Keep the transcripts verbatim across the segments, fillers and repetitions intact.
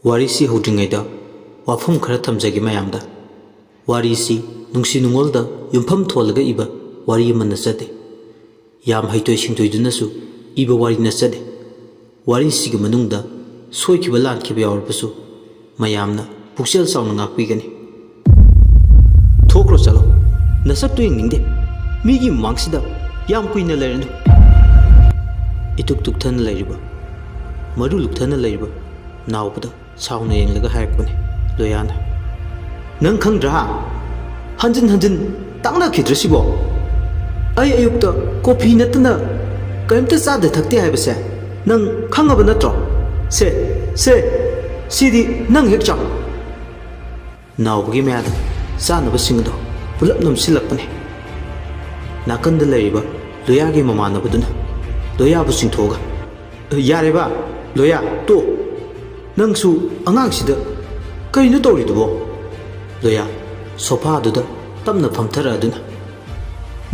ꯋꯥꯔꯤꯁꯤ ꯍꯧꯗ꯭ꯔꯤꯉꯩꯗ ꯋꯥꯐꯝ ꯈꯔ ꯊꯝꯖꯒꯦ ꯃꯌꯥꯝꯗ꯫ ꯋꯥꯔꯤꯁꯤ ꯅꯨꯡꯁꯤ ꯅꯨꯡꯉꯣꯜꯗ ꯌꯨꯝꯐꯝ ꯊꯣꯜꯂꯒ ꯏꯕ ꯋꯥꯔꯤ ꯑꯃ ꯅꯠꯆꯗꯦ꯫ ꯌꯥꯝ ꯍꯩꯊꯣꯏ ꯁꯤꯡꯊꯣꯏꯗꯨꯅꯁꯨ ꯏꯕ ꯋꯥꯔꯤ ꯅꯠꯆꯗꯦ꯫ ꯋꯥꯔꯤꯁꯤꯒꯤ ꯃꯅꯨꯡꯗ ꯁꯣꯏꯈꯤꯕ ꯂꯥꯟꯈꯤꯕ ꯌꯥꯎꯔꯕꯁꯨ ꯃꯌꯥꯝꯅ ꯄꯨꯛꯆꯦꯜ ꯆꯥꯎꯅ ꯉꯥꯛꯄꯤꯒꯅꯤ꯫ "ꯊꯣꯛꯈ꯭ꯔꯣ ꯆꯠꯂꯣ, ꯅꯁꯛꯇꯨ ꯌꯦꯡꯅꯤꯡꯗꯦ꯫ ꯃꯤꯒꯤ ꯃꯃꯥꯡꯁꯤꯗ ꯌꯥꯝ ꯀꯨꯏꯅ ꯂꯩꯔꯅꯨ꯫" ꯏꯇꯨꯛ ꯇꯨꯛꯊꯅ ꯂꯩꯔꯤꯕ, ꯃꯔꯨ ꯂꯨꯛꯊꯅ ꯂꯩꯔꯤꯕ ꯅꯥꯎꯕꯗ ꯁꯥꯎꯅ ꯌꯦꯡꯂꯒ ꯍꯥꯏꯔꯛꯄꯅꯤ ꯂꯣꯌꯥꯅ꯫ "ꯅꯪ ꯈꯪꯗ꯭ꯔꯥ? ꯍꯟꯖꯤꯟ ꯍꯟꯖꯤꯟ ꯇꯥꯛꯅꯈꯤꯗ꯭ꯔꯁꯤꯕꯣ? ꯑꯩ ꯑꯌꯨꯛꯇ ꯀꯣꯐꯤ ꯅꯠꯇꯅ ꯀꯔꯤꯝꯇ ꯆꯥꯗ ꯊꯛꯇꯦ ꯍꯥꯏꯕꯁꯦ ꯅꯪ ꯈꯪꯉꯕ ꯅꯠꯇ꯭ꯔꯣ? ꯁꯦ, ꯁꯦ, ꯁꯤꯗꯤ ꯅꯪ ꯍꯦꯛ ꯆꯥꯎ꯫" ꯅꯥꯎꯕꯒꯤ ꯃꯌꯥꯗ ꯆꯥꯅꯕꯁꯤꯡ ꯑꯗꯨ ꯄꯨꯂꯞ ꯅꯝꯁꯤꯜꯂꯛꯄꯅꯤ꯫ ꯅꯥꯀꯟꯗ ꯂꯩꯔꯤꯕ ꯂꯣꯌꯥꯒꯤ ꯃꯃꯥꯟꯅꯕꯗꯨꯅ ꯂꯣꯌꯥꯕꯨ ꯆꯤꯡꯊꯣꯛꯑꯒ, "ꯌꯥꯔꯦꯕ, ꯂꯣꯌꯥ, ꯇꯣ꯫ ꯅꯪꯁꯨ ꯑꯉꯥꯡꯁꯤꯗ ꯀꯔꯤꯅꯣ ꯇꯧꯔꯤꯗꯨꯕꯣ?" ꯂꯣꯌꯥ ꯁꯣꯐꯥꯗꯨꯗ ꯇꯞꯅ ꯐꯝꯊꯔꯛꯑꯗꯨꯅ,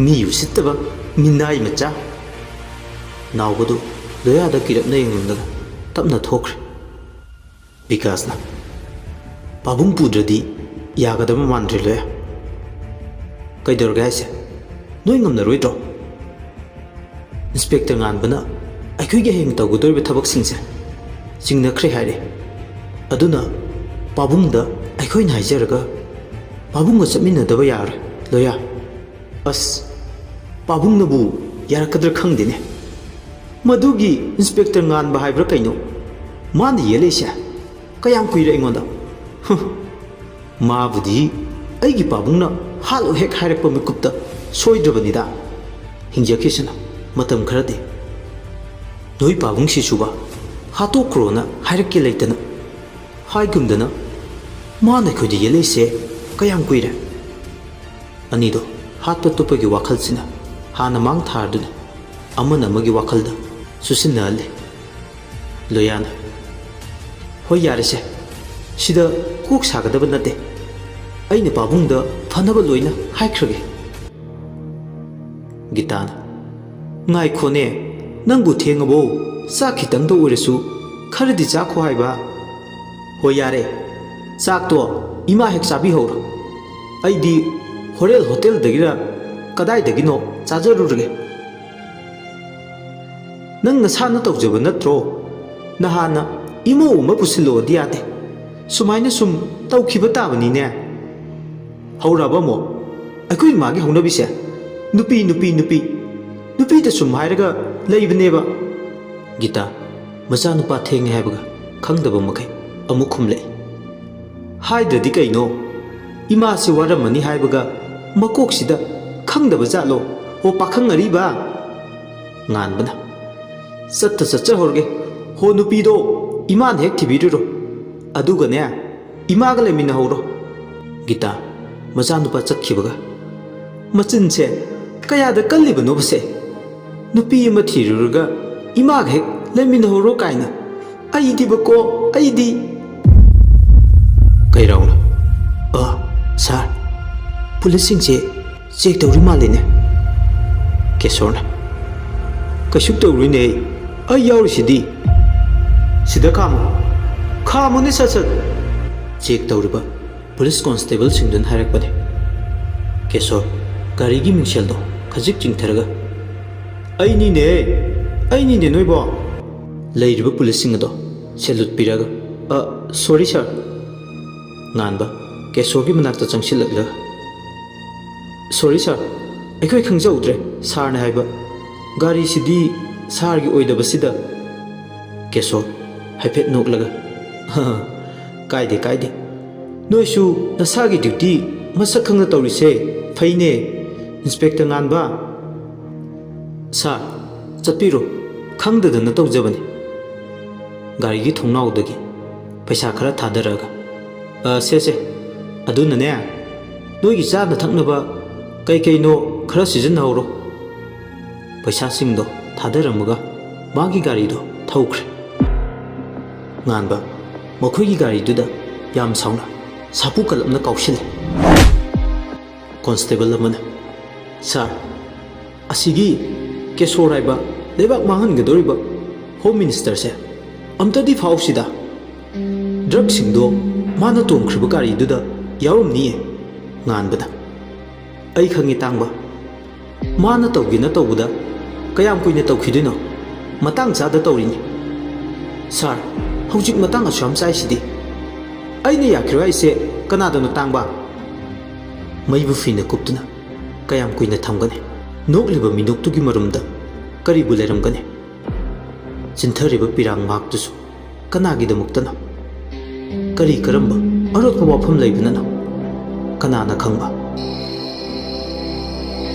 "ꯃꯤ ꯎꯁꯤꯠꯇꯕ ꯃꯤꯅꯥꯏ ꯃꯆꯥ꯫" ꯅꯥꯎꯕꯗꯨ ꯂꯣꯌꯥꯗ ꯀꯤꯔꯞꯅ ꯌꯦꯡꯂꯝꯂꯒ ꯇꯞꯅ ꯊꯣꯛꯈ꯭ꯔꯦ꯫ ꯕꯤꯀꯥꯁꯅ, "ꯄꯥꯕꯨꯡ ꯄꯨꯗ꯭ꯔꯗꯤ ꯌꯥꯒꯗꯕ ꯃꯥꯟꯗ꯭ꯔꯦ ꯂꯣꯌꯥ꯫ ꯀꯩꯗꯧꯔꯒꯦ ꯍꯥꯏꯁꯦ? ꯅꯣꯏ ꯉꯝꯅꯔꯣꯏꯗ꯭ꯔꯣ? ꯏꯟꯁꯄꯦꯛꯇꯔ ꯉꯥꯟꯕꯅ ꯑꯩꯈꯣꯏꯒꯤ ꯍꯌꯦꯡ ꯇꯧꯒꯗꯧꯔꯤꯕ ꯊꯕꯛꯁꯤꯡꯁꯦ ꯆꯤꯡꯅꯈ꯭ꯔꯦ ꯍꯥꯏꯔꯦ꯫ ꯑꯗꯨꯅ ꯄꯥꯕꯨꯡꯗ ꯑꯩꯈꯣꯏꯅ ꯍꯥꯏꯖꯔꯒ ꯄꯥꯕꯨꯡꯒ ꯆꯠꯃꯤꯟꯅꯗꯕ ꯌꯥꯔꯣꯏ ꯂꯣꯌꯥ꯫" "ꯑꯁ, ꯄꯥꯕꯨꯡꯅꯕꯨ ꯌꯥꯔꯛꯀꯗ꯭ꯔꯥ ꯈꯪꯗꯦꯅꯦ꯫ ꯃꯗꯨꯒꯤ ꯏꯟꯁꯄꯦꯛꯇꯔ ꯉꯥꯟꯕ ꯍꯥꯏꯕ꯭ꯔꯥ ꯀꯩꯅꯣ, ꯃꯥꯅ ꯌꯦꯜꯂꯛꯏꯁꯦ ꯀꯌꯥꯝ ꯀꯨꯏꯔꯦ ꯑꯩꯉꯣꯟꯗ? ꯍꯨꯝ, ꯃꯥꯕꯨꯗꯤ ꯑꯩꯒꯤ ꯄꯥꯕꯨꯡꯅ ꯍꯥꯠꯂꯣ ꯍꯦꯛ ꯍꯥꯏꯔꯛꯄ ꯃꯤꯀꯨꯞꯇ ꯁꯣꯏꯗ꯭ꯔꯕꯅꯤꯗ꯫ ꯍꯤꯡꯖꯈꯤꯁꯅꯨ ꯃꯇꯝ ꯈꯔꯗꯤ꯫ ꯅꯣꯏ ꯄꯥꯕꯨꯡꯁꯤꯁꯨꯕ ꯍꯥꯠꯇꯣꯛꯈ꯭ꯔꯣꯅ ꯍꯥꯏꯔꯛꯀꯦ ꯂꯩꯇꯅ ꯍꯥꯏꯒꯨꯝꯗꯅ ꯃꯥꯅ ꯑꯩꯈꯣꯏꯗ ꯌꯦꯜꯂꯛꯏꯁꯦ ꯀꯌꯥꯝ ꯀꯨꯏꯔꯦ?" ꯑꯅꯤꯗꯣ ꯍꯥꯠꯄ ꯇꯨꯞꯄꯒꯤ ꯋꯥꯈꯜꯁꯤꯅ ꯍꯥꯟꯅ ꯃꯥꯡ ꯊꯥꯔꯗꯨꯅ ꯑꯃꯅ ꯑꯃꯒꯤ ꯋꯥꯈꯜꯗ ꯆꯨꯁꯤꯟꯅꯍꯜꯂꯤ꯫ ꯂꯣꯌꯥꯅ, "ꯍꯣꯏ, ꯌꯥꯔꯦꯁꯦ, ꯁꯤꯗ ꯀꯣꯛ ꯁꯥꯒꯗꯕ ꯅꯠꯇꯦ꯫ ꯑꯩꯅ ꯄꯥꯕꯨꯡꯗ ꯐꯅꯕ ꯂꯣꯏꯅ ꯍꯥꯏꯈ꯭ꯔꯒꯦ꯫" ꯒꯤꯇꯥꯅ, "ꯉꯥꯏꯈꯣꯅꯦ, ꯅꯪꯕꯨ ꯊꯦꯡꯉꯕꯣ? ꯆꯥꯛ ꯈꯤꯇꯪꯗ ꯑꯣꯏꯔꯁꯨ ꯈꯔꯗꯤ ꯆꯥꯈꯣ ꯍꯥꯏꯕ꯫" ꯍꯣꯏ, ꯌꯥꯔꯦ꯫ ꯆꯥꯛꯇꯣ ꯏꯃꯥ ꯍꯦꯛ ꯆꯥꯕꯤꯍꯧꯔꯣ꯫ ꯑꯩꯗꯤ ꯍꯣꯔꯦꯟ ꯍꯣꯇꯦꯜꯗꯒꯤꯔ ꯀꯗꯥꯏꯗꯒꯤꯅꯣ ꯆꯥꯖꯔꯨꯔꯒꯦ꯫ ꯅꯪ ꯅꯁꯥꯅ ꯇꯧꯖꯕ ꯅꯠꯇ꯭ꯔꯣ? ꯅꯍꯥꯟꯅ ꯏꯃꯧ ꯑꯃ ꯄꯨꯁꯤꯜꯂꯛꯑꯣꯗꯤ ꯌꯥꯗꯦ꯫ ꯁꯨꯃꯥꯏꯅ ꯁꯨꯝ ꯇꯧꯈꯤꯕ ꯇꯥꯕꯅꯤꯅꯦ꯫ ꯍꯧꯔꯛꯑꯕ ꯑꯃꯨꯛ? ꯑꯩꯈꯣꯏ ꯏꯃꯥꯒꯤ ꯍꯧꯅꯕꯤꯁꯦ꯫ ꯅꯨꯄꯤ, ꯅꯨꯄꯤ, ꯅꯨꯄꯤ꯫ ꯅꯨꯄꯤꯗ ꯁꯨꯝ ꯍꯥꯏꯔꯒ ꯂꯩꯕꯅꯦꯕ꯫ ꯒꯤꯇꯥ, ꯃꯆꯥꯅꯨꯄꯥ ꯊꯦꯡꯉꯦ ꯍꯥꯏꯕꯒ ꯈꯪꯗꯕ ꯃꯈꯩ ꯑꯃꯨꯛ ꯈꯨꯝꯂꯛꯏ꯫ ꯍꯥꯏꯗ꯭ꯔꯗꯤ ꯀꯩꯅꯣ? ꯏꯃꯥꯁꯤ ꯋꯥꯔꯝꯃꯅꯤ ꯍꯥꯏꯕꯒ ꯃꯀꯣꯛꯁꯤꯗ ꯈꯪꯗꯕ ꯖꯥꯠꯂꯣ? ꯑꯣ, ꯄꯥꯈꯪ ꯑꯔꯤꯕ? ꯉꯥꯟꯕꯅ, ꯆꯠꯇ ꯆꯠꯆꯍꯧꯔꯒꯦ꯫ ꯍꯣ, ꯅꯨꯄꯤꯗꯣ ꯏꯃꯥꯅ ꯍꯦꯛ ꯊꯤꯕꯤꯔꯨꯔꯣ꯫ ꯑꯗꯨꯒꯅꯦ, ꯏꯃꯥꯒ ꯂꯩꯃꯤꯟꯅꯍꯧꯔꯣ꯫ ꯒꯤꯇꯥ, ꯃꯆꯥꯅꯨꯄꯥ ꯆꯠꯈꯤꯕꯒ ꯃꯆꯤꯟꯁꯦ ꯀꯌꯥꯗ ꯀꯜꯂꯤꯕꯅꯣꯕꯁꯦ? ꯅꯨꯄꯤ ꯑꯃ ꯊꯤꯔꯨꯔꯒ ꯏꯃꯥꯒ ꯍꯦꯛ ꯂꯩꯃꯤꯟꯅꯍꯧꯔꯣ ꯀꯥꯏꯅ꯫ ꯑꯩꯗꯤꯕꯀꯣ, ꯑꯩꯗꯤ꯫ ꯀꯩꯔꯥꯎꯅ? ꯑ, ꯁꯥꯔ, ꯄꯨꯂꯤꯁꯁꯤꯡꯁꯦ ꯆꯦꯛ ꯇꯧꯔꯤ ꯃꯥꯜꯂꯤꯅꯦ꯫ ꯀꯦꯁꯣꯔꯅ, ꯀꯩꯁꯨ ꯇꯧꯔꯣꯏꯅꯦ, ꯑꯩ ꯌꯥꯎꯔꯤꯁꯤꯗꯤ꯫ ꯁꯤꯗ ꯈꯥꯝꯃꯨ, ꯈꯥꯝꯃꯨꯅꯦ ꯁꯠ ꯁꯠ꯫ ꯆꯦꯛ ꯇꯧꯔꯤꯕ ꯄꯨꯂꯤꯁ ꯀꯣꯟꯁꯇꯦꯕꯜꯁꯤꯡꯗꯨꯅ ꯍꯥꯏꯔꯛꯄꯅꯦ꯫ ꯀꯦꯁꯣꯔ ꯒꯥꯔꯤꯒꯤ ꯃꯤꯡꯁꯦꯜꯗꯣ ꯈꯖꯤꯛ ꯆꯤꯡꯊꯔꯒ, "ꯑꯩꯅꯤꯅꯦ, ꯑꯩꯅꯤꯅꯦ ꯅꯣꯏꯕꯣ!" ꯂꯩꯔꯤꯕ ꯄꯨꯂꯤꯁꯁꯤꯡ ꯑꯗꯣ ꯁꯦꯂꯨꯠ ꯄꯤꯔꯒ, "ꯑ, ꯁꯣꯔꯤ ꯁꯥꯔ꯫" ꯉꯥꯟꯕ ꯀꯦꯁꯣꯔꯒꯤ ꯃꯅꯥꯛꯇ ꯆꯪꯁꯤꯜꯂꯛꯂꯒ, "ꯁꯣꯔꯤ ꯁꯥꯔ, ꯑꯩꯈꯣꯏ ꯈꯪꯖꯍꯧꯗ꯭ꯔꯦ ꯁꯥꯔꯅ ꯍꯥꯏꯕ ꯒꯥꯔꯤꯁꯤꯗꯤ ꯁꯥꯔꯒꯤ ꯑꯣꯏꯗꯕꯁꯤꯗ꯫" ꯀꯦꯁꯣꯔ ꯍꯥꯏꯐꯦꯠ ꯅꯣꯛꯂꯒ, "ꯀꯥꯏꯗꯦ, ꯀꯥꯏꯗꯦ꯫ ꯅꯣꯏꯁꯨ ꯅꯁꯥꯒꯤ ꯗ꯭ꯌꯨꯇꯤ ꯃꯁꯛ ꯈꯪꯅ ꯇꯧꯔꯤꯁꯦ ꯐꯩꯅꯦ, ꯏꯟꯁꯄꯦꯛꯇꯔ ꯉꯥꯟꯕ꯫" "ꯁꯥꯔ, ꯆꯠꯄꯤꯔꯣ, ꯈꯪꯗꯗꯅ ꯇꯧꯖꯕꯅꯤ꯫" ꯒꯥꯔꯤꯒꯤ ꯊꯣꯡꯅꯥꯎꯗꯒꯤ ꯄꯩꯁꯥ ꯈꯔ ꯊꯥꯗꯔꯛꯑꯒ, "ꯑ, ꯁꯦ, ꯁꯦ, ꯑꯗꯨꯅꯅꯦ, ꯅꯣꯏꯒꯤ ꯆꯥꯅ ꯊꯛꯅꯕ ꯀꯩ ꯀꯩꯅꯣ ꯈꯔ ꯁꯤꯖꯤꯟꯅꯍꯧꯔꯣ꯫" ꯄꯩꯁꯥꯁꯤꯡꯗꯣ ꯊꯥꯗꯔꯝꯃꯒ ꯃꯥꯒꯤ ꯒꯥꯔꯤꯗꯣ ꯊꯧꯈ꯭ꯔꯦ꯫ ꯉꯥꯟꯕ ꯃꯈꯣꯏꯒꯤ ꯒꯥꯔꯤꯗꯨꯗ ꯌꯥꯝ ꯁꯥꯎꯅ ꯁꯥꯄꯨ ꯀꯜꯂꯞꯅ ꯀꯥꯎꯁꯤꯜꯂꯦ꯫ ꯀꯣꯟꯁꯇꯦꯕꯜ ꯑꯃꯅ, "ꯁꯥꯔ, ꯑꯁꯤꯒꯤ ꯀꯦꯁꯣꯔ ꯍꯥꯏꯕ ꯂꯩꯕꯥꯛ ꯃꯥꯡꯍꯟꯒꯗꯧꯔꯤꯕ ꯍꯣꯝ ꯃꯤꯅꯤꯁꯇꯔꯁꯦ ꯑꯝꯇꯗꯤ ꯐꯥꯎꯁꯤꯗ꯫" ꯁꯤꯡꯗꯣ ꯃꯥꯅ ꯇꯣꯡꯈ꯭ꯔꯤꯕ ꯒꯥꯔꯤꯗꯨꯗ ꯌꯥꯎꯔꯝꯅꯤꯌꯦ꯫ ꯉꯥꯟꯕꯅ, "ꯑꯩ ꯈꯪꯉꯤ, ꯇꯥꯡꯕ꯫ ꯃꯥꯅ ꯇꯧꯒꯦꯅ ꯇꯧꯕꯗ ꯀꯌꯥꯝ ꯀꯨꯏꯅ ꯇꯧꯈꯤꯗꯣꯏꯅꯣ? ꯃꯇꯥꯡ ꯆꯥꯗ ꯇꯧꯔꯤꯅꯤ꯫" "ꯁꯥꯔ, ꯍꯧꯖꯤꯛ ꯃꯇꯥꯡ ꯑꯁꯨꯛ ꯌꯥꯝ ꯆꯥꯏꯁꯤꯗꯤ꯫ ꯑꯩꯅ ꯌꯥꯈꯤꯔꯣꯏ ꯍꯥꯏꯁꯦ ꯀꯅꯥꯗꯅꯣ, ꯇꯥꯡꯕ?" ꯃꯩꯕꯨ ꯐꯤꯅ ꯀꯨꯞꯇꯨꯅ ꯀꯌꯥꯝ ꯀꯨꯏꯅ ꯊꯝꯒꯅꯤ? ꯅꯣꯛꯂꯤꯕ ꯃꯤꯅꯣꯛꯇꯨꯒꯤ ꯃꯔꯨꯝꯗ ꯀꯔꯤꯕꯨ ꯂꯩꯔꯝꯒꯅꯤ? ꯆꯤꯟꯊꯔꯤꯕ ꯄꯤꯔꯥꯡ ꯃꯍꯥꯛꯇꯨꯁꯨ ꯀꯅꯥꯒꯤꯗꯃꯛꯇꯅꯣ? ꯀꯔꯤ ꯀꯔꯝꯕ ꯑꯔꯣꯠꯄ ꯋꯥꯐꯝ ꯂꯩꯕꯅꯅꯣ? ꯀꯅꯥꯅ ꯈꯪꯕ?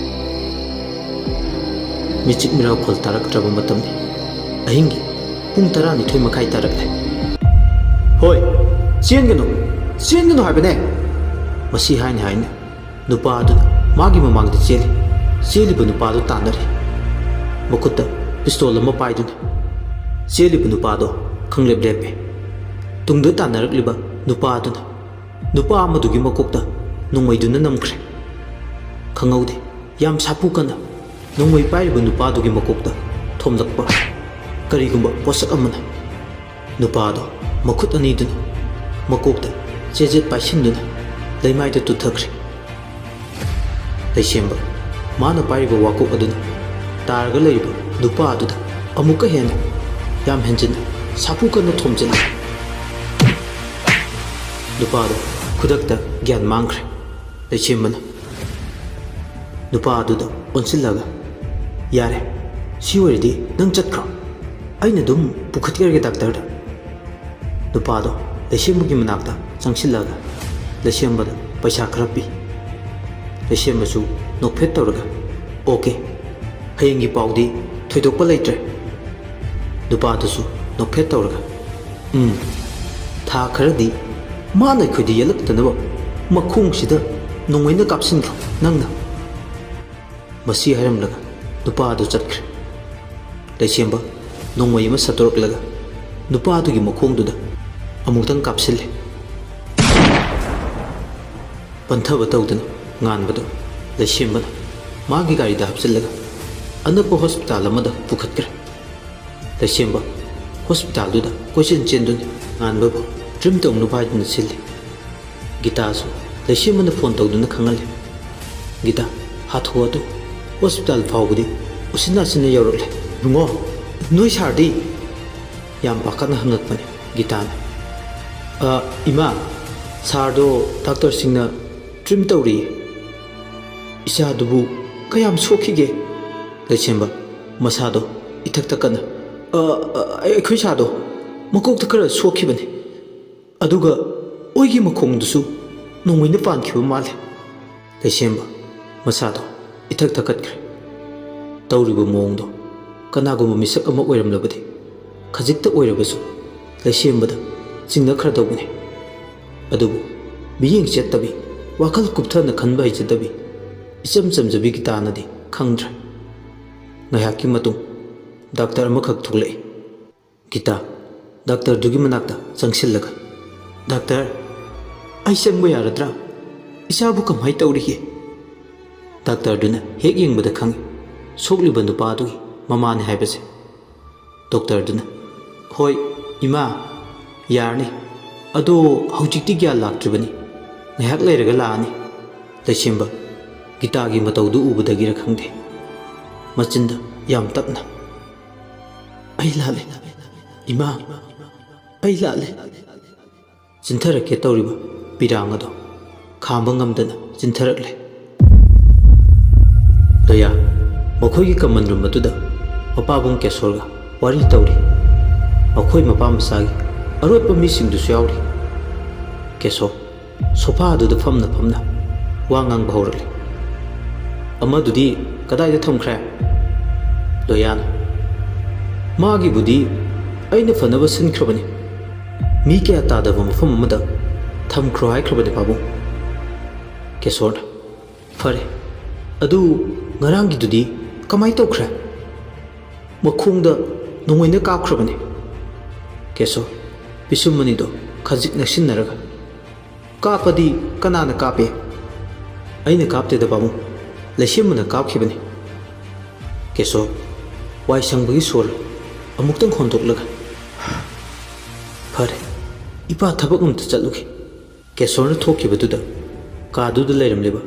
ꯃꯤꯆꯤꯛ ꯃꯤꯔꯥꯎꯈꯣꯜ ꯇꯥꯔꯛꯇ꯭ꯔꯕ ꯃꯇꯝꯅꯤ꯫ ꯑꯍꯤꯡꯒꯤ ꯄꯨꯡ ꯇꯔꯥꯅꯤꯊꯣꯏ ꯃꯈꯥꯏ ꯇꯥꯔꯛꯂꯦ꯫ "ꯍꯣꯏ, ꯆꯦꯟꯒꯅꯨ, ꯆꯦꯟꯒꯅꯨ ꯍꯥꯏꯕꯅꯦ!" ꯃꯁꯤ ꯍꯥꯏꯅ ꯍꯥꯏꯅ ꯅꯨꯄꯥ ꯑꯗꯨꯅ ꯃꯥꯒꯤ ꯃꯃꯥꯡꯗ ꯆꯦꯜꯂꯤ꯫ ꯆꯦꯜꯂꯤꯕ ꯅꯨꯄꯥ ꯑꯗꯨ ꯇꯥꯟꯅꯔꯤ꯫ ꯃꯈꯨꯠꯇ ꯄꯤꯁꯇꯣꯜ ꯑꯃ ꯄꯥꯏꯗꯨꯅ ꯆꯦꯜꯂꯤꯕ ꯅꯨꯄꯥ ꯑꯗꯣ ꯈꯪꯂꯦꯞ ꯂꯦꯞꯄꯦ꯫ ꯇꯨꯡꯗ ꯇꯥꯟꯅꯔꯛꯂꯤꯕ ꯅꯨꯄꯥ ꯑꯗꯨꯅ ꯅꯨꯄꯥ ꯑꯃꯗꯨꯒꯤ ꯃꯀꯣꯛꯇ ꯅꯣꯡꯃꯩꯗꯨꯅ ꯅꯝꯈ꯭ꯔꯦ꯫ ꯈꯪꯍꯧꯗꯦ, ꯌꯥꯝ ꯁꯥꯐꯨ ꯀꯟꯅ ꯅꯣꯡꯃꯩ ꯄꯥꯏꯔꯤꯕ ꯅꯨꯄꯥꯗꯨꯒꯤ ꯃꯀꯣꯛꯇ ꯊꯣꯝꯂꯛꯄ ꯀꯔꯤꯒꯨꯝꯕ ꯄꯣꯠꯁꯛ ꯑꯃꯅ ꯅꯨꯄꯥꯗꯣ ꯃꯈꯨꯠ ꯑꯅꯤꯗꯨꯅ ꯃꯀꯣꯛꯇ ꯆꯦꯖꯦꯠ ꯄꯥꯏꯁꯤꯟꯗꯨꯅ ꯂꯩꯃꯥꯏꯗ ꯇꯨꯊꯈ꯭ꯔꯦ꯫ ꯂꯩꯁꯦꯝꯕ ꯃꯥꯅ ꯄꯥꯏꯔꯤꯕ ꯋꯥꯀꯣꯛ ꯑꯗꯨꯅ ꯇꯥꯔꯒ ꯂꯩꯔꯤꯕ ꯅꯨꯄꯥ ꯑꯗꯨꯗ ꯑꯃꯨꯛꯀ ꯍꯦꯟꯅ ꯌꯥꯝ ꯍꯦꯟꯖꯤꯟꯅ ꯁꯥꯐꯨ ꯀꯟꯅ ꯊꯣꯝꯖꯤꯜꯂꯤ꯫ ꯅꯨꯄꯥꯗꯣ ꯈꯨꯗꯛꯇ ꯒ꯭ꯌꯥꯟ ꯃꯥꯡꯈ꯭ꯔꯦ꯫ ꯂꯩꯁꯦꯝꯕꯅ ꯅꯨꯄꯥ ꯑꯗꯨꯗ ꯑꯣꯟꯁꯤꯜꯂꯒ, "ꯌꯥꯔꯦ, ꯁꯤ ꯑꯣꯏꯔꯗꯤ ꯅꯪ ꯆꯠꯈ꯭ꯔꯣ꯫ ꯑꯩꯅ ꯑꯗꯨꯝ ꯄꯨꯈꯠꯆꯔꯒꯦ ꯗꯥꯛꯇꯔꯗ꯫" ꯅꯨꯄꯥꯗꯣ ꯂꯩꯁꯦꯝꯕꯒꯤ ꯃꯅꯥꯛꯇ ꯆꯪꯁꯤꯜꯂꯒ ꯂꯩꯁꯦꯝꯕꯗ ꯄꯩꯁꯥ ꯈꯔ ꯄꯤ꯫ ꯂꯩꯁꯦꯝꯕꯁꯨ ꯅꯣꯛꯐꯦꯠ ꯇꯧꯔꯒ, "ꯑꯣꯀꯦ, ꯍꯌꯦꯡꯒꯤ ꯄꯥꯎꯗꯤ ꯊꯣꯏꯗꯣꯛꯄ ꯂꯩꯇ꯭ꯔꯦ꯫" ꯅꯨꯄꯥꯗꯨꯁꯨ ꯅꯣꯛꯐꯦꯠ ꯇꯧꯔꯒ, "ꯎꯝ, ꯊꯥ ꯈꯔꯗꯤ ꯃꯥꯅ ꯑꯩꯈꯣꯏꯗ ꯌꯦꯜꯂꯛꯇꯅꯕ ꯃꯈꯣꯡꯁꯤꯗ ꯅꯣꯡꯃꯩꯅ ꯀꯥꯞꯁꯤꯟꯈ꯭ꯔꯣ ꯅꯪꯅ꯫" ꯃꯁꯤ ꯍꯥꯏꯔꯝꯂꯒ ꯅꯨꯄꯥ ꯑꯗꯨ ꯆꯠꯈ꯭ꯔꯦ꯫ ꯂꯩꯁꯦꯝꯕ ꯅꯣꯡꯃꯩ ꯑꯃ ꯁꯠꯇꯣꯔꯛꯂꯒ ꯅꯨꯄꯥ ꯑꯗꯨꯒꯤ ꯃꯈꯣꯡꯗꯨꯗ ꯑꯃꯨꯛꯇꯪ ꯀꯥꯞꯁꯤꯜꯂꯦ꯫ ꯄꯟꯊꯕ ꯇꯧꯗꯅ ꯉꯥꯟꯕꯗꯨ ꯂꯩꯁꯦꯝꯕꯅ ꯃꯥꯒꯤ ꯒꯥꯔꯤꯗ ꯍꯥꯞꯆꯤꯜꯂꯒ ꯑꯅꯛꯄ ꯍꯣꯁꯄꯤꯇꯥꯜ ꯑꯃꯗ ꯄꯨꯈꯠꯈ꯭ꯔꯦ꯫ ꯂꯩꯁꯦꯝꯕ ꯍꯣꯁꯄꯤꯇꯥꯜꯗꯨꯗ ꯀꯣꯏꯆꯦꯟ ꯆꯦꯟꯗꯨꯅ ꯉꯥꯟꯕꯕꯨ ꯇ꯭ꯔꯤꯝ ꯇꯧꯅꯕ ꯍꯥꯏꯗꯨꯅ ꯁꯤꯜꯂꯤ꯫ ꯒꯤꯇꯥꯁꯨ ꯂꯩꯁꯦꯝꯕꯅ ꯐꯣꯟ ꯇꯧꯗꯨꯅ ꯈꯪꯍꯜꯂꯤ꯫ ꯒꯤꯇꯥ, ꯍꯥꯊꯨ ꯍꯥꯊꯨ ꯍꯣꯁꯄꯤꯇꯥꯜ ꯐꯥꯎꯕꯗꯤ ꯎꯆꯤꯟ ꯅꯥꯆꯤꯟꯅ ꯌꯧꯔꯛꯂꯦ꯫ "ꯏꯕꯨꯡꯉꯣ, ꯅꯣꯏ ꯁꯥꯔꯗꯤ?" ꯌꯥꯝ ꯄꯥꯈꯠꯅ ꯍꯪꯉꯛꯄꯅꯤ ꯒꯤꯇꯥꯅ꯫ "ꯑ, ꯏꯃꯥ, ꯁꯥꯔꯗꯣ ꯗꯥꯛꯇꯔꯁꯤꯡꯅ ꯇ꯭ꯔꯤꯝ ꯇꯧꯔꯤꯌꯦ꯫ ꯏꯆꯥꯗꯨꯕꯨ ꯀꯌꯥꯝ ꯁꯣꯛꯈꯤꯒꯦ?" ꯂꯩꯁꯦꯝꯕ, ꯃꯁꯥꯗꯣ ꯏꯊꯛ ꯊꯛꯀꯠꯅ, "ꯑ, ꯑ, ꯑꯩꯈꯣꯏ ꯁꯥꯔꯗꯣ ꯃꯀꯣꯛꯇ ꯈꯔ ꯁꯣꯛꯈꯤꯕꯅꯤ꯫ ꯑꯗꯨꯒ ꯑꯣꯏꯒꯤ ꯃꯈꯣꯡꯗꯨꯁꯨ ꯅꯣꯡꯃꯩꯅ ꯄꯥꯟꯈꯤꯕ ꯃꯥꯜꯂꯦ꯫" ꯂꯩꯁꯦꯝꯕ ꯃꯁꯥꯗꯣ ꯏꯊꯛ ꯊꯛꯀꯠꯈ꯭ꯔꯦ꯫ ꯇꯧꯔꯤꯕ ꯃꯑꯣꯡꯗꯣ ꯀꯅꯥꯒꯨꯝꯕ ꯃꯤꯁꯛ ꯑꯃ ꯑꯣꯏꯔꯝꯂꯕꯗꯤ ꯈꯖꯤꯛꯇ ꯑꯣꯏꯔꯕꯁꯨ ꯂꯩꯁꯦꯝꯕꯗ ꯆꯤꯡꯅꯈ꯭ꯔꯗꯧꯕꯅꯤ꯫ ꯑꯗꯨꯕꯨ ꯃꯤꯠꯌꯦꯡ ꯆꯦꯠꯇꯕꯤ, ꯋꯥꯈꯜ ꯀꯨꯞꯊꯅ ꯈꯟꯕ ꯍꯩꯖꯗꯕꯤ, ꯏꯆꯝ ꯆꯝꯖꯕꯤ ꯒꯤꯇꯥꯅꯗꯤ ꯈꯪꯗ꯭ꯔꯦ꯫ ꯉꯥꯏꯍꯥꯛꯀꯤ ꯃꯇꯨꯡ ꯗꯥꯛꯇꯔ ꯑꯃꯈꯛ ꯊꯣꯛꯂꯛꯏ꯫ ꯒꯤꯇꯥ ꯗꯥꯛꯇꯔꯗꯨꯒꯤ ꯃꯅꯥꯛꯇ ꯆꯪꯁꯤꯜꯂꯒ, "ꯗꯥꯛꯇꯔ, ꯑꯩ ꯆꯪꯕ ꯌꯥꯔꯗ꯭ꯔꯥ? ꯏꯆꯥꯕꯨ ꯀꯃꯥꯏ ꯇꯧꯔꯤꯒꯦ?" ꯗꯥꯛꯇꯔꯗꯨꯅ ꯍꯦꯛ ꯌꯦꯡꯕꯗ ꯈꯪꯏ, ꯁꯣꯛꯂꯤꯕ ꯅꯨꯄꯥꯗꯨꯒꯤ ꯃꯃꯥꯅꯤ ꯍꯥꯏꯕꯁꯦ꯫ ꯗꯣꯛꯇꯔꯗꯨꯅ, "ꯍꯣꯏ, ꯏꯃꯥ, ꯌꯥꯔꯅꯤ꯫ ꯑꯗꯣ ꯍꯧꯖꯤꯛꯇꯤ ꯒ꯭ꯌꯥꯟ ꯂꯥꯛꯇ꯭ꯔꯤꯕꯅꯤ꯫ ꯉꯥꯏꯍꯥꯛ ꯂꯩꯔꯒ ꯂꯥꯛꯑꯅꯤ꯫" ꯂꯩꯁꯦꯝꯕ ꯒꯤꯇꯥꯒꯤ ꯃꯇꯧꯗꯨ ꯎꯕꯗꯒꯤꯔ ꯈꯪꯗꯦ, ꯃꯆꯤꯟꯗ ꯌꯥꯝ ꯇꯞꯅ, "ꯑꯩ ꯂꯥꯜꯂꯦ, ꯏꯃꯥ, ꯑꯩ ꯂꯥꯜꯂꯦ꯫" ꯆꯤꯟꯊꯔꯛꯀꯦ ꯇꯧꯔꯤꯕ ꯄꯤꯔꯥꯡ ꯑꯗꯣ ꯈꯥꯝꯕ ꯉꯝꯗꯅ ꯆꯤꯟꯊꯔꯛꯂꯦ꯫ ꯗꯌꯥ, ꯃꯈꯣꯏꯒꯤ ꯀꯃꯟ ꯔꯨꯝ ꯑꯗꯨꯗ ꯃꯄꯥꯕꯨꯡ ꯀꯦꯁꯣꯔꯒ ꯋꯥꯔꯤ ꯇꯧꯔꯤ꯫ ꯃꯈꯣꯏ ꯃꯄꯥ ꯃꯆꯥꯒꯤ ꯑꯔꯣꯠꯄ ꯃꯤꯁꯤꯡꯗꯨꯁꯨ ꯌꯥꯎꯔꯤ꯫ ꯀꯦꯁꯣꯔ ꯁꯣꯐꯥ ꯑꯗꯨꯗ ꯐꯝꯅ ꯐꯝꯅ ꯋꯥ ꯉꯥꯡꯕ ꯍꯧꯔꯛꯂꯤ꯫ "ꯑꯃꯗꯨꯗꯤ ꯀꯗꯥꯏꯗ ꯊꯝꯈ꯭ꯔꯦ?" ꯗꯌꯥꯅ, "ꯃꯥꯒꯤꯕꯨꯗꯤ ꯑꯩꯅ ꯐꯅꯕ ꯁꯤꯟꯈ꯭ꯔꯕꯅꯤ꯫ ꯃꯤ ꯀꯌꯥ ꯇꯥꯗꯕ ꯃꯐꯝ ꯑꯃꯗ ꯊꯝꯈ꯭ꯔꯣ ꯍꯥꯏꯈ꯭ꯔꯕꯅꯤ, ꯄꯥꯕꯨꯡ꯫" ꯀꯦꯁꯣꯔꯅ, "ꯐꯔꯦ, ꯑꯗꯨ ꯉꯔꯥꯡꯒꯤꯗꯨꯗꯤ ꯀꯃꯥꯏ ꯇꯧꯈ꯭ꯔꯦ?" "ꯃꯈꯣꯡꯗ ꯅꯣꯡꯃꯩꯅ ꯀꯥꯞꯈ꯭ꯔꯕꯅꯤ꯫" ꯀꯦꯁꯣꯔ, ꯄꯤꯁꯨꯝ ꯑꯅꯤꯗꯣ ꯈꯖꯤꯛ ꯅꯛꯁꯤꯟꯅꯔꯒ, "ꯀꯥꯞꯄꯗꯤ ꯀꯅꯥꯅ ꯀꯥꯞꯄꯦ?" "ꯑꯩꯅ ꯀꯥꯞꯇꯦꯗ, ꯄꯥꯕꯨꯡ꯫ ꯂꯩꯁꯦꯝꯕꯅ ꯀꯥꯞꯈꯤꯕꯅꯤ꯫" ꯀꯦꯁꯣꯔ, ꯋꯥꯏ ꯁꯪꯕꯒꯤ ꯁꯣꯔ ꯑꯃꯨꯛꯇꯪ ꯍꯣꯟꯗꯣꯛꯂꯒ, "ꯐꯔꯦ, ꯏꯄꯥ ꯊꯕꯛ ꯑꯃꯇ ꯆꯠꯂꯨꯈꯤ꯫ ꯀꯦꯁꯣꯔꯅ ꯊꯣꯛꯈꯤꯕꯗꯨꯗ ꯀꯥꯗꯨꯗ ꯂꯩꯔꯝꯂꯤꯕ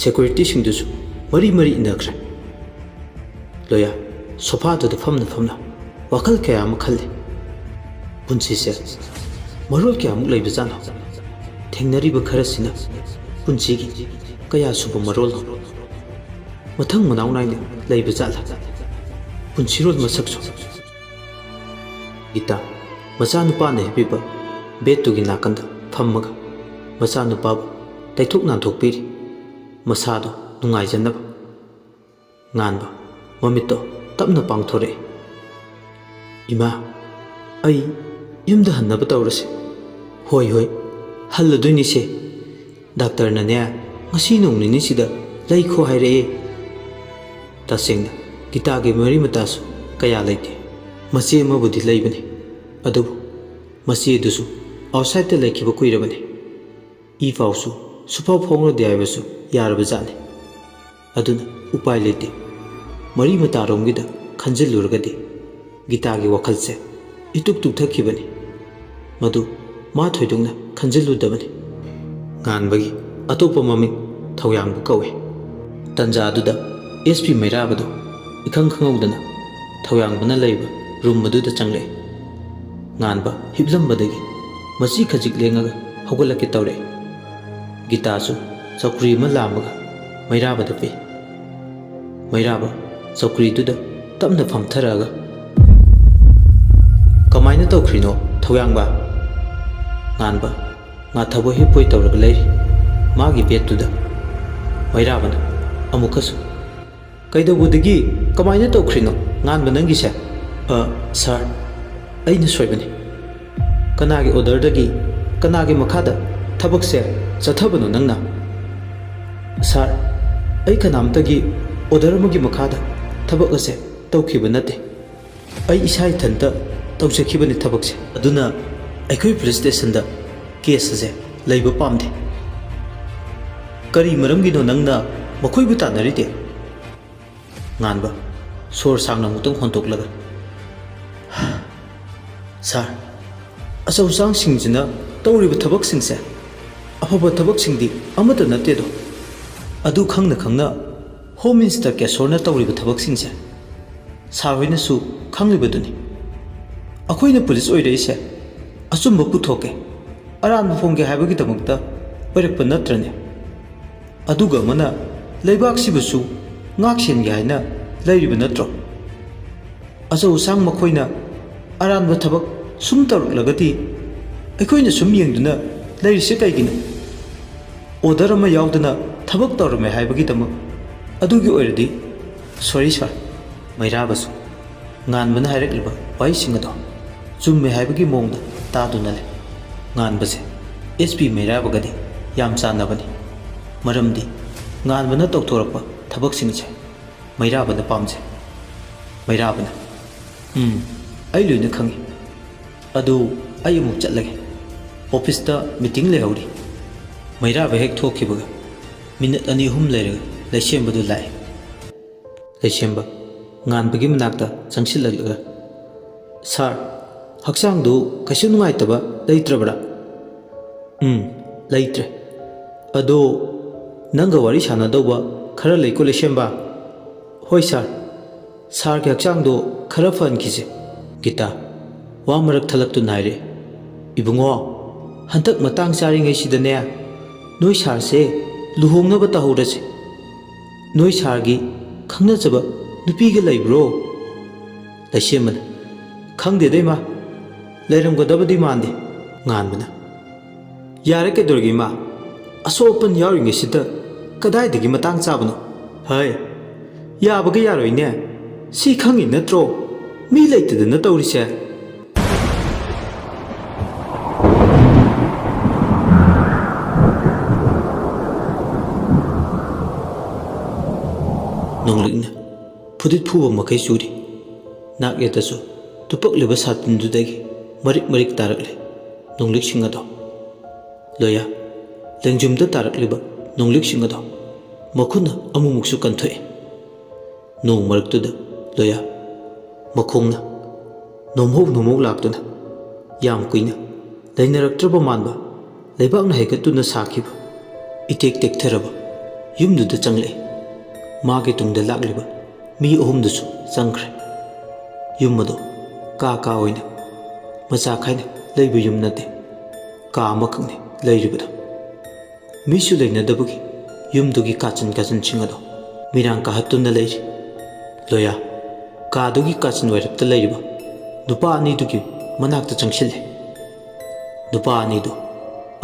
ꯁꯦꯀ꯭ꯌꯨꯔꯤꯇꯤꯁꯤꯡꯗꯨꯁꯨ ꯃꯔꯤ ꯃꯔꯤ ꯏꯟꯅꯈ꯭ꯔꯦ꯫ ꯂꯣꯌꯥ ꯁꯣꯐꯥꯗꯨꯗ ꯐꯝꯅ ꯐꯝꯅ ꯋꯥꯈꯜ ꯀꯌꯥ ꯑꯃ ꯈꯜꯂꯤ꯫ ꯄꯨꯟꯁꯤꯁꯦ ꯃꯔꯣꯜ ꯀꯌꯥꯃꯨꯛ ꯂꯩꯕꯖꯥꯠꯅꯣ? ꯊꯦꯡꯅꯔꯤꯕ ꯈꯔꯁꯤꯅ ꯄꯨꯟꯁꯤꯒꯤ ꯀꯌꯥ ꯁꯨꯕ ꯃꯔꯣꯜꯅꯣ? ꯃꯊꯪ ꯃꯅꯥꯎ ꯅꯥꯏꯅ ꯂꯩꯕꯖꯥꯠꯂꯥ ꯄꯨꯟꯁꯤꯔꯣꯜ ꯃꯁꯛꯁꯨ? ꯒꯤꯇꯥ ꯃꯆꯥꯅꯨꯄꯥꯅ ꯍꯤꯞꯄꯤꯕ ꯕꯦꯗꯇꯨꯒꯤ ꯅꯥꯀꯟꯗ ꯐꯝꯃꯒ ꯃꯆꯥꯅꯨꯄꯥꯕꯨ ꯇꯩꯊꯣꯛ ꯅꯥꯟꯊꯣꯛꯄꯤꯔꯤ, ꯃꯁꯥꯗꯨ ꯅꯨꯡꯉꯥꯏꯖꯅꯕ꯫ ꯉꯥꯟꯕ ꯃꯃꯤꯠꯇꯣ ꯇꯞꯅ ꯄꯥꯡꯊꯣꯔꯛꯏ꯫ "ꯏꯃꯥ, ꯑꯩ ꯌꯨꯝꯗ ꯍꯟꯅꯕ ꯇꯧꯔꯁꯦ꯫" "ꯍꯣꯏ, ꯍꯣꯏ, ꯍꯜꯂꯗꯣꯏꯅꯤꯁꯦ꯫ ꯗꯥꯛꯇꯔꯅꯅꯦ, ꯉꯁꯤ ꯅꯣꯡ ꯅꯤꯅꯤꯁꯤꯗ ꯂꯩꯈꯣ ꯍꯥꯏꯔꯛꯑꯦ꯫" ꯇꯁꯦꯡꯅ ꯒꯤꯇꯥꯒꯤ ꯃꯔꯤ ꯃꯇꯥꯁꯨ ꯀꯌꯥ ꯂꯩꯇꯦ꯫ ꯃꯆꯦ ꯑꯃꯕꯨꯗꯤ ꯂꯩꯕꯅꯤ, ꯑꯗꯨꯕꯨ ꯃꯆꯦꯗꯨꯁꯨ ꯑꯥꯎꯠꯁꯥꯏꯗꯇ ꯂꯩꯈꯤꯕ ꯀꯨꯏꯔꯕꯅꯤ꯫ ꯏ ꯄꯥꯎꯁꯨ ꯁꯨꯐꯥꯎ ꯐꯥꯎꯅꯗꯦ ꯍꯥꯏꯕꯁꯨ ꯌꯥꯔꯕ ꯖꯥꯠꯅꯤ꯫ ꯑꯗꯨꯅ ꯎꯄꯥꯏ ꯂꯩꯇꯦ꯫ ꯃꯔꯤ ꯃꯇꯥꯔꯣꯝꯒꯤꯗ ꯈꯟꯖꯤꯜꯂꯨꯔꯒꯗꯤ ꯒꯤꯇꯥꯒꯤ ꯋꯥꯈꯜꯁꯦ ꯏꯇꯨꯛ ꯇꯨꯛꯊꯈꯤꯕꯅꯤ꯫ ꯃꯗꯨ ꯃꯥ ꯊꯣꯏꯗꯣꯛꯅ ꯈꯟꯖꯤꯜꯂꯨꯗꯕꯅꯤ꯫ ꯉꯥꯟꯕꯒꯤ ꯑꯇꯣꯞꯄ ꯃꯃꯤꯡ ꯊꯧꯌꯥꯡꯕ ꯀꯧꯏ꯫ ꯇꯟꯖꯥꯗꯨꯗ ꯑꯦꯁ ꯄꯤ ꯃꯩꯔꯥꯕꯗꯨ ꯏꯈꯪ ꯈꯪꯍꯧꯗꯅ ꯊꯧꯌꯥꯡꯕꯅ ꯂꯩꯕ ꯔꯨꯝ ꯑꯗꯨꯗ ꯆꯪꯂꯛꯏ꯫ ꯉꯥꯟꯕ ꯍꯤꯞꯂꯝꯕꯗꯒꯤ ꯃꯆꯤ ꯈꯖꯤꯛ ꯂꯦꯡꯉꯒ ꯍꯧꯒꯠꯂꯛꯀꯦ ꯇꯧꯔꯛꯏ꯫ ꯒꯤꯇꯥꯁꯨ ꯆꯧꯀ꯭ꯔꯤ ꯑꯃ ꯂꯥꯝꯃꯒ ꯃꯩꯔꯥꯕꯗ ꯄꯤ꯫ ꯃꯩꯔꯥꯕ ꯆꯧꯀ꯭ꯔꯤꯗꯨꯗ ꯇꯞꯅ ꯐꯝꯊꯔꯛꯑꯒ, "ꯀꯃꯥꯏꯅ ꯇꯧꯈ꯭ꯔꯤꯅꯣ, ꯊꯧꯌꯥꯡꯕ?" ꯉꯥꯟꯕ ꯉꯥꯊꯕꯣꯏ ꯍꯤꯞꯄꯣꯏ ꯇꯧꯔꯒ ꯂꯩꯔꯤ ꯃꯥꯒꯤ ꯕꯦꯗꯇꯨꯗ꯫ ꯃꯩꯔꯥꯕꯅ ꯑꯃꯨꯛꯀꯁꯨ, "ꯀꯩꯗꯧꯕꯗꯒꯤ ꯀꯃꯥꯏꯅ ꯇꯧꯈ꯭ꯔꯤꯅꯣ, ꯉꯥꯟꯕ, ꯅꯪꯒꯤꯁꯦ?" "ꯑ, ꯁꯥꯔ, ꯑꯩꯅ ꯁꯣꯏꯕꯅꯤ꯫ ꯀꯅꯥꯒꯤ ꯑꯣꯔꯗꯔꯗꯒꯤ, ꯀꯅꯥꯒꯤ ꯃꯈꯥꯗ ꯊꯕꯛꯁꯦ ꯆꯠꯊꯕꯅꯣ ꯅꯪꯅ?" "ꯁꯥꯔ, ꯑꯩ ꯀꯅꯥꯝꯇꯒꯤ ꯑꯣꯔꯗꯔ ꯑꯃꯒꯤ ꯃꯈꯥꯗ ꯊꯕꯛ ꯑꯁꯦ ꯇꯧꯈꯤꯕ ꯅꯠꯇꯦ꯫ ꯑꯩ ꯏꯁꯥ ꯏꯊꯟꯇ ꯇꯧꯖꯈꯤꯕꯅꯤ ꯊꯕꯛꯁꯦ꯫ ꯑꯗꯨꯅ ꯑꯩꯈꯣꯏ ꯄꯨꯂꯤꯁ ꯁ꯭ꯇꯦꯁꯟꯗ ꯀꯦꯁ ꯑꯁꯦ ꯂꯩꯕ ꯄꯥꯝꯗꯦ꯫ ꯀꯔꯤ ꯃꯔꯝꯒꯤꯅꯣ ꯅꯪꯅ ꯃꯈꯣꯏꯕꯨ ꯇꯥꯟꯅꯔꯤꯗꯤ?" ꯉꯥꯟꯕ ꯁꯣꯔ ꯁꯥꯡꯅ ꯑꯃꯨꯛꯇꯪ ꯍꯣꯟꯗꯣꯛꯂꯒ, "ꯁꯥꯔ, ꯑꯆꯧꯁꯥꯡꯁꯤꯡꯁꯤꯅ ꯇꯧꯔꯤꯕ ꯊꯕꯛꯁꯤꯡꯁꯦ ꯑꯐꯕ ꯊꯕꯛꯁꯤꯡꯗꯤ ꯑꯃꯠꯇ ꯅꯠꯇꯦꯗꯣ꯫ ꯑꯗꯨ ꯈꯪꯅ ꯈꯪꯅ ꯍꯣꯝ ꯃꯤꯅꯤꯁꯇꯔ ꯀꯦꯁꯣꯔꯅ ꯇꯧꯔꯤꯕ ꯊꯕꯛꯁꯤꯡꯁꯦ ꯁꯥꯔ ꯍꯣꯏꯅꯁꯨ ꯈꯪꯂꯤꯕꯗꯨꯅꯤ꯫ ꯑꯩꯈꯣꯏꯅ ꯄꯨꯂꯤꯁ ꯑꯣꯏꯔꯛꯏꯁꯦ ꯑꯆꯨꯝꯕ ꯄꯨꯊꯣꯛꯀꯦ, ꯑꯔꯥꯟꯕ ꯐꯣꯡꯒꯦ ꯍꯥꯏꯕꯒꯤꯗꯃꯛꯇ ꯑꯣꯏꯔꯛꯄ ꯅꯠꯇ꯭ꯔꯅꯦ? ꯑꯗꯨꯒ ꯑꯃꯅ ꯂꯩꯕꯥꯛꯁꯤꯕꯨꯁꯨ ꯉꯥꯛ ꯁꯦꯟꯒꯦ ꯍꯥꯏꯅ ꯂꯩꯔꯤꯕ ꯅꯠꯇ꯭ꯔꯣ? ꯑꯆꯧ ꯑꯁꯥꯡ ꯃꯈꯣꯏꯅ ꯑꯔꯥꯟꯕ ꯊꯕꯛ ꯁꯨꯝ ꯇꯧꯔꯛꯂꯒꯗꯤ ꯑꯩꯈꯣꯏꯅ ꯁꯨꯝ ꯌꯦꯡꯗꯨꯅ ꯂꯩꯔꯤꯁꯦ ꯀꯩꯒꯤꯅꯣ? ꯑꯣꯗꯔ ꯑꯃ ꯌꯥꯎꯗꯅ ꯊꯕꯛ ꯇꯧꯔꯝꯃꯦ ꯍꯥꯏꯕꯒꯤꯗꯃꯛ꯫ ꯑꯗꯨꯒꯤ ꯑꯣꯏꯔꯗꯤ ꯁꯣꯔꯤ ꯁꯥꯔ, ꯃꯩꯔꯥꯕꯁꯨ꯫ ꯉꯥꯟꯕꯅ ꯍꯥꯏꯔꯛꯂꯤꯕ ꯋꯥꯍꯩꯁꯤꯡ ꯑꯗꯣ ꯆꯨꯝꯃꯦ ꯍꯥꯏꯕꯒꯤ ꯃꯑꯣꯡꯗ ꯇꯥꯗꯨꯅ ꯂꯩ꯫ ꯉꯥꯟꯕꯁꯦ ꯑꯦꯁ ꯄꯤ ꯃꯩꯔꯥꯕꯒꯗꯤ ꯌꯥꯝ ꯆꯥꯟꯅꯕꯅꯤ꯫ ꯃꯔꯝꯗꯤ ꯉꯥꯟꯕꯅ ꯇꯧꯊꯣꯔꯛꯄ ꯊꯕꯛꯁꯤꯡꯁꯦ ꯃꯩꯔꯥꯕꯅ ꯄꯥꯝꯖꯩ꯫ ꯃꯩꯔꯥꯕꯅ, "ꯎꯝ, ꯑꯩ ꯂꯣꯏꯅ ꯈꯪꯏ꯫ ꯑꯗꯨ ꯑꯩ ꯑꯃꯨꯛ ꯆꯠꯂꯒꯦ꯫ ꯑꯣꯐꯤꯁꯇ ꯃꯤꯇꯤꯡ ꯂꯩꯍꯧꯔꯤ꯫" ꯃꯩꯔꯥꯕ ꯍꯦꯛ ꯊꯣꯛꯈꯤꯕꯒ ꯃꯤꯅꯠ ꯑꯅꯤ ꯑꯍꯨꯝ ꯂꯩꯔꯒ ꯂꯩꯁꯦꯝꯕꯗꯨ ꯂꯥꯛꯏ꯫ ꯂꯩꯁꯦꯝꯕ ꯉꯥꯟꯕꯒꯤ ꯃꯅꯥꯛꯇ ꯆꯪꯁꯤꯜꯂꯛꯂꯒ, "ꯁꯥꯔ, ꯍꯛꯆꯥꯡꯗꯨ ꯀꯩꯁꯨ ꯅꯨꯡꯉꯥꯏꯇꯕ ꯂꯩꯇ꯭ꯔꯕ꯭ꯔꯥ?" "ꯎꯝ, ꯂꯩꯇ꯭ꯔꯦ꯫ ꯑꯗꯣ ꯅꯪꯒ ꯋꯥꯔꯤ ꯁꯥꯟꯅꯗꯧꯕ ꯈꯔ ꯂꯩꯀꯣ, ꯂꯩꯁꯦꯝꯕ꯫" "ꯍꯣꯏ ꯁꯥꯔ, ꯁꯥꯔꯒꯤ ꯍꯛꯆꯥꯡꯗꯣ ꯈꯔ ꯐꯍꯟꯈꯤꯁꯦ꯫" ꯒꯤꯇꯥ ꯋꯥ ꯃꯔꯛ ꯊꯠꯂꯛꯇꯨꯅ ꯍꯥꯏꯔꯦ, "ꯏꯕꯨꯡꯉꯣ, ꯍꯟꯗꯛ ꯃꯇꯥꯡ ꯆꯥꯔꯤꯉꯩꯁꯤꯗꯅꯦ, ꯅꯣꯏ ꯁꯥꯔꯁꯦ ꯂꯨꯍꯣꯡꯅꯕ ꯇꯧꯍꯧꯔꯁꯦ꯫ ꯅꯣꯏ ꯁꯥꯔꯒꯤ ꯈꯪꯅꯖꯕ ꯅꯨꯄꯤꯒ ꯂꯩꯕ꯭ꯔꯣ?" ꯂꯩꯁꯦꯝꯕꯅ, "ꯈꯪꯗꯦꯗ ꯏꯃꯥ, ꯂꯩꯔꯝꯒꯗꯕꯗꯤ ꯃꯥꯟꯗꯦ꯫" ꯉꯥꯟꯕꯅ, "ꯌꯥꯔꯦ, ꯀꯩꯗꯧꯔꯒꯦ ꯏꯃꯥ? ꯑꯁꯣꯛ ꯑꯄꯟ ꯌꯥꯎꯔꯤꯉꯩꯁꯤꯗ ꯀꯗꯥꯏꯗꯒꯤ ꯃꯇꯥꯡ ꯆꯥꯕꯅꯣ? ꯍꯩ, ꯌꯥꯕꯒ ꯌꯥꯔꯣꯏꯅꯦ꯫ ꯁꯤ ꯈꯪꯉꯤ ꯅꯠꯇ꯭ꯔꯣ? ꯃꯤ ꯂꯩꯇꯗꯅ ꯇꯧꯔꯤꯁꯦ꯫" ꯅꯣꯡꯂꯤꯛꯅ ꯐꯨꯗꯤꯠ ꯐꯨꯕ ꯃꯈꯩ ꯆꯨꯔꯤ꯫ ꯅꯥꯛ ꯌꯦꯠꯇꯁꯨ ꯇꯨꯞꯄꯛꯂꯤꯕ ꯁꯥꯇꯤꯟꯗꯨꯗꯒꯤ ꯃꯔꯤꯛ ꯃꯔꯤꯛ ꯇꯥꯔꯛꯂꯤ ꯅꯣꯡꯂꯤꯛꯁꯤꯡ ꯑꯗꯣ꯫ ꯂꯣꯌꯥ, ꯂꯦꯡꯖꯨꯝꯗ ꯇꯥꯔꯛꯂꯤꯕ ꯅꯣꯡꯂꯤꯛꯁꯤꯡ ꯑꯗꯣ ꯃꯈꯨꯠꯅ ꯑꯃꯨꯛꯃꯨꯛꯁꯨ ꯀꯟꯊꯣꯛꯏ꯫ ꯅꯣꯡ ꯃꯔꯛꯇꯨꯗ ꯂꯣꯌꯥ ꯃꯈꯣꯡꯅ ꯅꯣꯝꯍꯧ ꯅꯣꯝꯍꯧ ꯂꯥꯛꯇꯨꯅ ꯌꯥꯝ ꯀꯨꯏꯅ ꯂꯩꯅꯔꯛꯇ꯭ꯔꯕ ꯃꯥꯟꯕ, ꯂꯩꯕꯥꯛꯅ ꯍꯩꯒꯠꯇꯨꯅ ꯁꯥꯈꯤꯕ ꯏꯇꯦꯛ ꯇꯦꯛꯊꯔꯕ ꯌꯨꯝꯗꯨꯗ ꯆꯪꯂꯛꯏ꯫ ꯃꯥꯒꯤ ꯇꯨꯡꯗ ꯂꯥꯛꯂꯤꯕ ꯃꯤ ꯑꯍꯨꯝꯗꯨꯁꯨ ꯆꯪꯈ꯭ꯔꯦ꯫ ꯌꯨꯝ ꯑꯗꯨ ꯀꯥ ꯀꯥ ꯑꯣꯏꯅ ꯃꯆꯥ ꯈꯥꯏꯅ ꯂꯩꯕ ꯌꯨꯝ ꯅꯠꯇꯦ, ꯀꯥ ꯑꯃꯈꯛꯅꯤ ꯂꯩꯔꯤꯕꯗꯨ꯫ ꯃꯤꯁꯨ ꯂꯩꯅꯗꯕꯒꯤ ꯌꯨꯝꯗꯨꯒꯤ ꯀꯥꯆꯤꯟ ꯀꯥꯆꯤꯟꯁꯤꯡ ꯑꯗꯨ ꯃꯤꯔꯥꯡ ꯀꯥꯍꯠꯇꯨꯅ ꯂꯩꯔꯤ꯫ ꯂꯣꯌꯥ ꯀꯥꯗꯨꯒꯤ ꯀꯥꯆꯤꯟ ꯋꯥꯏꯔꯞꯇ ꯂꯩꯔꯤꯕ ꯅꯨꯄꯥ ꯑꯅꯤꯗꯨꯒꯤ ꯃꯅꯥꯛꯇ ꯆꯪꯁꯤꯜꯂꯦ꯫ ꯅꯨꯄꯥ ꯑꯅꯤꯗꯨ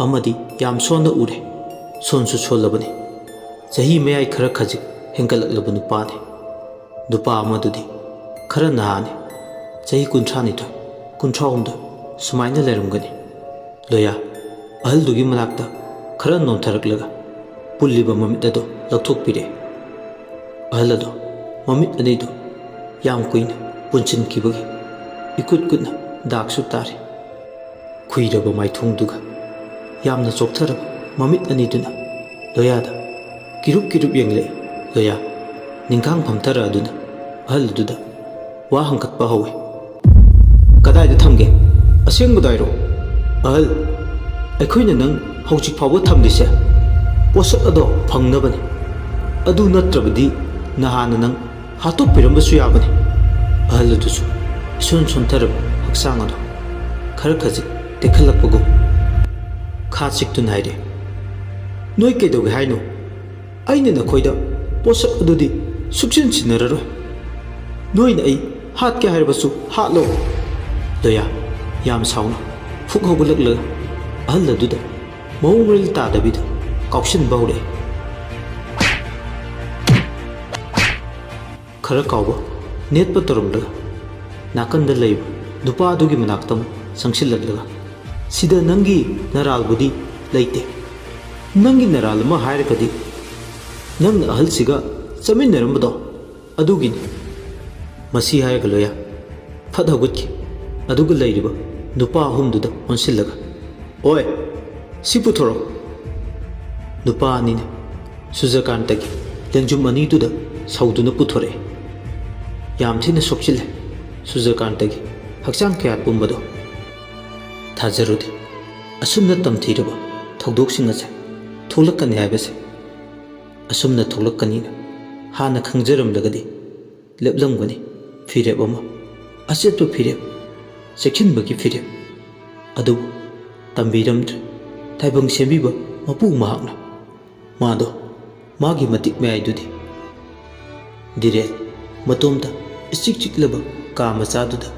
ꯑꯃꯗꯤ ꯌꯥꯝ ꯁꯣꯟꯅ ꯎꯔꯦ꯫ ꯁꯣꯟꯁꯨ ꯁꯣꯜꯂꯕꯅꯤ꯫ ꯆꯍꯤ ꯃꯌꯥꯏ ꯈꯔ ꯈꯖꯤꯛ ꯍꯦꯟꯒꯠꯂꯛꯂꯕ ꯅꯨꯄꯥꯅꯤ꯫ ꯅꯨꯄꯥ ꯑꯃꯗꯨꯗꯤ ꯈꯔ ꯅꯍꯥꯅꯤ꯫ ꯆꯍꯤ ꯀꯨꯟꯊ꯭ꯔꯥ ꯅꯤꯊꯣꯏ, ꯀꯨꯟꯊ꯭ꯔꯥ ꯍꯨꯝꯗꯣꯏ ꯁꯨꯃꯥꯏꯅ ꯂꯩꯔꯝꯒꯅꯤ꯫ ꯂꯣꯌꯥ ꯑꯍꯜꯗꯨꯒꯤ ꯃꯅꯥꯛꯇ ꯈꯔ ꯅꯣꯟꯊꯔꯛꯂꯒ ꯄꯨꯜꯂꯤꯕ ꯃꯃꯤꯠ ꯑꯗꯨ ꯂꯧꯊꯣꯛꯄꯤꯔꯦ꯫ ꯑꯍꯜ ꯑꯗꯨ ꯃꯃꯤꯠ ꯑꯅꯤꯗꯨ ꯌꯥꯝ ꯀꯨꯏꯅ ꯄꯨꯟꯁꯤꯟꯈꯤꯕꯒꯤ ꯏꯀꯨꯠ ꯀꯨꯠꯅ ꯗꯥꯛꯁꯨ ꯇꯥꯔꯤ꯫ ꯈꯨꯏꯔꯕ ꯃꯥꯏꯊꯣꯡꯗꯨꯒ ꯌꯥꯝꯅ ꯆꯣꯛꯊꯔꯕ ꯃꯃꯤꯠ ꯑꯅꯤꯗꯨꯅ ꯂꯣꯌꯥꯗ ꯀꯤꯔꯨꯞ ꯀꯤꯔꯨꯞ ꯌꯦꯡꯂꯛꯏ꯫ ꯂꯣꯌꯥ ꯅꯤꯡꯈꯥꯡ ꯐꯝꯊꯔꯛꯑꯗꯨꯅ ꯑꯍꯜ ꯑꯗꯨꯗ ꯋꯥ ꯍꯪꯒꯠꯄ ꯍꯧꯏ꯫ "ꯀꯗꯥꯏꯗ ꯊꯝꯒꯦ? ꯑꯁꯦꯡꯕꯗꯣ ꯍꯥꯏꯔꯛꯑꯣ꯫" "ꯑꯍꯜ, ꯑꯩꯈꯣꯏꯅ ꯅꯪ ꯍꯧꯖꯤꯛ ꯐꯥꯎꯕ ꯊꯝꯂꯤꯁꯦ ꯄꯣꯠꯁꯛ ꯑꯗꯣ ꯐꯪꯅꯕꯅꯤ꯫ ꯑꯗꯨ ꯅꯠꯇ꯭ꯔꯕꯗꯤ ꯅꯍꯥꯟꯅ ꯅꯪ ꯍꯥꯠꯇꯣꯛꯄꯤꯔꯝꯕꯁꯨ ꯌꯥꯕꯅꯤ꯫" ꯑꯍꯜ ꯑꯗꯨꯁꯨ ꯏꯁꯣꯟ ꯁꯣꯟꯊꯔꯕ ꯍꯛꯆꯥꯡ ꯑꯗꯨ ꯈꯔ ꯈꯖꯤꯛ ꯇꯦꯛꯈꯠꯂꯛꯄꯒꯨꯝ ꯈꯥ ꯆꯤꯛꯇꯨꯅ ꯍꯥꯏꯔꯦ, "ꯅꯣꯏ ꯀꯩꯗꯧꯒꯦ ꯍꯥꯏꯅꯣ? ꯑꯩꯅ ꯅꯈꯣꯏꯗ ꯄꯣꯠꯁꯛ ꯑꯗꯨꯗꯤ ꯁꯨꯛꯁꯤꯟ ꯁꯤꯟꯅꯔꯔꯣꯏ꯫ ꯅꯣꯏꯅ ꯑꯩ ꯍꯥꯠꯀꯦ ꯍꯥꯏꯔꯕꯁꯨ ꯍꯥꯠꯂꯣ꯫" ꯂꯣꯌꯥ ꯌꯥꯝ ꯁꯥꯎꯅ ꯐꯨꯛ ꯍꯧꯒꯠꯂꯛꯂꯒ ꯑꯍꯜ ꯑꯗꯨꯗ ꯃꯑꯣꯡ ꯃꯔꯤꯜ ꯇꯥꯗꯕꯤꯗ ꯀꯥꯎꯁꯤꯟꯕ ꯍꯧꯔꯛꯏ꯫ ꯈꯔ ꯀꯥꯎꯕ ꯅꯦꯠꯄ ꯇꯧꯔꯝꯂꯒ ꯅꯥꯀꯟꯗ ꯂꯩꯕ ꯅꯨꯄꯥ ꯑꯗꯨꯒꯤ ꯃꯅꯥꯛꯇ ꯑꯃꯨꯛ ꯆꯪꯁꯤꯜꯂꯛꯂꯒ, "ꯁꯤꯗ ꯅꯪꯒꯤ ꯅꯔꯥꯜꯕꯨꯗꯤ ꯂꯩꯇꯦ꯫ ꯅꯪꯒꯤ ꯅꯔꯥꯜ ꯑꯃ ꯍꯥꯏꯔꯒꯗꯤ ꯅꯪꯅ ꯑꯍꯜꯁꯤꯒ ꯆꯠꯃꯤꯟꯅꯔꯝꯕꯗꯣ ꯑꯗꯨꯒꯤꯅꯤ꯫" ꯃꯁꯤ ꯍꯥꯏꯔꯒ ꯂꯣꯌꯥ ꯐꯠ ꯍꯧꯒꯠꯈꯤ꯫ ꯑꯗꯨꯒ ꯂꯩꯔꯤꯕ ꯅꯨꯄꯥ ꯑꯍꯨꯝꯗꯨꯗ ꯑꯣꯟꯁꯤꯜꯂꯒ, "ꯑꯣꯏ, ꯁꯤ ꯄꯨꯊꯣꯔꯛꯑꯣ꯫" ꯅꯨꯄꯥ ꯑꯅꯤꯅ ꯁꯨꯖꯀꯥꯟꯇꯒꯤ ꯂꯦꯡꯖꯨꯝ ꯑꯅꯤꯗꯨꯗ ꯁꯧꯗꯨꯅ ꯄꯨꯊꯣꯔꯛꯑꯦ꯫ ꯌꯥꯝ ꯊꯤꯅ ꯁꯣꯛꯆꯤꯜꯂꯦ ꯁꯨꯖꯀꯥꯟꯇꯒꯤ ꯍꯛꯆꯥꯡ ꯀꯌꯥꯠ ꯄꯨꯝꯕꯗꯣ꯫ ꯊꯥꯖꯔꯨꯗꯦ꯫ ꯑꯁꯨꯝꯅ ꯇꯝꯊꯤꯔꯕ ꯊꯧꯗꯣꯛꯁꯤꯡ ꯑꯁꯦ ꯊꯣꯛꯂꯛꯀꯅꯤ ꯍꯥꯏꯕꯁꯦ꯫ ꯑꯁꯨꯝꯅ ꯊꯣꯛꯂꯛꯀꯅꯤꯅ ꯍꯥꯟꯅ ꯈꯪꯖꯔꯝꯂꯒꯗꯤ ꯂꯦꯞꯂꯝꯒꯅꯤ꯫ ꯐꯤꯔꯦꯞ ꯑꯃ, ꯑꯆꯦꯠꯄ ꯐꯤꯔꯦꯞ, ꯆꯦꯛꯁꯤꯟꯕꯒꯤ ꯐꯤꯔꯦꯞ꯫ ꯑꯗꯨꯕꯨ ꯇꯝꯕꯤꯔꯝꯗ꯭ꯔꯦ꯫ ꯇꯥꯏꯕꯪ ꯁꯦꯝꯕꯤꯕ ꯃꯄꯨ ꯃꯍꯥꯛꯅ ꯃꯥꯗꯣ ꯃꯥꯒꯤ ꯃꯇꯤꯛ ꯃꯌꯥꯏꯗꯨꯗꯤ ꯗꯤꯔꯦꯟ ꯃꯇꯣꯝꯇ ꯏꯆꯤꯛ ꯆꯤꯛꯂꯕ ꯀꯥ ꯃꯆꯥꯗꯨꯗ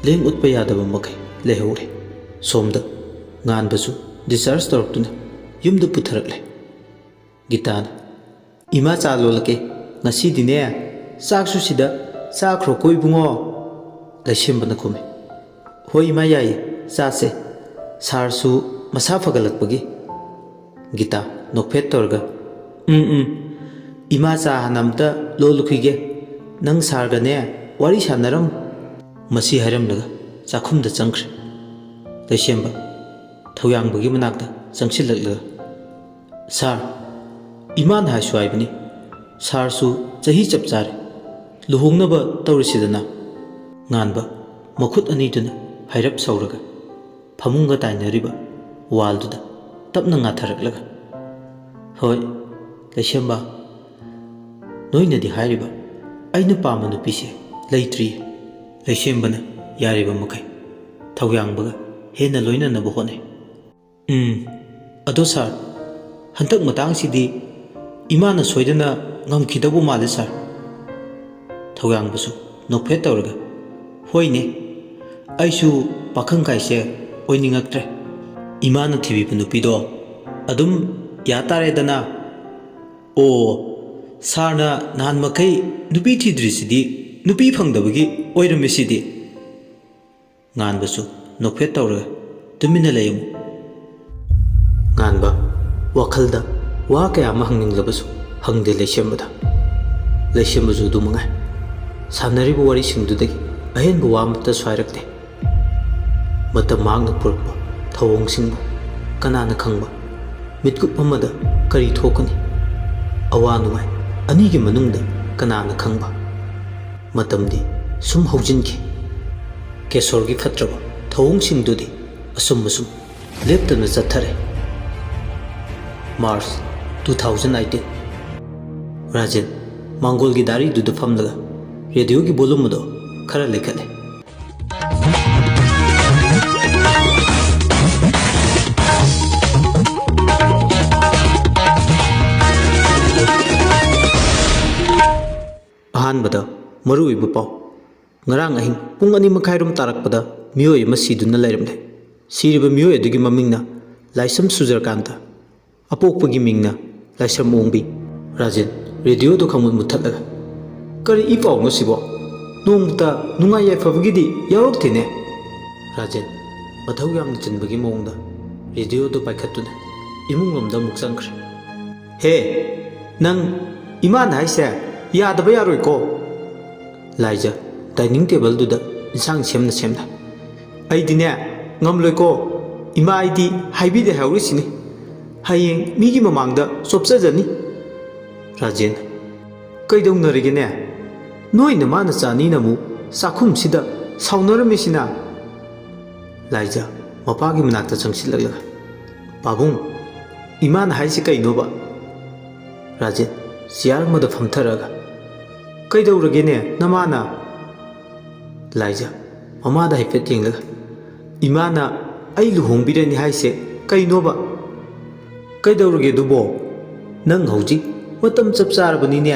ꯂꯦꯡ ꯑꯣꯠꯄ ꯌꯥꯗꯕ ꯃꯈꯩ ꯂꯩꯍꯧꯔꯦ꯫ ꯁꯣꯝꯗ ꯉꯥꯟꯕꯁꯨ discharge ꯇꯧꯔꯛꯇꯨꯅ ꯌꯨꯝꯗ ꯄꯨꯊꯔꯛꯂꯦ꯫ ꯒꯤꯇꯥꯅ, "ꯏꯃꯥ ꯆꯥ ꯂꯣꯜꯂꯛꯀꯦ꯫ ꯉꯁꯤꯗꯤꯅꯦ ꯆꯥꯛꯁꯨ ꯁꯤꯗ ꯆꯥꯈ꯭ꯔꯣꯀꯣ ꯏꯕꯨꯡꯉꯣ?" ꯂꯩꯁꯦꯝꯕꯅ ꯈꯨꯝꯃꯤ, "ꯍꯣꯏ ꯏꯃꯥ, ꯌꯥꯏꯌꯦ, ꯆꯥꯁꯦ꯫ ꯁꯥꯔꯁꯨ ꯃꯁꯥ ꯐꯒꯠꯂꯛꯄꯒꯤ꯫" ꯒꯤꯇꯥ ꯅꯣꯛꯐꯦꯠ ꯇꯧꯔꯒ, "ꯎꯝ, ꯎꯝ, ꯏꯃꯥ ꯆꯥ ꯍꯥꯟꯅ ꯑꯝꯇ ꯂꯣꯜꯂꯨꯈꯤꯒꯦ꯫ ꯅꯪ ꯁꯥꯔꯒꯅꯦ ꯋꯥꯔꯤ ꯁꯥꯟꯅꯔꯝꯃꯨ꯫" ꯃꯁꯤ ꯍꯥꯏꯔꯝꯂꯒ ꯆꯥꯛꯈꯨꯝꯗ ꯆꯪꯈ꯭ꯔꯦ꯫ ꯂꯩꯁꯦꯝꯕ ꯊꯧꯌꯥꯡꯕꯒꯤ ꯃꯅꯥꯛꯇ ꯆꯪꯁꯤꯜꯂꯛꯂꯒ, "ꯁꯥꯔ, ꯏꯃꯥꯅ ꯍꯥꯏꯁꯨ ꯍꯥꯏꯕꯅꯤ, ꯁꯥꯔꯁꯨ ꯆꯍꯤ ꯆꯞ ꯆꯥꯔꯦ, ꯂꯨꯍꯣꯡꯅꯕ ꯇꯧꯔꯁꯤꯗꯅ꯫" ꯉꯥꯟꯕ ꯃꯈꯨꯠ ꯑꯅꯤꯗꯨꯅ ꯍꯥꯏꯔꯞ ꯁꯧꯔꯒ ꯐꯃꯨꯡꯒ ꯇꯥꯏꯅꯔꯤꯕ ꯋꯥꯜꯗꯨꯗ ꯇꯞꯅ ꯉꯥꯊꯔꯛꯂꯒ, "ꯍꯣꯏ, ꯂꯩꯁꯦꯝꯕ, ꯅꯣꯏꯅꯗꯤ ꯍꯥꯏꯔꯤꯕ ꯑꯩꯅ ꯄꯥꯝꯕ ꯅꯨꯄꯤꯁꯦ ꯂꯩꯇ꯭ꯔꯤ꯫" ꯂꯩꯁꯦꯝꯕꯅ ꯌꯥꯔꯤꯕ ꯃꯈꯩ ꯊꯧꯌꯥꯡꯕꯒ ꯍꯦꯟꯅ ꯂꯣꯏꯅꯅꯕ ꯍꯣꯠꯅꯩ꯫ "ꯎꯝ, ꯑꯗꯣ ꯁꯥꯔ, ꯍꯟꯗꯛ ꯃꯇꯥꯡꯁꯤꯗꯤ ꯏꯃꯥꯅ ꯁꯣꯏꯗꯅ ꯉꯝꯈꯤꯗꯧꯕ ꯃꯥꯜꯂꯦ ꯁꯥꯔ꯫" ꯊꯧꯌꯥꯡꯕꯁꯨ ꯅꯣꯛꯐꯦꯠ ꯇꯧꯔꯒ, "ꯍꯣꯏꯅꯦ, ꯑꯩꯁꯨ ꯄꯥꯈꯪ ꯀꯥꯏꯁꯦ ꯑꯣꯏꯅꯤꯡꯉꯛꯇ꯭ꯔꯦ꯫ ꯏꯃꯥꯅ ꯊꯤꯕꯤꯕ ꯅꯨꯄꯤꯗꯣ ꯑꯗꯨꯝ ꯌꯥ ꯇꯥꯔꯦꯗꯅ꯫" "ꯑꯣ, ꯁꯥꯔꯅ ꯅꯍꯥꯟ ꯃꯈꯩ ꯅꯨꯄꯤ ꯊꯤꯗ꯭ꯔꯤꯁꯤꯗꯤ ꯅꯨꯄꯤ ꯐꯪꯗꯕꯒꯤ ꯑꯣꯏꯔꯝꯃꯤꯁꯤꯗꯤ?" ꯉꯥꯟꯕꯁꯨ ꯅꯣꯛꯐꯦꯠ ꯇꯧꯔꯒ, "ꯇꯨꯃꯤꯟꯅ ꯂꯩꯌꯨ꯫" ꯉꯥꯟꯕ ꯋꯥꯈꯜꯗ ꯋꯥ ꯀꯌꯥ ꯑꯃ ꯍꯪꯅꯤꯡꯂꯕꯁꯨ ꯍꯪꯗꯦ ꯂꯩꯁꯦꯝꯕꯗ꯫ ꯂꯩꯁꯦꯝꯕꯁꯨ ꯑꯗꯨ ꯃꯉꯥꯏ꯫ ꯁꯥꯟꯅꯔꯤꯕ ꯋꯥꯔꯤꯁꯤꯡꯗꯨꯗꯒꯤ ꯑꯍꯦꯟꯕ ꯋꯥ ꯑꯃꯠꯇꯁꯨ ꯍꯥꯏꯔꯛꯇꯦ꯫ ꯃꯇꯝ ꯃꯍꯥꯛꯅ ꯄꯨꯔꯛꯄ ꯊꯧꯑꯣꯡꯁꯤꯡꯕꯨ ꯀꯅꯥꯅ ꯈꯪꯕ? ꯃꯤꯠꯀꯨꯞ ꯑꯃꯗ ꯀꯔꯤ ꯊꯣꯛꯀꯅꯤ? ꯑꯋꯥ ꯅꯨꯡꯉꯥꯏ ꯑꯅꯤꯒꯤ ꯃꯅꯨꯡꯗ ꯀꯅꯥꯅ ꯈꯪꯕ? ꯃꯇꯝꯗꯤ ꯁꯨꯝ ꯍꯧꯖꯤꯟꯈꯤ꯫ ꯀꯦꯁꯣꯔꯒꯤ ꯐꯠꯇ꯭ꯔꯕ ꯊꯧꯑꯣꯡꯁꯤꯡꯗꯨꯗꯤ ꯑꯁꯨꯝ ꯑꯁꯨꯝ ꯂꯦꯞꯇꯅ ꯆꯠꯊꯔꯦ꯫ March two thousand eighteen꯫ Rajen ꯃꯥꯡꯒꯣꯜꯒꯤ ꯗꯥꯔꯤꯗꯨꯗ ꯐꯝꯂꯒ ꯔꯦꯗꯤꯑꯣꯒꯤ volume ꯑꯗꯨ ꯈꯔ ꯂꯩꯈꯠꯂꯦ꯫ ꯑꯍꯥꯟꯕꯗ ꯃꯔꯨꯑꯣꯏꯕ ꯄꯥꯎ꯫ ꯉꯔꯥꯡ ꯑꯍꯤꯡ ꯄꯨꯡ ꯑꯅꯤ ꯃꯈꯥꯏꯔꯣꯝ ꯇꯥꯔꯛꯄꯗ ꯃꯤꯑꯣꯏ ꯑꯃ ꯁꯤꯗꯨꯅ ꯂꯩꯔꯝꯂꯦ꯫ ꯁꯤꯔꯤꯕ ꯃꯤꯑꯣꯏ ꯑꯗꯨꯒꯤ ꯃꯃꯤꯡꯅ ꯂꯥꯏꯁ꯭ꯔꯝ ꯁꯨꯖꯔꯀꯥꯟꯇ, ꯑꯄꯣꯛꯄꯒꯤ ꯃꯤꯡꯅ ꯂꯥꯏꯁ꯭ꯔꯝ ꯑꯣꯡꯕꯤ꯫ ꯔꯥꯖꯦꯟ ꯔꯦꯗꯤꯑꯣꯗꯨ ꯈꯪꯃꯨꯠ ꯃꯨꯠꯊꯠꯂꯒ, "ꯀꯔꯤ ꯏ ꯄꯥꯎꯅꯣ ꯁꯤꯕꯣ? ꯅꯣꯡꯃꯇ ꯅꯨꯡꯉꯥꯏ ꯌꯥꯏꯐꯕꯒꯤꯗꯤ ꯌꯥꯎꯔꯛꯇꯦꯅꯦ?" ꯔꯥꯖꯦꯟ ꯃꯊꯧ ꯌꯥꯝꯅ ꯆꯤꯟꯕꯒꯤ ꯃꯑꯣꯡꯗ ꯔꯦꯗꯤꯑꯣꯗꯨ ꯄꯥꯏꯈꯠꯇꯨꯅ ꯏꯃꯨꯡꯂꯣꯝꯗ ꯑꯃꯨꯛ ꯆꯪꯈ꯭ꯔꯦ꯫ "ꯍꯦ, ꯅꯪ ꯏꯃꯥꯅ ꯍꯥꯏꯁꯦ ꯌꯥꯗꯕ ꯌꯥꯔꯣꯏꯀꯣ?" ꯂꯥꯏꯖ dining tableꯗꯨꯗ ꯏꯟꯁꯥꯡ ꯁꯦꯝꯅ ꯁꯦꯝꯅ, "ꯑꯩꯗꯤꯅꯦ ꯉꯝꯂꯣꯏꯀꯣ, ꯏꯃꯥ ꯑꯩꯗꯤ ꯍꯥꯏꯕꯤꯗꯦ ꯍꯥꯏꯍꯧꯔꯤꯁꯤꯅꯤ꯫ ꯍꯌꯦꯡ ꯃꯤꯒꯤ ꯃꯃꯥꯡꯗ ꯆꯣꯞꯆꯖꯅꯤ꯫" ꯔꯥꯖꯦꯟ, "ꯀꯩꯗꯧꯅꯔꯒꯦꯅꯦ? ꯅꯣꯏ ꯅꯃꯥ ꯅꯆꯥ ꯑꯅꯤꯅ ꯑꯃꯨꯛ ꯆꯥꯛꯈꯨꯝꯁꯤꯗ ꯁꯥꯎꯅꯔꯝꯃꯤꯁꯤꯅ?" ꯂꯥꯏꯖ ꯃꯄꯥꯒꯤ ꯃꯅꯥꯛꯇ ꯆꯪꯁꯤꯜꯂꯛꯂꯒ, "ꯄꯥꯕꯨꯡ, ꯏꯃꯥꯅ ꯍꯥꯏꯁꯤ ꯀꯩꯅꯣꯕ?" ꯔꯥꯖꯦꯟ chair ꯑꯃꯗ ꯐꯝꯊꯔꯒ, "ꯀꯩꯗꯧꯔꯒꯦꯅꯦ ꯅꯃꯥꯅ?" ꯂꯥꯏꯖ ꯃꯃꯥꯗ ꯍꯥꯏꯐꯦꯠ ꯌꯦꯡꯂꯒ, "ꯏꯃꯥꯅ ꯑꯩ ꯂꯨꯍꯣꯡꯕꯤꯔꯅꯤ ꯍꯥꯏꯁꯦ ꯀꯩꯅꯣꯕ?" "ꯀꯩꯗꯧꯔꯒꯦ ꯑꯗꯨꯕꯣ? ꯅꯪ ꯍꯧꯖꯤꯛ ꯃꯇꯝ ꯆꯞ ꯆꯥꯔꯕꯅꯤꯅꯦ꯫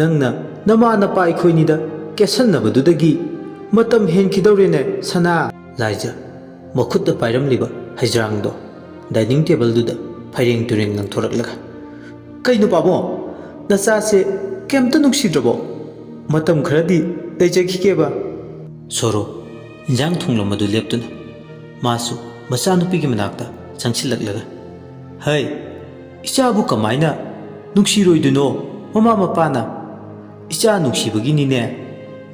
ꯅꯪꯅ ꯅꯃꯥ ꯅꯄꯥ ꯑꯩꯈꯣꯏꯅꯤꯗ ꯀꯦꯠꯁꯟꯅꯕꯗꯨꯗꯒꯤ ꯃꯇꯝ ꯍꯦꯟꯈꯤꯗꯧꯔꯦꯅꯦ, ꯁꯅꯥ!" ꯂꯥꯏꯖ ꯃꯈꯨꯠꯇ ꯄꯥꯏꯔꯝꯂꯤꯕ ꯍꯩꯖ꯭ꯔꯥꯡꯗꯣ dining tableꯗꯨꯗ ꯐꯩꯔꯦꯡ ꯇꯨꯔꯦꯡ ꯂꯪꯊꯣꯔꯛꯂꯒ, "ꯀꯩꯅꯣ ꯄꯥꯕꯣ, ꯅꯆꯥꯁꯦ ꯀꯩꯝꯇ ꯅꯨꯡꯁꯤꯗ꯭ꯔꯕꯣ? ꯃꯇꯝ ꯈꯔꯗꯤ ꯂꯩꯖꯈꯤꯒꯦꯕ꯫" ꯁꯣꯔꯣ ꯏꯟꯖꯥꯡ ꯊꯣꯡꯂꯝꯕꯗꯨ ꯂꯦꯞꯇꯨꯅ ꯃꯥꯁꯨ ꯃꯆꯥꯅꯨꯄꯤꯒꯤ ꯃꯅꯥꯛꯇ ꯆꯪꯁꯤꯜꯂꯛꯂꯒ, "ꯍꯩ, ꯏꯆꯥꯕꯨ ꯀꯃꯥꯏꯅ ꯅꯨꯡꯁꯤꯔꯣꯏꯗꯣꯏꯅꯣ ꯃꯃꯥ ꯃꯄꯥꯅ? ꯏꯆꯥ ꯅꯨꯡꯁꯤꯕꯒꯤꯅꯤꯅꯦ꯫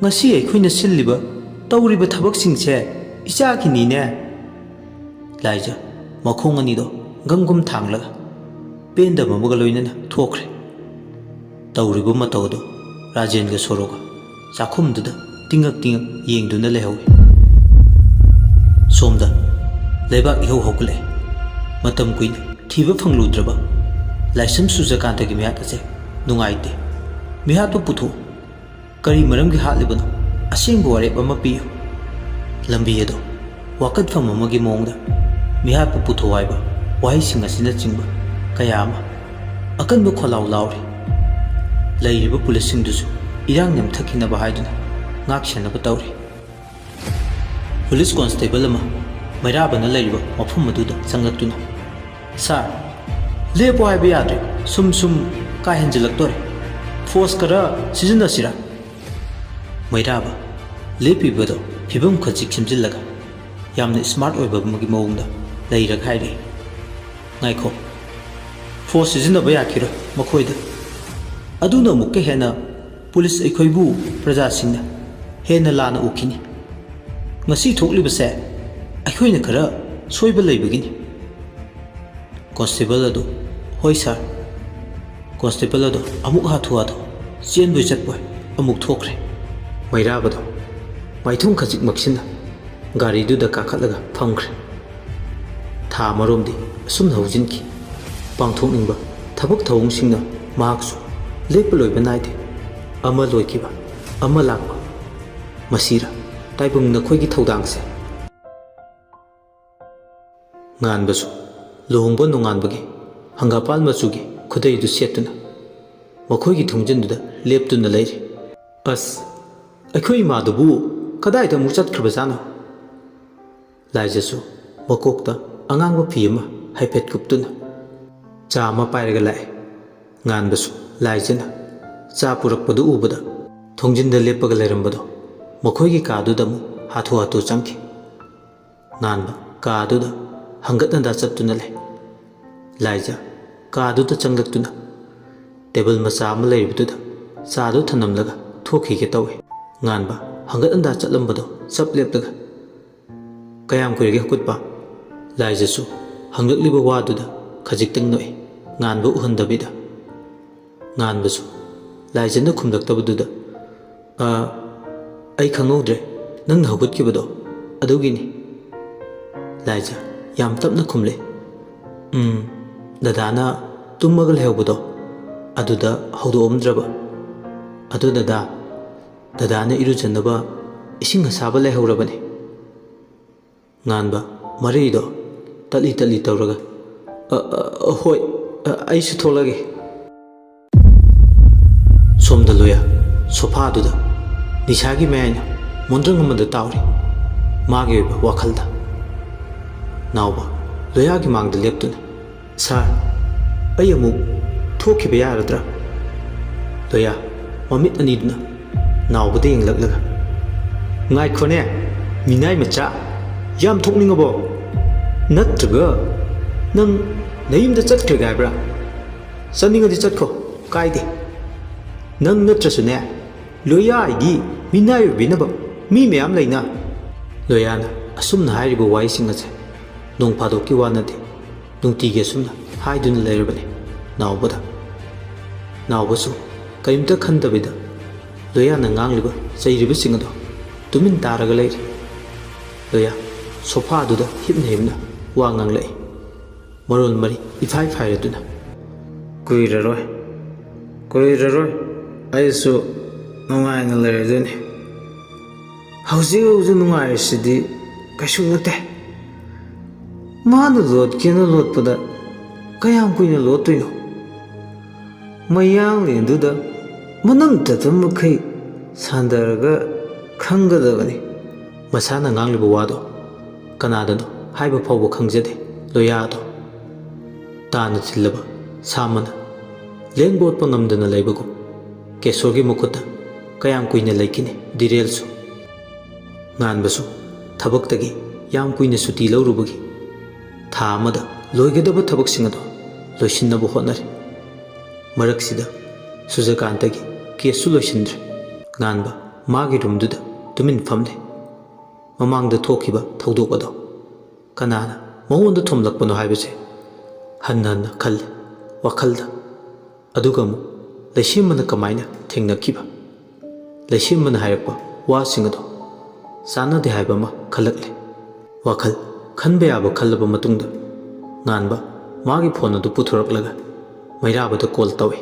ꯉꯁꯤ ꯑꯩꯈꯣꯏꯅ ꯁꯤꯜꯂꯤꯕ, ꯇꯧꯔꯤꯕ ꯊꯕꯛꯁꯤꯡꯁꯦ ꯏꯆꯥꯒꯤꯅꯤꯅꯦ꯫" ꯂꯥꯏꯖ ꯃꯈꯣꯡ ꯑꯅꯤꯗꯣ ꯒꯝ ꯒꯝ ꯊꯥꯡꯂꯒ ꯄꯦꯟꯗꯕ ꯑꯃꯒ ꯂꯣꯏꯅꯅ ꯊꯣꯛꯈ꯭ꯔꯦ꯫ ꯇꯧꯔꯤꯕ ꯃꯇꯧ ꯑꯗꯨ ꯔꯥꯖꯦꯟꯒ ꯁꯣꯔꯣꯒ ꯆꯥꯛꯈꯨꯝꯗꯨꯗ ꯇꯤꯡꯉꯛ ꯇꯤꯡꯉꯛ ꯌꯦꯡꯗꯨꯅ ꯂꯩꯍꯧꯏ꯫ ꯁꯣꯝꯗ ꯂꯩꯕꯥꯛ ꯏꯍꯧ ꯍꯧꯒꯠꯂꯛꯏ꯫ ꯃꯇꯝ ꯀꯨꯏꯅ ꯊꯤꯕ ꯐꯪꯂꯨꯗ꯭ꯔꯕ ꯂꯥꯏꯁ꯭ꯔꯝ ꯁꯨꯔꯖꯀꯥꯟꯇꯒꯤ ꯃꯤꯍꯥꯠ ꯑꯁꯦ ꯅꯨꯡꯉꯥꯏꯇꯦ꯫ ꯃꯤꯍꯥꯠꯄꯨ ꯄꯨꯊꯣꯛꯎ꯫ ꯀꯔꯤ ꯃꯔꯝꯒꯤ ꯍꯥꯠꯂꯤꯕꯅꯣ? ꯑꯁꯦꯡꯕ ꯋꯥꯔꯦꯞ ꯑꯃ ꯄꯤꯌꯨ꯫ ꯂꯝꯕꯤ ꯑꯗꯣ ꯋꯥꯀꯠꯐꯝ ꯑꯃꯒꯤ ꯃꯑꯣꯡꯗ ꯃꯤꯍꯥꯠꯄꯨ ꯄꯨꯊꯣꯛꯎ ꯍꯥꯏꯕ ꯋꯥꯍꯩꯁꯤꯡ ꯑꯁꯤꯅꯆꯤꯡꯕ ꯀꯌꯥ ꯑꯃ ꯑꯀꯟꯕ ꯈꯣꯜꯂꯥꯎ ꯂꯥꯎꯔꯤ꯫ ꯂꯩꯔꯤꯕ ꯄꯨꯂꯤꯁꯁꯤꯡꯗꯨꯁꯨ ꯏꯔꯥꯡ ꯅꯦꯝꯊꯈꯤꯅꯕ ꯍꯥꯏꯗꯨꯅ ꯉꯥꯛ ꯁꯦꯟꯅꯕ ꯇꯧꯔꯤ꯫ ꯄꯨꯂꯤꯁ ꯀꯣꯟꯁꯇꯦꯕꯜ ꯑꯃ ꯃꯩꯔꯥꯕꯅ ꯂꯩꯔꯤꯕ ꯃꯐꯝ ꯑꯗꯨꯗ ꯆꯪꯂꯛꯇꯨꯅ, "ꯁꯥꯔ, ꯂꯦꯞꯄꯣ ꯍꯥꯏꯕ ꯌꯥꯗ꯭ꯔꯦ, ꯁꯨꯝ ꯁꯨꯝ ꯀꯥ ꯍꯦꯟꯖꯤꯜꯂꯛꯇꯣꯔꯦ꯫ ꯐꯣꯔꯁ ꯈꯔ ꯁꯤꯖꯤꯟꯅꯁꯤꯔꯥ?" ꯃꯩꯔꯥꯕ ꯂꯦꯞꯄꯤꯕꯗꯣ ꯐꯤꯕꯝ ꯈꯖꯤꯛ ꯁꯦꯝꯖꯤꯜꯂꯒ ꯌꯥꯝꯅ ꯁ꯭ꯃꯥꯔꯠ ꯑꯣꯏꯕ ꯑꯃꯒꯤ ꯃꯑꯣꯡꯗ ꯂꯩꯔꯒ ꯍꯥꯏꯔꯛꯏ, "ꯉꯥꯏꯈꯣ, ꯐꯣꯔꯁ ꯁꯤꯖꯤꯟꯅꯕ ꯌꯥꯈꯤꯔꯣꯏ ꯃꯈꯣꯏꯗ꯫ ꯑꯗꯨꯅ ꯑꯃꯨꯛꯀ ꯍꯦꯟꯅ ꯄꯨꯂꯤꯁ ꯑꯩꯈꯣꯏꯕꯨ ꯄ꯭ꯔꯖꯥꯁꯤꯡꯅ ꯍꯦꯟꯅ ꯂꯥꯟꯅ ꯎꯈꯤꯅꯤ꯫ ꯉꯁꯤ ꯊꯣꯛꯂꯤꯕꯁꯦ ꯑꯩꯈꯣꯏꯅ ꯈꯔ ꯁꯣꯏꯕ ꯂꯩꯕꯒꯤꯅꯤ"꯫ ꯀꯣꯟꯁꯇꯦꯕꯜ ꯑꯗꯨ, "ꯍꯣꯏ ꯁꯥꯔ"꯫ ꯀꯣꯟꯁꯇꯦꯕꯜ ꯑꯗꯨ ꯑꯃꯨꯛ ꯍꯥꯊꯨ ꯍꯥꯊꯨ ꯆꯦꯟꯕꯣꯏ ꯆꯠꯄꯣꯏ ꯑꯃꯨꯛ ꯊꯣꯛꯈ꯭ꯔꯦ꯫ ꯃꯩꯔꯥꯕꯗꯨ ꯃꯥꯏꯊꯣꯡ ꯈꯖꯤꯛ ꯃꯛꯁꯤꯟꯅ ꯒꯥꯔꯤꯗꯨꯗ ꯀꯥꯈꯠꯂꯒ ꯐꯝꯈ꯭ꯔꯦ꯫ ꯊꯥ ꯑꯃꯔꯣꯝꯗꯤ ꯑꯁꯨꯝꯅ ꯍꯧꯖꯤꯟꯈꯤ꯫ ꯄꯥꯡꯊꯣꯛꯅꯤꯡꯕ ꯊꯕꯛ ꯊꯧꯑꯣꯡꯁꯤꯡꯅ ꯃꯍꯥꯛꯁꯨ ꯂꯦꯞꯄ ꯂꯣꯏꯕ ꯅꯥꯏꯗꯦ꯫ ꯑꯃ ꯂꯣꯏꯈꯤꯕ, ꯑꯃ ꯂꯥꯛꯄ꯫ ꯃꯁꯤꯔ ꯇꯥꯏꯕꯪ ꯅꯈꯣꯏꯒꯤ ꯊꯧꯗꯥꯡꯁꯦ? ꯉꯥꯟꯕꯁꯨ ꯂꯨꯍꯣꯡꯕ ꯅꯣꯡꯉꯥꯟꯕꯒꯤ ꯍꯪꯒꯥꯄꯥꯜ ꯃꯆꯨꯒꯤ ꯈꯨꯗꯩꯗꯨ ꯁꯦꯠꯇꯨꯅ ꯃꯈꯣꯏꯒꯤ ꯊꯣꯡꯖꯤꯟꯗꯨꯗ ꯂꯦꯞꯇꯨꯅ ꯂꯩꯔꯤ꯫ "ꯑꯁ, ꯑꯩꯈꯣꯏ ꯏꯃꯥꯗꯨꯕꯨ ꯀꯗꯥꯏꯗ ꯑꯃꯨꯛ ꯆꯠꯈ꯭ꯔꯕꯖꯥꯠꯅꯣ?" ꯂꯥꯏꯖꯁꯨ ꯃꯀꯣꯛꯇ ꯑꯉꯥꯡꯕ ꯐꯤ ꯑꯃ ꯍꯥꯏꯐꯦꯠ ꯀꯨꯞꯇꯨꯅ ꯆꯥ ꯑꯃ ꯄꯥꯏꯔꯒ ꯂꯥꯛꯑꯦ꯫ ꯉꯥꯟꯕꯁꯨ ꯂꯥꯏꯖꯅ ꯆꯥ ꯄꯨꯔꯛꯄꯗꯨ ꯎꯕꯗ ꯊꯣꯡꯖꯤꯟꯗ ꯂꯦꯞꯄꯒ ꯂꯩꯔꯝꯕꯗꯣ ꯃꯈꯣꯏꯒꯤ ꯀꯥꯗꯨꯗ ꯑꯃꯨꯛ ꯍꯥꯊꯨ ꯍꯥꯊꯨ ꯆꯪꯈꯤ꯫ ꯉꯥꯟꯕ ꯀꯥꯗꯨꯗ ꯍꯪꯒꯠ ꯍꯟꯗꯥ ꯆꯠꯇꯨꯅ ꯂꯩ꯫ ꯂꯥꯏꯖ ꯀꯥꯗꯨꯗ ꯆꯪꯂꯛꯇꯨꯅ ꯇꯦꯕꯜ ꯃꯆꯥ ꯑꯃ ꯂꯩꯔꯤꯕꯗꯨꯗ ꯆꯥꯗꯨ ꯊꯅꯝꯂꯒ ꯊꯣꯛꯈꯤꯒꯦ ꯇꯧꯏ꯫ ꯉꯥꯟꯕ ꯍꯪꯒꯠ ꯍꯟꯗꯥ ꯆꯠꯂꯝꯕꯗꯣ ꯆꯞ ꯂꯦꯞꯂꯒ, "ꯀꯌꯥꯝ ꯀꯨꯏꯔꯒꯦ ꯍꯧꯒꯠꯄ?" ꯂꯥꯏꯖꯁꯨ ꯍꯪꯂꯛꯂꯤꯕ ꯋꯥꯗꯨꯗ ꯈꯖꯤꯛꯇꯪ ꯅꯣꯛꯏ, ꯉꯥꯟꯕ ꯎꯍꯟꯗꯕꯤꯗ꯫ ꯉꯥꯟꯕꯁꯨ ꯂꯥꯏꯖꯅ ꯈꯨꯝꯂꯛꯇꯕꯗꯨꯗ, "ꯑ, ꯑꯩ ꯈꯪꯍꯧꯗ꯭ꯔꯦ, ꯅꯪꯅ ꯍꯧꯒꯠꯈꯤꯕꯗꯣ ꯑꯗꯨꯒꯤꯅꯤ"꯫ ꯂꯥꯏꯖ ꯌꯥꯝ ꯇꯞꯅ ꯈꯨꯝꯂꯦ꯫ "ꯎꯝ, ꯗꯗꯥꯅ ꯇꯨꯝꯃꯒ ꯂꯩꯍꯧꯕꯗꯣ ꯑꯗꯨꯗ ꯍꯧꯗꯣꯛꯑꯝꯗ꯭ꯔꯕ꯫ ꯑꯗꯨ ꯗꯗꯥ, ꯗꯗꯥꯅ ꯏꯔꯨꯖꯅꯕ ꯏꯁꯤꯡ ꯑꯁꯥꯕ ꯂꯩꯍꯧꯔꯕꯅꯤ꯫" ꯉꯥꯟꯕ ꯃꯔꯩꯗꯣ ꯇꯠꯂꯤ ꯇꯠꯂꯤ ꯇꯧꯔꯒ, "ꯑ, ꯑ, ꯍꯣꯏ, ꯑ, ꯑꯩꯁꯨ ꯊꯣꯛꯂꯒꯦ꯫" ꯁꯣꯝꯗ ꯂꯣꯌꯥ ꯁꯣꯐꯥꯗꯨꯗ ꯅꯤꯁꯥꯒꯤ ꯃꯌꯥꯏꯅ ꯃꯣꯟꯗ꯭ꯔꯪ ꯑꯃꯗ ꯇꯥꯎꯔꯤ, ꯃꯥꯒꯤ ꯑꯣꯏꯕ ꯋꯥꯈꯜꯗ꯫ ꯅꯥꯎꯕ ꯂꯣꯌꯥꯒꯤ ꯃꯥꯡꯗ ꯂꯦꯞꯇꯨꯅ, "ꯁꯥꯔ, ꯑꯩ ꯑꯃꯨꯛ ꯊꯣꯛꯈꯤꯕ ꯌꯥꯔꯗ꯭ꯔꯥ?" ꯂꯣꯌꯥ ꯃꯃꯤꯠ ꯑꯅꯤꯗꯨꯅ ꯅꯥꯎꯕꯗ ꯌꯦꯡꯂꯛꯂꯒ, "ꯉꯥꯏꯈꯣꯅꯦ, ꯃꯤꯅꯥꯏ ꯃꯆꯥ, ꯌꯥꯝ ꯊꯣꯛꯅꯤꯡꯉꯕꯣ? ꯅꯠꯇ꯭ꯔꯒ ꯅꯪ ꯅꯌꯨꯝꯗ ꯆꯠꯈ꯭ꯔꯒꯦ ꯍꯥꯏꯕ꯭ꯔꯥ? ꯆꯠꯅꯤꯡꯉꯗꯤ ꯆꯠꯈ꯭ꯔꯣ, ꯀꯥꯏꯗꯦ꯫ ꯅꯪ ꯅꯠꯇ꯭ꯔꯁꯨꯅꯦ, ꯂꯣꯌꯥ ꯍꯥꯏꯗꯤ ꯃꯤꯅꯥꯏ ꯑꯣꯏꯕꯤꯅꯕ ꯃꯤ ꯃꯌꯥꯝ ꯂꯩꯅ꯫" ꯂꯣꯌꯥꯅ ꯑꯁꯨꯝꯅ ꯍꯥꯏꯔꯤꯕ ꯋꯥꯍꯩꯁꯤꯡ ꯑꯁꯦ ꯅꯣꯡ ꯐꯥꯗꯣꯛꯀꯤ ꯋꯥ ꯅꯠꯇꯦ, ꯅꯨꯡꯇꯤꯒꯤ ꯑꯁꯨꯝꯅ ꯍꯥꯏꯗꯨꯅ ꯂꯩꯔꯕꯅꯤ ꯅꯥꯎꯕꯗ꯫ ꯅꯥꯎꯕꯁꯨ ꯀꯔꯤꯝꯇ ꯈꯟꯗꯕꯤꯗ ꯂꯣꯌꯥꯅ ꯉꯥꯡꯂꯤꯕ ꯆꯩꯔꯤꯕꯁꯤꯡ ꯑꯗꯣ ꯇꯨꯃꯤꯟ ꯇꯥꯔꯒ ꯂꯩꯔꯤ꯫ ꯂꯣꯌꯥ ꯁꯣꯐꯥꯗꯨꯗ ꯍꯤꯞꯅ ꯍꯤꯞꯅ ꯋꯥ ꯉꯥꯡꯂꯛꯏ, ꯃꯔꯣꯜ ꯃꯔꯤ ꯏꯐꯥꯏ ꯐꯥꯏꯔꯗꯨꯅ꯫ "ꯀꯨꯏꯔꯔꯣꯏ, ꯀꯨꯏꯔꯔꯣꯏ, ꯑꯩꯁꯨ ꯅꯨꯡꯉꯥꯏꯅ ꯂꯩꯔꯗꯣꯏꯅꯤ꯫ ꯍꯧꯖꯤꯛ ꯍꯧꯖꯤꯛ ꯅꯨꯡꯉꯥꯏꯔꯤꯁꯤꯗꯤ ꯀꯩꯁꯨ ꯅꯠꯇꯦ꯫ ꯃꯥꯅ ꯂꯣꯠꯀꯦꯅ ꯂꯣꯠꯄꯗ ꯀꯌꯥꯝ ꯀꯨꯏꯅ ꯂꯣꯠꯇꯣꯏꯅꯣ? ꯃꯌꯥꯡꯂꯦꯟꯗꯨꯗ ꯃꯅꯝ ꯇꯠꯄ ꯃꯈꯩ ꯁꯥꯟꯗꯔꯒ ꯈꯪꯒꯗꯕꯅꯤ꯫" ꯃꯁꯥꯅ ꯉꯥꯡꯂꯤꯕ ꯋꯥꯗꯣ ꯀꯅꯥꯗꯅꯣ ꯍꯥꯏꯕ ꯐꯥꯎꯕ ꯈꯪꯖꯗꯦ ꯂꯣꯌꯥꯗꯣ꯫ ꯇꯥꯅ ꯊꯤꯜꯂꯕ ꯁꯥ ꯑꯃꯅ ꯂꯦꯡ ꯑꯣꯠꯄ ꯉꯝꯗꯅ ꯂꯩꯕꯒꯨꯝ ꯀꯦꯁꯣꯔꯒꯤ ꯃꯈꯨꯠꯇ ꯀꯌꯥꯝ ꯀꯨꯏꯅ ꯂꯩꯈꯤꯅꯤ ꯗꯤꯔꯦꯜꯁꯨ? ꯉꯥꯟꯕꯁꯨ ꯊꯕꯛꯇꯒꯤ ꯌꯥꯝ ꯀꯨꯏꯅ ꯁꯨꯇꯤ ꯂꯧꯔꯨꯕꯒꯤ ꯊꯥ ꯑꯃꯗ ꯂꯣꯏꯒꯗꯕ ꯊꯕꯛꯁꯤꯡ ꯑꯗꯨ ꯂꯣꯏꯁꯤꯟꯅꯕ ꯍꯣꯠꯅꯔꯤ꯫ ꯃꯔꯛꯁꯤꯗ ꯁꯨꯖꯀꯥꯟꯇꯒꯤ ꯀꯦꯁꯁꯨ ꯂꯣꯏꯁꯤꯟꯗ꯭ꯔꯦ꯫ ꯉꯥꯟꯕ ꯃꯥꯒꯤ ꯔꯨꯝꯗꯨꯗ ꯇꯨꯃꯤꯟ ꯐꯝꯂꯦ꯫ ꯃꯃꯥꯡꯗ ꯊꯣꯛꯈꯤꯕ ꯊꯧꯗꯣꯛ ꯑꯗꯣ ꯀꯅꯥꯅ ꯃꯉꯣꯟꯗ ꯊꯣꯝꯂꯛꯄꯅꯣ ꯍꯥꯏꯕꯁꯦ ꯍꯟꯅ ꯍꯟꯅ ꯈꯜꯂꯤ ꯋꯥꯈꯜꯗ꯫ ꯑꯗꯨꯒ ꯑꯃꯨꯛ ꯂꯩꯁꯦꯝꯕꯅ ꯀꯃꯥꯏꯅ ꯊꯦꯡꯅꯈꯤꯕ? ꯂꯩꯁꯦꯝꯕꯅ ꯍꯥꯏꯔꯛꯄ ꯋꯥꯁꯤꯡ ꯑꯗꯣ ꯆꯥꯟꯅꯗꯦ ꯍꯥꯏꯕ ꯑꯃ ꯈꯜꯂꯛꯂꯦ꯫ ꯋꯥꯈꯜ ꯈꯟꯕ ꯌꯥꯕ ꯈꯜꯂꯕ ꯃꯇꯨꯡꯗ ꯉꯥꯟꯕ ꯃꯥꯒꯤ ꯐꯣꯟ ꯑꯗꯨ ꯄꯨꯊꯣꯔꯛꯂꯒ ꯃꯩꯔꯥꯕꯗ ꯀꯣꯜ ꯇꯧꯏ꯫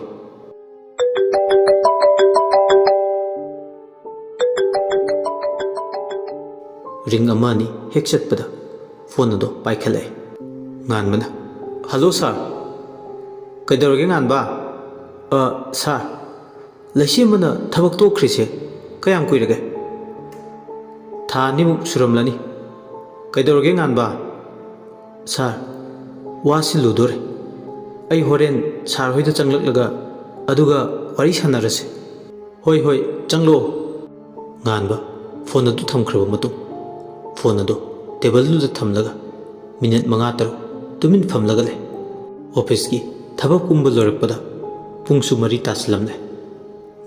ꯔꯤꯡ ꯑꯃ ꯑꯅꯤ ꯍꯦꯛ ꯆꯠꯄꯗ ꯐꯣꯟ ꯑꯗꯣ ꯄꯥꯏꯈꯠꯂꯛꯑꯦ꯫ ꯉꯥꯟꯕꯅ, "ꯍꯜꯂꯣ ꯁꯥꯔ꯫ ꯀꯩꯗꯧꯔꯒꯦ ꯉꯥꯟꯕ?" "ꯑ, ꯁꯥꯔ, ꯂꯩꯁꯦꯝꯕꯅ ꯊꯕꯛ ꯇꯣꯛꯈ꯭ꯔꯤꯁꯦ ꯀꯌꯥꯝ ꯀꯨꯏꯔꯒꯦ?" "ꯊꯥ ꯑꯅꯤꯃꯨꯛ ꯁꯨꯔꯝꯂꯅꯤ꯫ ꯀꯩꯗꯧꯔꯒꯦ ꯉꯥꯟꯕ?" "ꯁꯥꯔ, ꯋꯥꯁꯤ ꯂꯨꯗꯣꯔꯦ꯫ ꯑꯩ ꯍꯣꯔꯦꯟ ꯁꯥꯔ ꯍꯣꯏꯗ ꯆꯪꯂꯛꯂꯒ ꯑꯗꯨꯒ ꯋꯥꯔꯤ ꯁꯥꯟꯅꯔꯁꯦ꯫" "ꯍꯣꯏ, ꯍꯣꯏ, ꯆꯪꯂꯛꯑꯣ꯫" ꯉꯥꯟꯕ ꯐꯣꯟ ꯑꯗꯨ ꯊꯝꯈ꯭ꯔꯕ ꯃꯇꯨꯡ ꯐꯣꯟ ꯑꯗꯨ ꯇꯦꯕꯜꯗꯨꯗ ꯊꯝꯂꯒ ꯃꯤꯅꯤꯠ ꯃꯉꯥ ꯇꯔꯨꯛ ꯇꯨꯃꯤꯟ ꯐꯝꯂꯒ ꯂꯩ꯫ ꯑꯣꯐꯤꯁꯀꯤ ꯊꯕꯛ ꯄꯨꯝꯕ ꯂꯣꯏꯔꯛꯄꯗ ꯄꯨꯡꯁꯨ ꯃꯔꯤ ꯇꯥꯁꯤꯜꯂꯝꯂꯦ꯫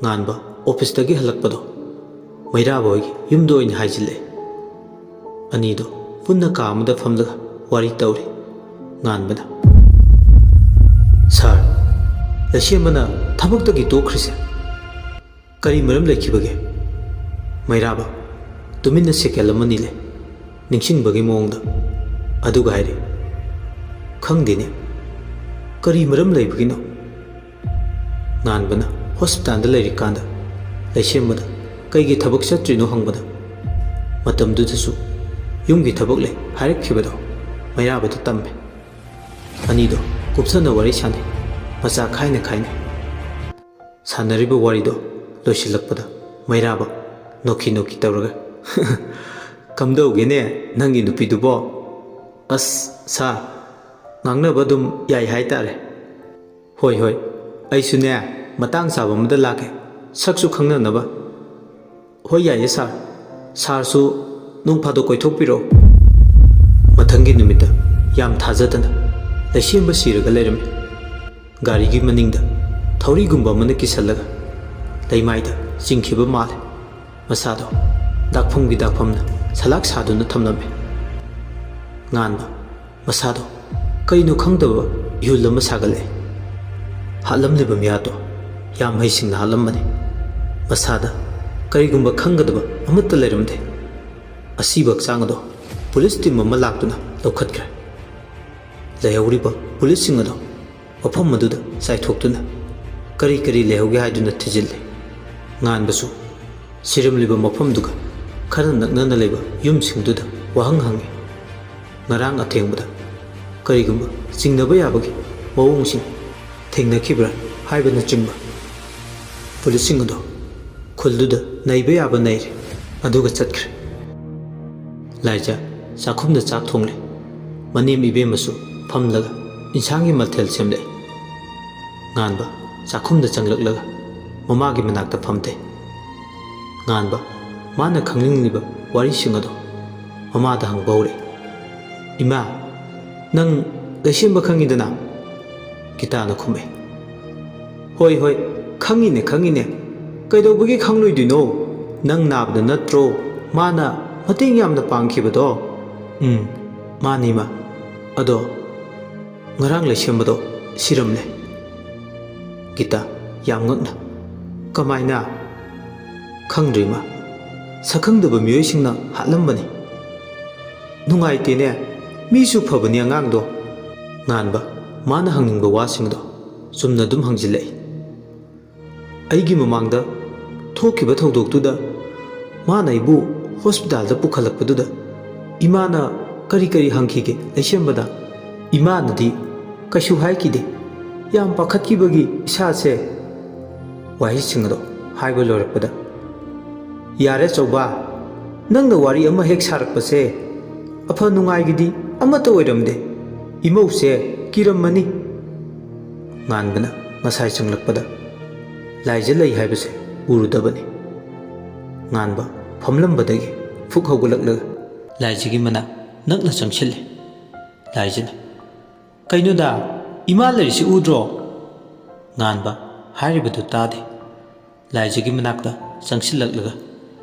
ꯉꯥꯟꯕ ꯑꯣꯐꯤꯁꯇꯒꯤ ꯍꯜꯂꯛꯄꯗꯣ ꯃꯩꯔꯥꯕ ꯍꯣꯏꯒꯤ ꯌꯨꯝꯗ ꯑꯣꯏꯅ ꯍꯥꯏꯖꯤꯜꯂꯦ꯫ ꯑꯅꯤꯗꯣ ꯄꯨꯟꯅ ꯀꯥ ꯑꯃꯗ ꯐꯝꯂꯒ ꯋꯥꯔꯤ ꯇꯧꯔꯤ꯫ ꯉꯥꯟꯕꯅ, "ꯁꯥꯔ, ꯂꯩꯁꯦꯝꯕꯅ ꯊꯕꯛꯇꯒꯤ ꯇꯣꯛꯈ꯭ꯔꯤꯁꯦ ꯀꯔꯤ ꯃꯔꯝ ꯂꯩꯈꯤꯕꯒꯦ?" ꯃꯩꯔꯥꯕ ꯇꯨꯃꯤꯟꯅ ꯁꯦꯀꯦꯟ ꯑꯃꯅꯤ ꯂꯩ, ꯅꯤꯡꯁꯤꯡꯕꯒꯤ ꯃꯑꯣꯡꯗ, ꯑꯗꯨꯒ ꯍꯥꯏꯔꯤ, "ꯈꯪꯗꯦꯅꯦ, ꯀꯔꯤ ꯃꯔꯝ ꯂꯩꯕꯒꯤꯅꯣ?" ꯉꯥꯟꯕꯅ ꯍꯣꯁꯄꯤꯇꯥꯜꯗ ꯂꯩꯔꯤꯀꯥꯟꯗ ꯂꯩꯁꯦꯝꯕꯗ ꯀꯩꯒꯤ ꯊꯕꯛ ꯆꯠꯇ꯭ꯔꯤꯅꯣ ꯍꯪꯕꯗ, ꯃꯇꯝꯗꯨꯗꯁꯨ ꯌꯨꯝꯒꯤ ꯊꯕꯛ ꯂꯩ ꯍꯥꯏꯔꯛꯈꯤꯕꯗꯣ ꯃꯩꯔꯥꯕꯗ ꯇꯝꯃꯦ꯫ ꯑꯅꯤꯗꯣ ꯀꯨꯞꯊꯅ ꯋꯥꯔꯤ ꯁꯥꯟꯅꯩ, ꯃꯆꯥ ꯈꯥꯏꯅ ꯈꯥꯏꯅ꯫ ꯁꯥꯟꯅꯔꯤꯕ ꯋꯥꯔꯤꯗꯣ ꯂꯣꯏꯁꯤꯜꯂꯛꯄꯗ ꯃꯩꯔꯥꯕ ꯅꯣꯛꯈꯤ ꯅꯣꯛꯈꯤ ꯇꯧꯔꯒ, "ꯀꯝꯗꯧꯒꯦꯅꯦ ꯅꯪꯒꯤ ꯅꯨꯄꯤꯗꯨꯕꯣ?" "ꯑꯁ, ꯁꯥꯔ, ꯉꯥꯡꯅꯕ ꯑꯗꯨꯝ ꯌꯥꯏ ꯍꯥꯏꯇꯥꯔꯦ꯫" "ꯍꯣꯏ, ꯍꯣꯏ, ꯑꯩꯁꯨꯅꯦ ꯃꯇꯥꯡ ꯆꯥꯕ ꯑꯃꯗ ꯂꯥꯛꯀꯦ, ꯁꯛꯁꯨ ꯈꯪꯅꯅꯕ꯫" "ꯍꯣꯏ, ꯌꯥꯏꯌꯦ ꯁꯥꯔ꯫ ꯁꯥꯔꯁꯨ ꯅꯣꯡ ꯐꯥꯗꯣꯛ ꯀꯣꯏꯊꯣꯛꯄꯤꯔꯛꯑꯣ꯫" ꯃꯊꯪꯒꯤ ꯅꯨꯃꯤꯠꯇ ꯌꯥꯝ ꯊꯥꯖꯗꯅ ꯂꯩꯁꯦꯝꯕ ꯁꯤꯔꯒ ꯂꯩꯔꯝꯃꯤ꯫ ꯒꯥꯔꯤꯒꯤ ꯃꯅꯤꯡꯗ ꯊꯧꯔꯤꯒꯨꯝꯕ ꯑꯃꯅ ꯀꯤꯁꯜꯂꯒ ꯂꯩꯃꯥꯏꯗ ꯆꯤꯡꯈꯤꯕ ꯃꯥꯜꯂꯦ꯫ ꯃꯁꯥꯗꯣ ꯗꯥꯛꯐꯝꯒꯤ ꯗꯥꯛꯐꯝꯅ ꯁꯂꯥꯛ ꯁꯥꯗꯨꯅ ꯊꯝꯂꯝꯃꯤ꯫ ꯉꯥꯟꯕ ꯃꯁꯥꯗꯣ ꯀꯩꯅꯣ ꯈꯪꯗꯕ ꯏꯍꯨꯜ ꯑꯃ ꯁꯥꯒꯠꯂꯛꯑꯦ꯫ ꯍꯥꯠꯂꯝꯂꯤꯕ ꯃꯤꯌꯥꯗꯣ ꯌꯥꯝ ꯍꯩꯁꯤꯡꯅ ꯍꯥꯠꯂꯝꯕꯅꯤ꯫ ꯃꯁꯥꯗ ꯀꯔꯤꯒꯨꯝꯕ ꯈꯪꯒꯗꯕ ꯑꯃꯠꯇ ꯂꯩꯔꯝꯗꯦ꯫ ꯑꯁꯤꯕ ꯍꯛꯆꯥꯡ ꯑꯗꯣ ꯄꯨꯂꯤꯁ ꯇꯤꯝ ꯑꯃ ꯂꯥꯛꯇꯨꯅ ꯂꯧꯈꯠꯈ꯭ꯔꯦ꯫ ꯂꯩꯍꯧꯔꯤꯕ ꯄꯨꯂꯤꯁꯁꯤꯡ ꯑꯗꯣ ꯃꯐꯝ ꯑꯗꯨꯗ ꯆꯥꯏꯊꯣꯛꯇꯨꯅ ꯀꯔꯤ ꯀꯔꯤ ꯂꯩꯍꯧꯒꯦ ꯍꯥꯏꯗꯨꯅ ꯊꯤꯖꯤꯜꯂꯦ꯫ ꯉꯥꯟꯕꯁꯨ ꯁꯤꯔꯝꯂꯤꯕ ꯃꯐꯝꯗꯨꯒ ꯈꯔ ꯅꯛꯅꯅ ꯂꯩꯕ ꯌꯨꯝꯁꯤꯡꯗꯨꯗ ꯋꯥꯍꯪ ꯍꯪꯉꯤ꯫ ꯉꯔꯥꯡ ꯑꯊꯦꯡꯕꯗ ꯀꯔꯤꯒꯨꯝꯕ ꯆꯤꯡꯅꯕ ꯌꯥꯕꯒꯤ ꯃꯑꯣꯡꯁꯤꯡ ꯊꯦꯡꯅꯈꯤꯕ꯭ꯔꯥ ꯍꯥꯏꯕꯅꯆꯤꯡꯕ꯫ ꯄꯨꯂꯤꯁꯁꯤꯡ ꯑꯗꯣ ꯈꯨꯜꯗꯨꯗ ꯅꯩꯕ ꯌꯥꯕ ꯅꯩꯔꯦ, ꯑꯗꯨꯒ ꯆꯠꯈ꯭ꯔꯦ꯫ ꯂꯥꯏꯖ ꯆꯥꯛꯈꯨꯝꯗ ꯆꯥꯛ ꯊꯣꯡꯂꯦ꯫ ꯃꯅꯦꯝ ꯏꯕꯦꯝꯃꯁꯨ ꯐꯝꯂꯒ ꯏꯟꯁꯥꯡꯒꯤ ꯃꯊꯦꯜ ꯁꯦꯝꯂꯛꯑꯦ꯫ ꯉꯥꯟꯕ ꯆꯥꯛꯈꯨꯝꯗ ꯆꯪꯂꯛꯂꯒ ꯃꯃꯥꯒꯤ ꯃꯅꯥꯛꯇ ꯐꯝꯊꯩ꯫ ꯉꯥꯟꯕ ꯃꯥꯅ ꯈꯪꯅꯤꯡꯂꯤꯕ ꯋꯥꯔꯤꯁꯤꯡ ꯑꯗꯣ ꯃꯃꯥꯗ ꯍꯪꯕ ꯍꯧꯔꯛꯏ꯫ "ꯏꯃꯥ, ꯅꯪ ꯂꯩꯁꯦꯝꯕ ꯈꯪꯉꯤꯗꯅ?" ꯒꯤꯇꯥꯅ ꯈꯨꯝꯃꯦ꯫ "ꯍꯣꯏ, ꯍꯣꯏ, ꯈꯪꯉꯤꯅꯦ, ꯈꯪꯉꯤꯅꯦ꯫ ꯀꯩꯗꯧꯕꯒꯤ ꯈꯪꯂꯣꯏꯗꯣꯏꯅꯣ? ꯅꯪ ꯅꯥꯕꯗ ꯅꯠꯇ꯭ꯔꯣ ꯃꯥꯅ ꯃꯇꯦꯡ ꯌꯥꯝꯅ ꯄꯥꯡꯈꯤꯕꯗꯣ?" "ꯎꯝ, ꯃꯥꯅꯤ, ꯏꯃꯥ꯫ ꯑꯗꯣ ꯉꯔꯥꯡ ꯂꯩꯁꯦꯝꯕꯗꯣ ꯁꯤꯔꯝꯂꯦ꯫" ꯒꯤꯇꯥ, ꯌꯥꯝ ꯉꯛꯅ, "ꯀꯃꯥꯏꯅ?" "ꯈꯪꯗ꯭ꯔꯤ, ꯏꯃꯥ꯫ ꯁꯛꯈꯪꯗꯕ ꯃꯤꯑꯣꯏꯁꯤꯡꯅ ꯍꯥꯠꯂꯝꯕꯅꯤ꯫" "ꯅꯨꯡꯉꯥꯏꯇꯦꯅꯦ꯫ ꯃꯤꯁꯨ ꯐꯕꯅꯤ ꯑꯉꯥꯡꯗꯣ꯫" ꯉꯥꯟꯕ ꯃꯥꯅ ꯍꯪꯅꯤꯡꯕ ꯋꯥꯁꯤꯡꯗꯣ ꯆꯨꯝꯅ ꯑꯗꯨꯝ ꯍꯪꯖꯤꯜꯂꯛꯏ꯫ "ꯑꯩꯒꯤ ꯃꯃꯥꯡꯗ ꯊꯣꯛꯈꯤꯕ ꯊꯧꯗꯣꯛꯇꯨꯗ ꯃꯥꯅ ꯑꯩꯕꯨ ꯍꯣꯁꯄꯤꯇꯥꯜꯗ ꯄꯨꯈꯠꯂꯛꯄꯗꯨꯗ ꯏꯃꯥꯅ ꯀꯔꯤ ꯀꯔꯤ ꯍꯪꯈꯤꯒꯦ ꯂꯩꯁꯦꯝꯕꯗ?" "ꯏꯃꯥꯅꯗꯤ ꯀꯩꯁꯨ ꯍꯥꯏꯈꯤꯗꯦ꯫ ꯌꯥꯝ ꯄꯥꯈꯠꯈꯤꯕꯒꯤ ꯏꯁꯥꯁꯦ꯫" ꯋꯥꯍꯩꯁꯤꯡ ꯑꯗꯣ ꯍꯥꯏꯕ ꯂꯣꯏꯔꯛꯄꯗ, "ꯌꯥꯔꯦ ꯑꯆꯧꯕ, ꯅꯪꯅ ꯋꯥꯔꯤ ꯑꯃ ꯍꯦꯛ ꯁꯥꯔꯛꯄꯁꯦ ꯑꯐ ꯅꯨꯡꯉꯥꯏꯒꯤꯗꯤ ꯑꯃꯠꯇ ꯑꯣꯏꯔꯝꯗꯦ꯫ ꯏꯃꯧꯁꯦ ꯀꯤꯔꯝꯃꯅꯤ꯫" ꯉꯥꯟꯕꯅ ꯉꯁꯥꯏ ꯆꯪꯂꯛꯄꯗ ꯂꯥꯏꯖ ꯂꯩ ꯍꯥꯏꯕꯁꯦ ꯎꯔꯨꯗꯕꯅꯤ꯫ ꯉꯥꯟꯕ ꯐꯝꯂꯝꯕꯗꯒꯤ ꯐꯨꯛ ꯍꯧꯒꯠꯂꯛꯂꯒ ꯂꯥꯏꯖꯒꯤ ꯃꯅꯥꯛ ꯅꯛꯅ ꯆꯪꯁꯤꯜꯂꯦ꯫ ꯂꯥꯏꯖꯅ, "ꯀꯩꯅꯣꯗ, ꯏꯃꯥ ꯂꯩꯔꯤꯁꯤ ꯎꯗ꯭ꯔꯣ?" ꯉꯥꯟꯕ ꯍꯥꯏꯔꯤꯕꯗꯨ ꯇꯥꯗꯦ꯫ ꯂꯥꯏꯖꯒꯤ ꯃꯅꯥꯛꯇ ꯆꯪꯁꯤꯜꯂꯛꯂꯒ,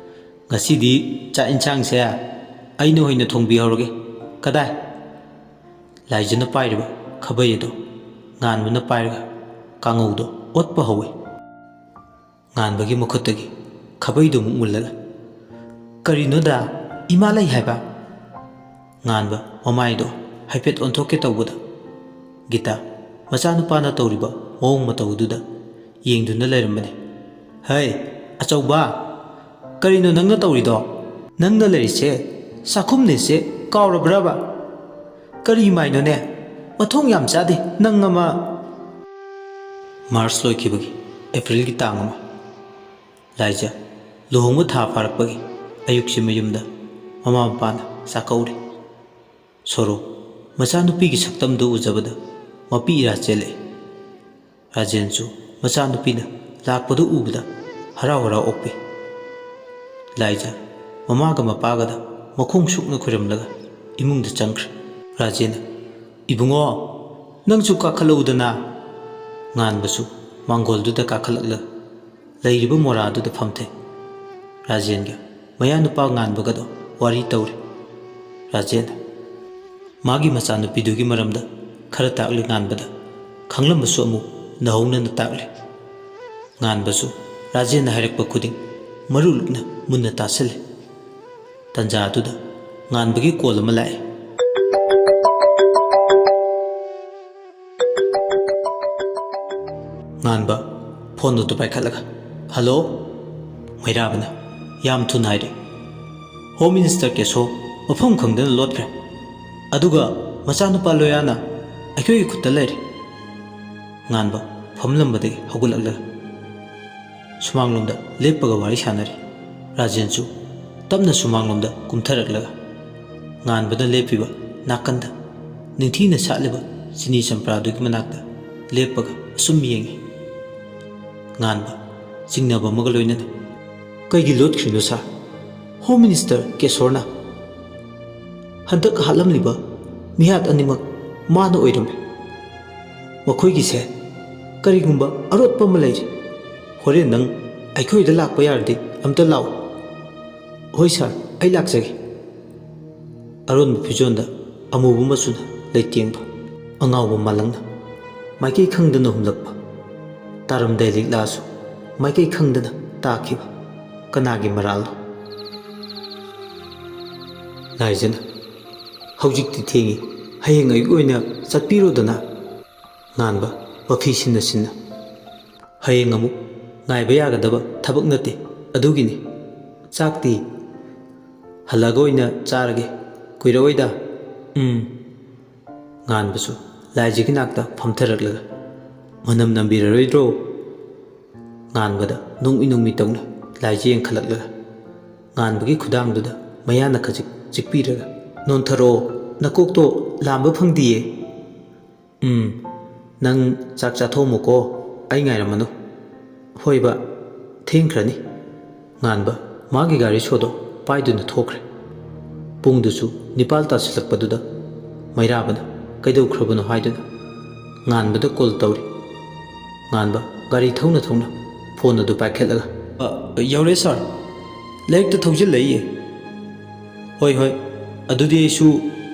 "ꯉꯁꯤꯗꯤ ꯆꯥꯛ ꯏꯟꯁꯥꯡꯁꯦ ꯑꯩꯅ ꯑꯣꯏꯅ ꯊꯣꯡꯕꯤꯍꯧꯔꯒꯦ꯫ ꯀꯗꯥꯏ?" ꯂꯥꯏꯖꯅ ꯄꯥꯏꯔꯤꯕ ꯈꯥꯕꯩ ꯑꯗꯨ ꯉꯥꯟꯕꯅ ꯄꯥꯏꯔꯒ ꯀꯥꯡꯉꯧꯗꯣ ꯑꯣꯠꯄ ꯍꯧꯏ꯫ ꯉꯥꯟꯕꯒꯤ ꯃꯈꯨꯠꯇꯒꯤ ꯈꯥꯕꯩꯗꯨ ꯑꯃꯨꯛ ꯃꯨꯜꯂꯒ, "ꯀꯔꯤꯅꯣꯗ, ꯏꯃꯥ ꯂꯩ ꯍꯥꯏꯕ?" ꯉꯥꯟꯕ ꯃꯃꯥꯏꯗꯣ ꯍꯥꯏꯐꯦꯠ ꯑꯣꯟꯊꯣꯛꯀꯦ ꯇꯧꯕꯗ, ꯒꯤꯇꯥ ꯃꯆꯥꯅꯨꯄꯥꯅ ꯇꯧꯔꯤꯕ ꯃꯑꯣꯡ ꯃꯇꯧꯗꯨꯗ ꯌꯦꯡꯗꯨꯅ ꯂꯩꯔꯝꯕꯅꯤ꯫ "ꯍꯩ, ꯑꯆꯧꯕ, ꯀꯔꯤꯅꯣ ꯅꯪꯅ ꯇꯧꯔꯤꯗꯣ? ꯅꯪꯅ ꯂꯩꯔꯤꯁꯦ ꯆꯥꯛꯈꯨꯝꯅꯦꯁꯦ ꯀꯥꯎꯔꯕ꯭ꯔꯕ? ꯀꯔꯤ ꯃꯥꯏꯅꯣꯅꯦ? ꯃꯊꯣꯡ ꯌꯥꯝ ꯆꯥꯗꯦ ꯅꯪ ꯑꯃ!" ꯃꯥꯔꯆ ꯂꯣꯏꯈꯤꯕꯒꯤ ꯑꯦꯄ꯭ꯔꯤꯜꯒꯤ ꯇꯥꯡ ꯑꯃ꯫ ꯂꯥꯏꯖ ꯂꯨꯍꯣꯡꯕ ꯊꯥ ꯐꯥꯔꯛꯄꯒꯤ ꯑꯌꯨꯛꯁꯤ ꯃꯌꯨꯝꯗ ꯃꯃꯥ ꯃꯄꯥꯅ ꯆꯥꯛꯀꯧꯔꯤ꯫ ꯁꯣꯔꯣ ꯃꯆꯥꯅꯨꯄꯤꯒꯤ ꯁꯛꯇꯝꯗꯨ ꯎꯖꯕꯗ ꯃꯄꯤ ꯏꯔꯥ ꯆꯦꯜꯂꯛꯏ꯫ ꯔꯥꯖꯦꯟꯁꯨ ꯃꯆꯥꯅꯨꯄꯤꯅ ꯂꯥꯛꯄꯗꯨ ꯎꯕꯗ ꯍꯔꯥꯎ ꯍꯔꯥꯎ ꯑꯣꯛꯄꯤ꯫ ꯂꯥꯏꯖ ꯃꯃꯥꯒ ꯃꯄꯥꯒꯗ ꯃꯈꯣꯡ ꯁꯨꯛꯅ ꯈꯨꯔꯝꯂꯒ ꯏꯃꯨꯡꯗ ꯆꯪꯈ꯭ꯔꯦ꯫ ꯔꯥꯖꯦꯟꯅ, "ꯏꯕꯨꯡꯉꯣ, ꯅꯪꯁꯨ ꯀꯥꯈꯠꯂꯛꯎꯗꯅ꯫" ꯉꯥꯟꯕꯁꯨ ꯃꯥꯡꯒꯣꯜꯗꯨꯗ ꯀꯥꯈꯠꯂꯛꯂꯒ ꯂꯩꯔꯤꯕ ꯃꯣꯔꯥꯗꯨꯗ ꯐꯝꯊꯩ꯫ ꯔꯥꯖꯦꯟꯒ ꯃꯌꯥꯅꯨꯄꯥ ꯉꯥꯟꯕꯒꯗꯣ ꯋꯥꯔꯤ ꯇꯧꯔꯤ꯫ ꯔꯥꯖꯦꯟꯅ ꯃꯥꯒꯤ ꯃꯆꯥꯅꯨꯄꯤꯗꯨꯒꯤ ꯃꯔꯝꯗ ꯈꯔ ꯇꯥꯛꯂꯤ ꯉꯥꯟꯕꯗ, ꯈꯪꯂꯝꯕꯁꯨ ꯑꯃꯨꯛ ꯅꯧꯍꯧꯅꯅ ꯇꯥꯛꯂꯤ꯫ ꯉꯥꯟꯕꯁꯨ ꯔꯥꯖꯦꯟꯅ ꯍꯥꯏꯔꯛꯄ ꯈꯨꯗꯤꯡ ꯃꯔꯨ ꯂꯨꯛꯅ ꯃꯨꯟꯅ ꯇꯥꯁꯤꯜꯂꯤ꯫ ꯇꯟꯖꯥ ꯑꯗꯨꯗ ꯉꯥꯟꯕꯒꯤ ꯀꯣꯜ ꯑꯃ ꯂꯥꯛꯏ꯫ ꯉꯥꯟꯕ ꯐꯣꯟ ꯑꯗꯨ ꯄꯥꯏꯈꯠꯂꯒ, "ꯍꯜꯂꯣ?" ꯃꯩꯔꯥꯕꯅ ꯌꯥꯝ ꯊꯨꯅ ꯍꯥꯏꯔꯦ, "ꯍꯣꯝ ꯃꯤꯅꯤꯁꯇꯔ ꯀꯦꯁꯣ ꯃꯐꯝ ꯈꯪꯗꯅ ꯂꯣꯠꯈ꯭ꯔꯦ꯫ ꯑꯗꯨꯒ ꯃꯆꯥꯅꯨꯄꯥ ꯂꯣꯌꯥꯅ ꯑꯩꯈꯣꯏꯒꯤ ꯈꯨꯠꯇ ꯂꯩꯔꯦ꯫" ꯉꯥꯟꯕ ꯐꯝꯂꯝꯕꯗꯒꯤ ꯍꯧꯒꯠꯂꯛꯂꯒ ꯁꯨꯃꯥꯡꯂꯣꯝꯗ ꯂꯦꯞꯄꯒ ꯋꯥꯔꯤ ꯁꯥꯟꯅꯔꯤ꯫ ꯔꯥꯖꯦꯟꯁꯨ ꯇꯞꯅ ꯁꯨꯃꯥꯡꯂꯣꯝꯗ ꯀꯨꯝꯊꯔꯛꯂꯒ ꯉꯥꯟꯕꯅ ꯂꯦꯞꯄꯤꯕ ꯅꯥꯀꯟꯗ ꯅꯤꯡꯊꯤꯅ ꯁꯥꯠꯂꯤꯕ ꯆꯤꯅꯤ ꯆꯝꯄ꯭ꯔꯥꯗꯨꯒꯤ ꯃꯅꯥꯛꯇ ꯂꯦꯞꯄꯒ ꯑꯁꯨꯝ ꯌꯦꯡꯉꯤ꯫ ꯉꯥꯟꯕ ꯆꯤꯡꯅꯕ ꯑꯃꯒ ꯂꯣꯏꯅꯅ, "ꯀꯩꯒꯤ ꯂꯣꯠꯈ꯭ꯔꯤꯅꯣ ꯁꯥꯔ? ꯍꯣꯝ ꯃꯤꯅꯤꯁꯇꯔ ꯀꯦꯁꯣꯔꯅ ꯍꯟꯗꯛ ꯍꯥꯠꯂꯝꯂꯤꯕ ꯃꯤꯍꯥꯠ ꯑꯅꯤꯃꯛ ꯃꯥꯅ ꯑꯣꯏꯔꯝꯃꯤ꯫ ꯃꯈꯣꯏꯒꯤꯁꯦ ꯀꯔꯤꯒꯨꯝꯕ ꯑꯔꯣꯠꯄ ꯑꯃ ꯂꯩꯔꯤ꯫ ꯍꯣꯔꯦꯟ ꯅꯪ ꯑꯩꯈꯣꯏꯗ ꯂꯥꯛꯄ ꯌꯥꯔꯗꯤ ꯑꯝꯇ ꯂꯥꯛꯎ꯫" "ꯍꯣꯏ ꯁꯥꯔ, ꯑꯩ ꯂꯥꯛꯆꯒꯦ꯫" ꯑꯔꯣꯟꯕ ꯐꯤꯖꯣꯜꯗ ꯑꯃꯨꯕ ꯃꯆꯨꯅ ꯂꯩꯇꯦꯡꯕ ꯑꯉꯥꯎꯕ ꯃꯥꯂꯪꯅ ꯃꯥꯏꯀꯩ ꯈꯪꯗꯅ ꯍꯨꯝꯂꯛꯄ, ꯇꯥꯔꯝꯗꯥꯏ ꯂꯤꯛꯂꯥꯁꯨ ꯃꯥꯏꯀꯩ ꯈꯪꯗꯅ ꯇꯥꯈꯤꯕ ꯀꯅꯥꯒꯤ ꯃꯔꯥꯜꯅꯣ? ꯂꯥꯏꯖꯅ "ꯍꯧꯖꯤꯛꯇꯤ ꯊꯦꯡꯉꯤ, ꯍꯌꯦꯡ ꯑꯌꯨꯛ ꯑꯣꯏꯅ ꯆꯠꯄꯤꯔꯣꯗꯅ꯫" ꯉꯥꯟꯕ, ꯃꯐꯤ ꯁꯤꯟꯅ ꯁꯤꯟꯅ, "ꯍꯌꯦꯡ ꯑꯃꯨꯛ ꯉꯥꯏꯕ ꯌꯥꯒꯗꯕ ꯊꯕꯛ ꯅꯠꯇꯦ, ꯑꯗꯨꯒꯤꯅꯤ꯫ ꯆꯥꯛꯇꯤ ꯍꯜꯂꯛꯑꯒ ꯑꯣꯏꯅ ꯆꯥꯔꯒꯦ, ꯀꯨꯏꯔꯛꯑꯣꯏꯗ꯫" "ꯎꯝ꯫" ꯉꯥꯟꯕꯁꯨ ꯂꯥꯏꯖꯒꯤ ꯅꯥꯛꯇ ꯐꯝꯊꯔꯛꯂꯒ, "ꯃꯅꯝ ꯅꯝꯕꯤꯔꯔꯣꯏꯗ꯭ꯔꯣ?" ꯉꯥꯟꯕꯗ ꯅꯣꯡꯃꯤ ꯅꯣꯡꯃꯤ ꯇꯧꯅ ꯂꯥꯏꯖ ꯌꯦꯡꯈꯠꯂꯛꯂꯒ, ꯉꯥꯟꯕꯒꯤ ꯈꯨꯗꯥꯡꯗꯨꯗ ꯃꯌꯥꯅ ꯈꯖꯤꯛ ꯆꯤꯛꯄꯤꯔꯒ, "ꯅꯣꯟꯊꯔꯛꯑꯣ, ꯅꯀꯣꯛꯇꯣ ꯂꯥꯝꯕ ꯐꯪꯗꯤꯌꯦ꯫" "ꯎꯝ, ꯅꯪ ꯆꯥꯛ ꯆꯥꯊꯣꯛꯑꯝꯃꯨꯀꯣ, ꯑꯩ ꯉꯥꯏꯔꯝꯃꯅꯨ꯫" "ꯍꯣꯏꯕ, ꯊꯦꯡꯈ꯭ꯔꯅꯤ꯫" ꯉꯥꯟꯕ ꯃꯥꯒꯤ ꯒꯥꯔꯤ ꯁꯣꯗꯣ ꯄꯥꯏꯗꯨꯅ ꯊꯣꯛꯈ꯭ꯔꯦ꯫ ꯄꯨꯡꯗꯨꯁꯨ ꯅꯤꯄꯥꯜ ꯇꯥꯁꯤꯜꯂꯛꯄꯗꯨꯗ ꯃꯩꯔꯥꯕꯅ ꯀꯩꯗꯧꯈ꯭ꯔꯕꯅꯣ ꯍꯥꯏꯗꯨꯅ ꯉꯥꯟꯕꯗ ꯀꯣꯜ ꯇꯧꯔꯤ꯫ ꯉꯥꯟꯕ ꯒꯥꯔꯤ ꯊꯧꯅ ꯊꯧꯅ ꯐꯣꯟ ꯑꯗꯨ ꯄꯥꯏꯈꯠꯂꯒ, "ꯑ, ꯌꯧꯔꯦ ꯁꯥꯔ, ꯂꯥꯏꯔꯤꯛꯇ ꯊꯧꯖꯤꯜꯂꯛꯏꯌꯦ꯫" "ꯍꯣꯏ, ꯍꯣꯏ, ꯑꯗꯨꯗꯤ ꯑꯩꯁꯨ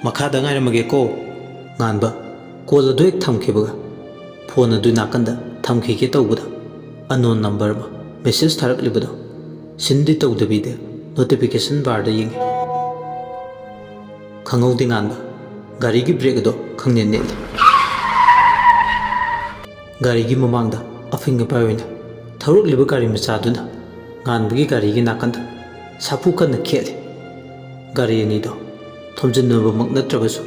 ꯃꯈꯥꯗ ꯉꯥꯏꯔꯝꯃꯒꯦꯀꯣ꯫" ꯉꯥꯟꯕ ꯀꯣꯜ ꯑꯗꯨ ꯍꯦꯛ ꯊꯝꯈꯤꯕꯒ ꯐꯣꯟ ꯑꯗꯨ ꯅꯥꯀꯟꯗ ꯊꯝꯈꯤꯒꯦ ꯇꯧꯕꯗ, ꯑꯟꯅꯣꯟ ꯅꯝꯕꯔ ꯑꯃ ꯃꯦꯁꯦꯖ ꯊꯥꯔꯛꯂꯤꯕꯗꯣ ꯁꯤꯟꯗꯤ ꯇꯧꯗꯕꯤꯗ ꯅꯣꯇꯤꯐꯤꯀꯦꯁꯟ ꯕꯥꯔꯗ ꯌꯦꯡꯉꯤ꯫ ꯈꯪꯍꯧꯗꯦ ꯉꯥꯟꯕ ꯒꯥꯔꯤꯒꯤ ꯕ꯭ꯔꯦꯛ ꯑꯗꯣ ꯈꯪꯅꯦꯠ ꯅꯦꯠꯂꯤ꯫ ꯒꯥꯔꯤꯒꯤ ꯃꯃꯥꯡꯗ ꯑꯐꯤꯡ ꯑꯄꯥꯏ ꯑꯣꯏꯅ ꯊꯧꯔꯛꯂꯤꯕ ꯒꯥꯔꯤ ꯃꯆꯥꯗꯨꯅ ꯉꯥꯟꯕꯒꯤ ꯒꯥꯔꯤꯒꯤ ꯅꯥꯀꯟꯗ ꯁꯥꯐꯨ ꯀꯟꯅ ꯈꯦꯠꯂꯤ꯫ ꯒꯥꯔꯤ ꯑꯅꯤꯗꯣ ꯊꯣꯝꯖꯤꯟꯅꯕꯃꯛ ꯅꯠꯇ꯭ꯔꯕꯁꯨ,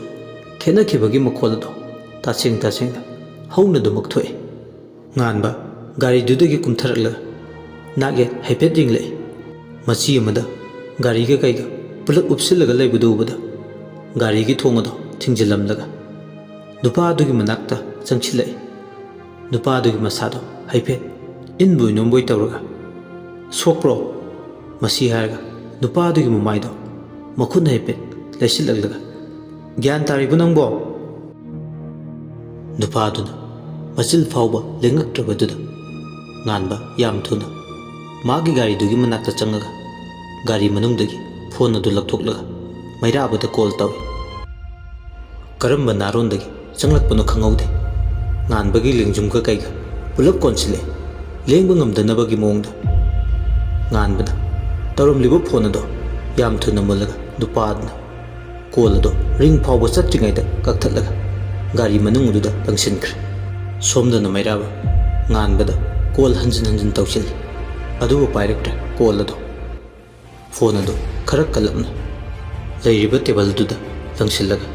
ꯈꯦꯠꯅꯈꯤꯕꯒꯤ ꯃꯈꯣꯜ ꯑꯗꯣ ꯇꯁꯦꯡ ꯇꯁꯦꯡꯅ ꯍꯧꯅ ꯑꯗꯨꯃꯛ ꯊꯣꯛꯏ꯫ ꯉꯥꯟꯕ ꯒꯥꯔꯤꯗꯨꯗꯒꯤ ꯀꯨꯝꯊꯔꯛꯂꯒ ꯅꯥꯛ ꯌꯦꯠ ꯍꯥꯏꯐꯦꯠ ꯌꯦꯡꯂꯛꯏ꯫ ꯃꯆꯤ ꯑꯃꯗ ꯒꯥꯔꯤꯒ ꯀꯩꯒ ꯄꯨꯂꯞ ꯎꯞꯁꯤꯜꯂꯒ ꯂꯩꯕꯗꯨ ꯎꯕꯗ, ꯒꯥꯔꯤꯒꯤ ꯊꯣꯡ ꯑꯗꯣ ꯊꯤꯡꯖꯤꯜꯂꯝꯂꯒ ꯅꯨꯄꯥ ꯑꯗꯨꯒꯤ ꯃꯅꯥꯛꯇ ꯆꯪꯁꯤꯜꯂꯛꯏ꯫ ꯅꯨꯄꯥ ꯑꯗꯨꯒꯤ ꯃꯁꯥꯗꯣ ꯍꯥꯏꯐꯦꯠ ꯏꯟꯕꯣꯏ ꯅꯣꯝꯕꯣꯏ ꯇꯧꯔꯒ, "ꯁꯣꯛꯄ꯭ꯔꯣ?" ꯃꯁꯤ ꯍꯥꯏꯔꯒ ꯅꯨꯄꯥ ꯑꯗꯨꯒꯤ ꯃꯃꯥꯏꯗꯣ ꯃꯈꯨꯠꯅ ꯍꯥꯏꯐꯦꯠ ꯂꯩꯁꯤꯜꯂꯛꯂꯒ, "ꯒ꯭ꯌꯥꯟ ꯇꯥꯔꯤꯕꯣ ꯅꯪꯕꯣ?" ꯅꯨꯄꯥ ꯑꯗꯨꯅ ꯃꯆꯤꯜ ꯐꯥꯎꯕ ꯂꯦꯡꯉꯛꯇ꯭ꯔꯕꯗꯨꯗ, ꯉꯥꯟꯕ ꯌꯥꯝ ꯊꯨꯅ ꯃꯥꯒꯤ ꯒꯥꯔꯤꯗꯨꯒꯤ ꯃꯅꯥꯛꯇ ꯆꯪꯉꯒ ꯒꯥꯔꯤ ꯃꯅꯨꯡꯗꯒꯤ ꯐꯣꯟ ꯑꯗꯨ ꯂꯧꯊꯣꯛꯂꯒ ꯃꯩꯔꯥꯕꯗ ꯀꯣꯜ ꯇꯧꯏ꯫ ꯀꯔꯝꯕ ꯅꯥꯔꯣꯟꯗꯒꯤ ꯆꯪꯂꯛꯄꯅꯣ ꯈꯪꯍꯧꯗꯦ꯫ ꯉꯥꯟꯕꯒꯤ ꯂꯦꯡꯖꯨꯝꯒ ꯀꯩꯒ ꯄꯨꯂꯞ ꯀꯣꯟꯁꯤꯜꯂꯛꯑꯦ, ꯂꯦꯡꯕ ꯉꯝꯗꯅꯕꯒꯤ ꯃꯑꯣꯡꯗ꯫ ꯉꯥꯟꯕꯅ ꯇꯧꯔꯝꯂꯤꯕ ꯐꯣꯟ ꯑꯗꯣ ꯌꯥꯝ ꯊꯨꯅ ꯃꯨꯜꯂꯒ ꯅꯨꯄꯥ ꯑꯗꯨꯅ, ꯀꯣꯜ ꯑꯗꯨ ꯔꯤꯡ ꯐꯥꯎꯕ ꯆꯠꯇ꯭ꯔꯤꯉꯩꯗ ꯀꯛꯊꯠꯂꯒ ꯒꯥꯔꯤ ꯃꯅꯨꯡ ꯑꯗꯨꯗ ꯂꯪꯁꯤꯟꯈ꯭ꯔꯦ꯫ ꯁꯣꯝꯗꯅ ꯃꯩꯔꯥꯕ ꯉꯥꯟꯕꯗ ꯀꯣꯜ ꯍꯟꯖꯤꯟ ꯍꯟꯖꯤꯟ ꯇꯧꯁꯤꯜꯂꯤ, ꯑꯗꯨꯕꯨ ꯄꯥꯏꯔꯛꯇ꯭ꯔꯦ ꯀꯣꯜ ꯑꯗꯨ꯫ ꯐꯣꯟ ꯑꯗꯨ ꯈꯔ ꯀꯜꯂꯞꯅ ꯂꯩꯔꯤꯕ ꯇꯦꯕꯜꯗꯨꯗ ꯂꯪꯁꯤꯜꯂꯒ,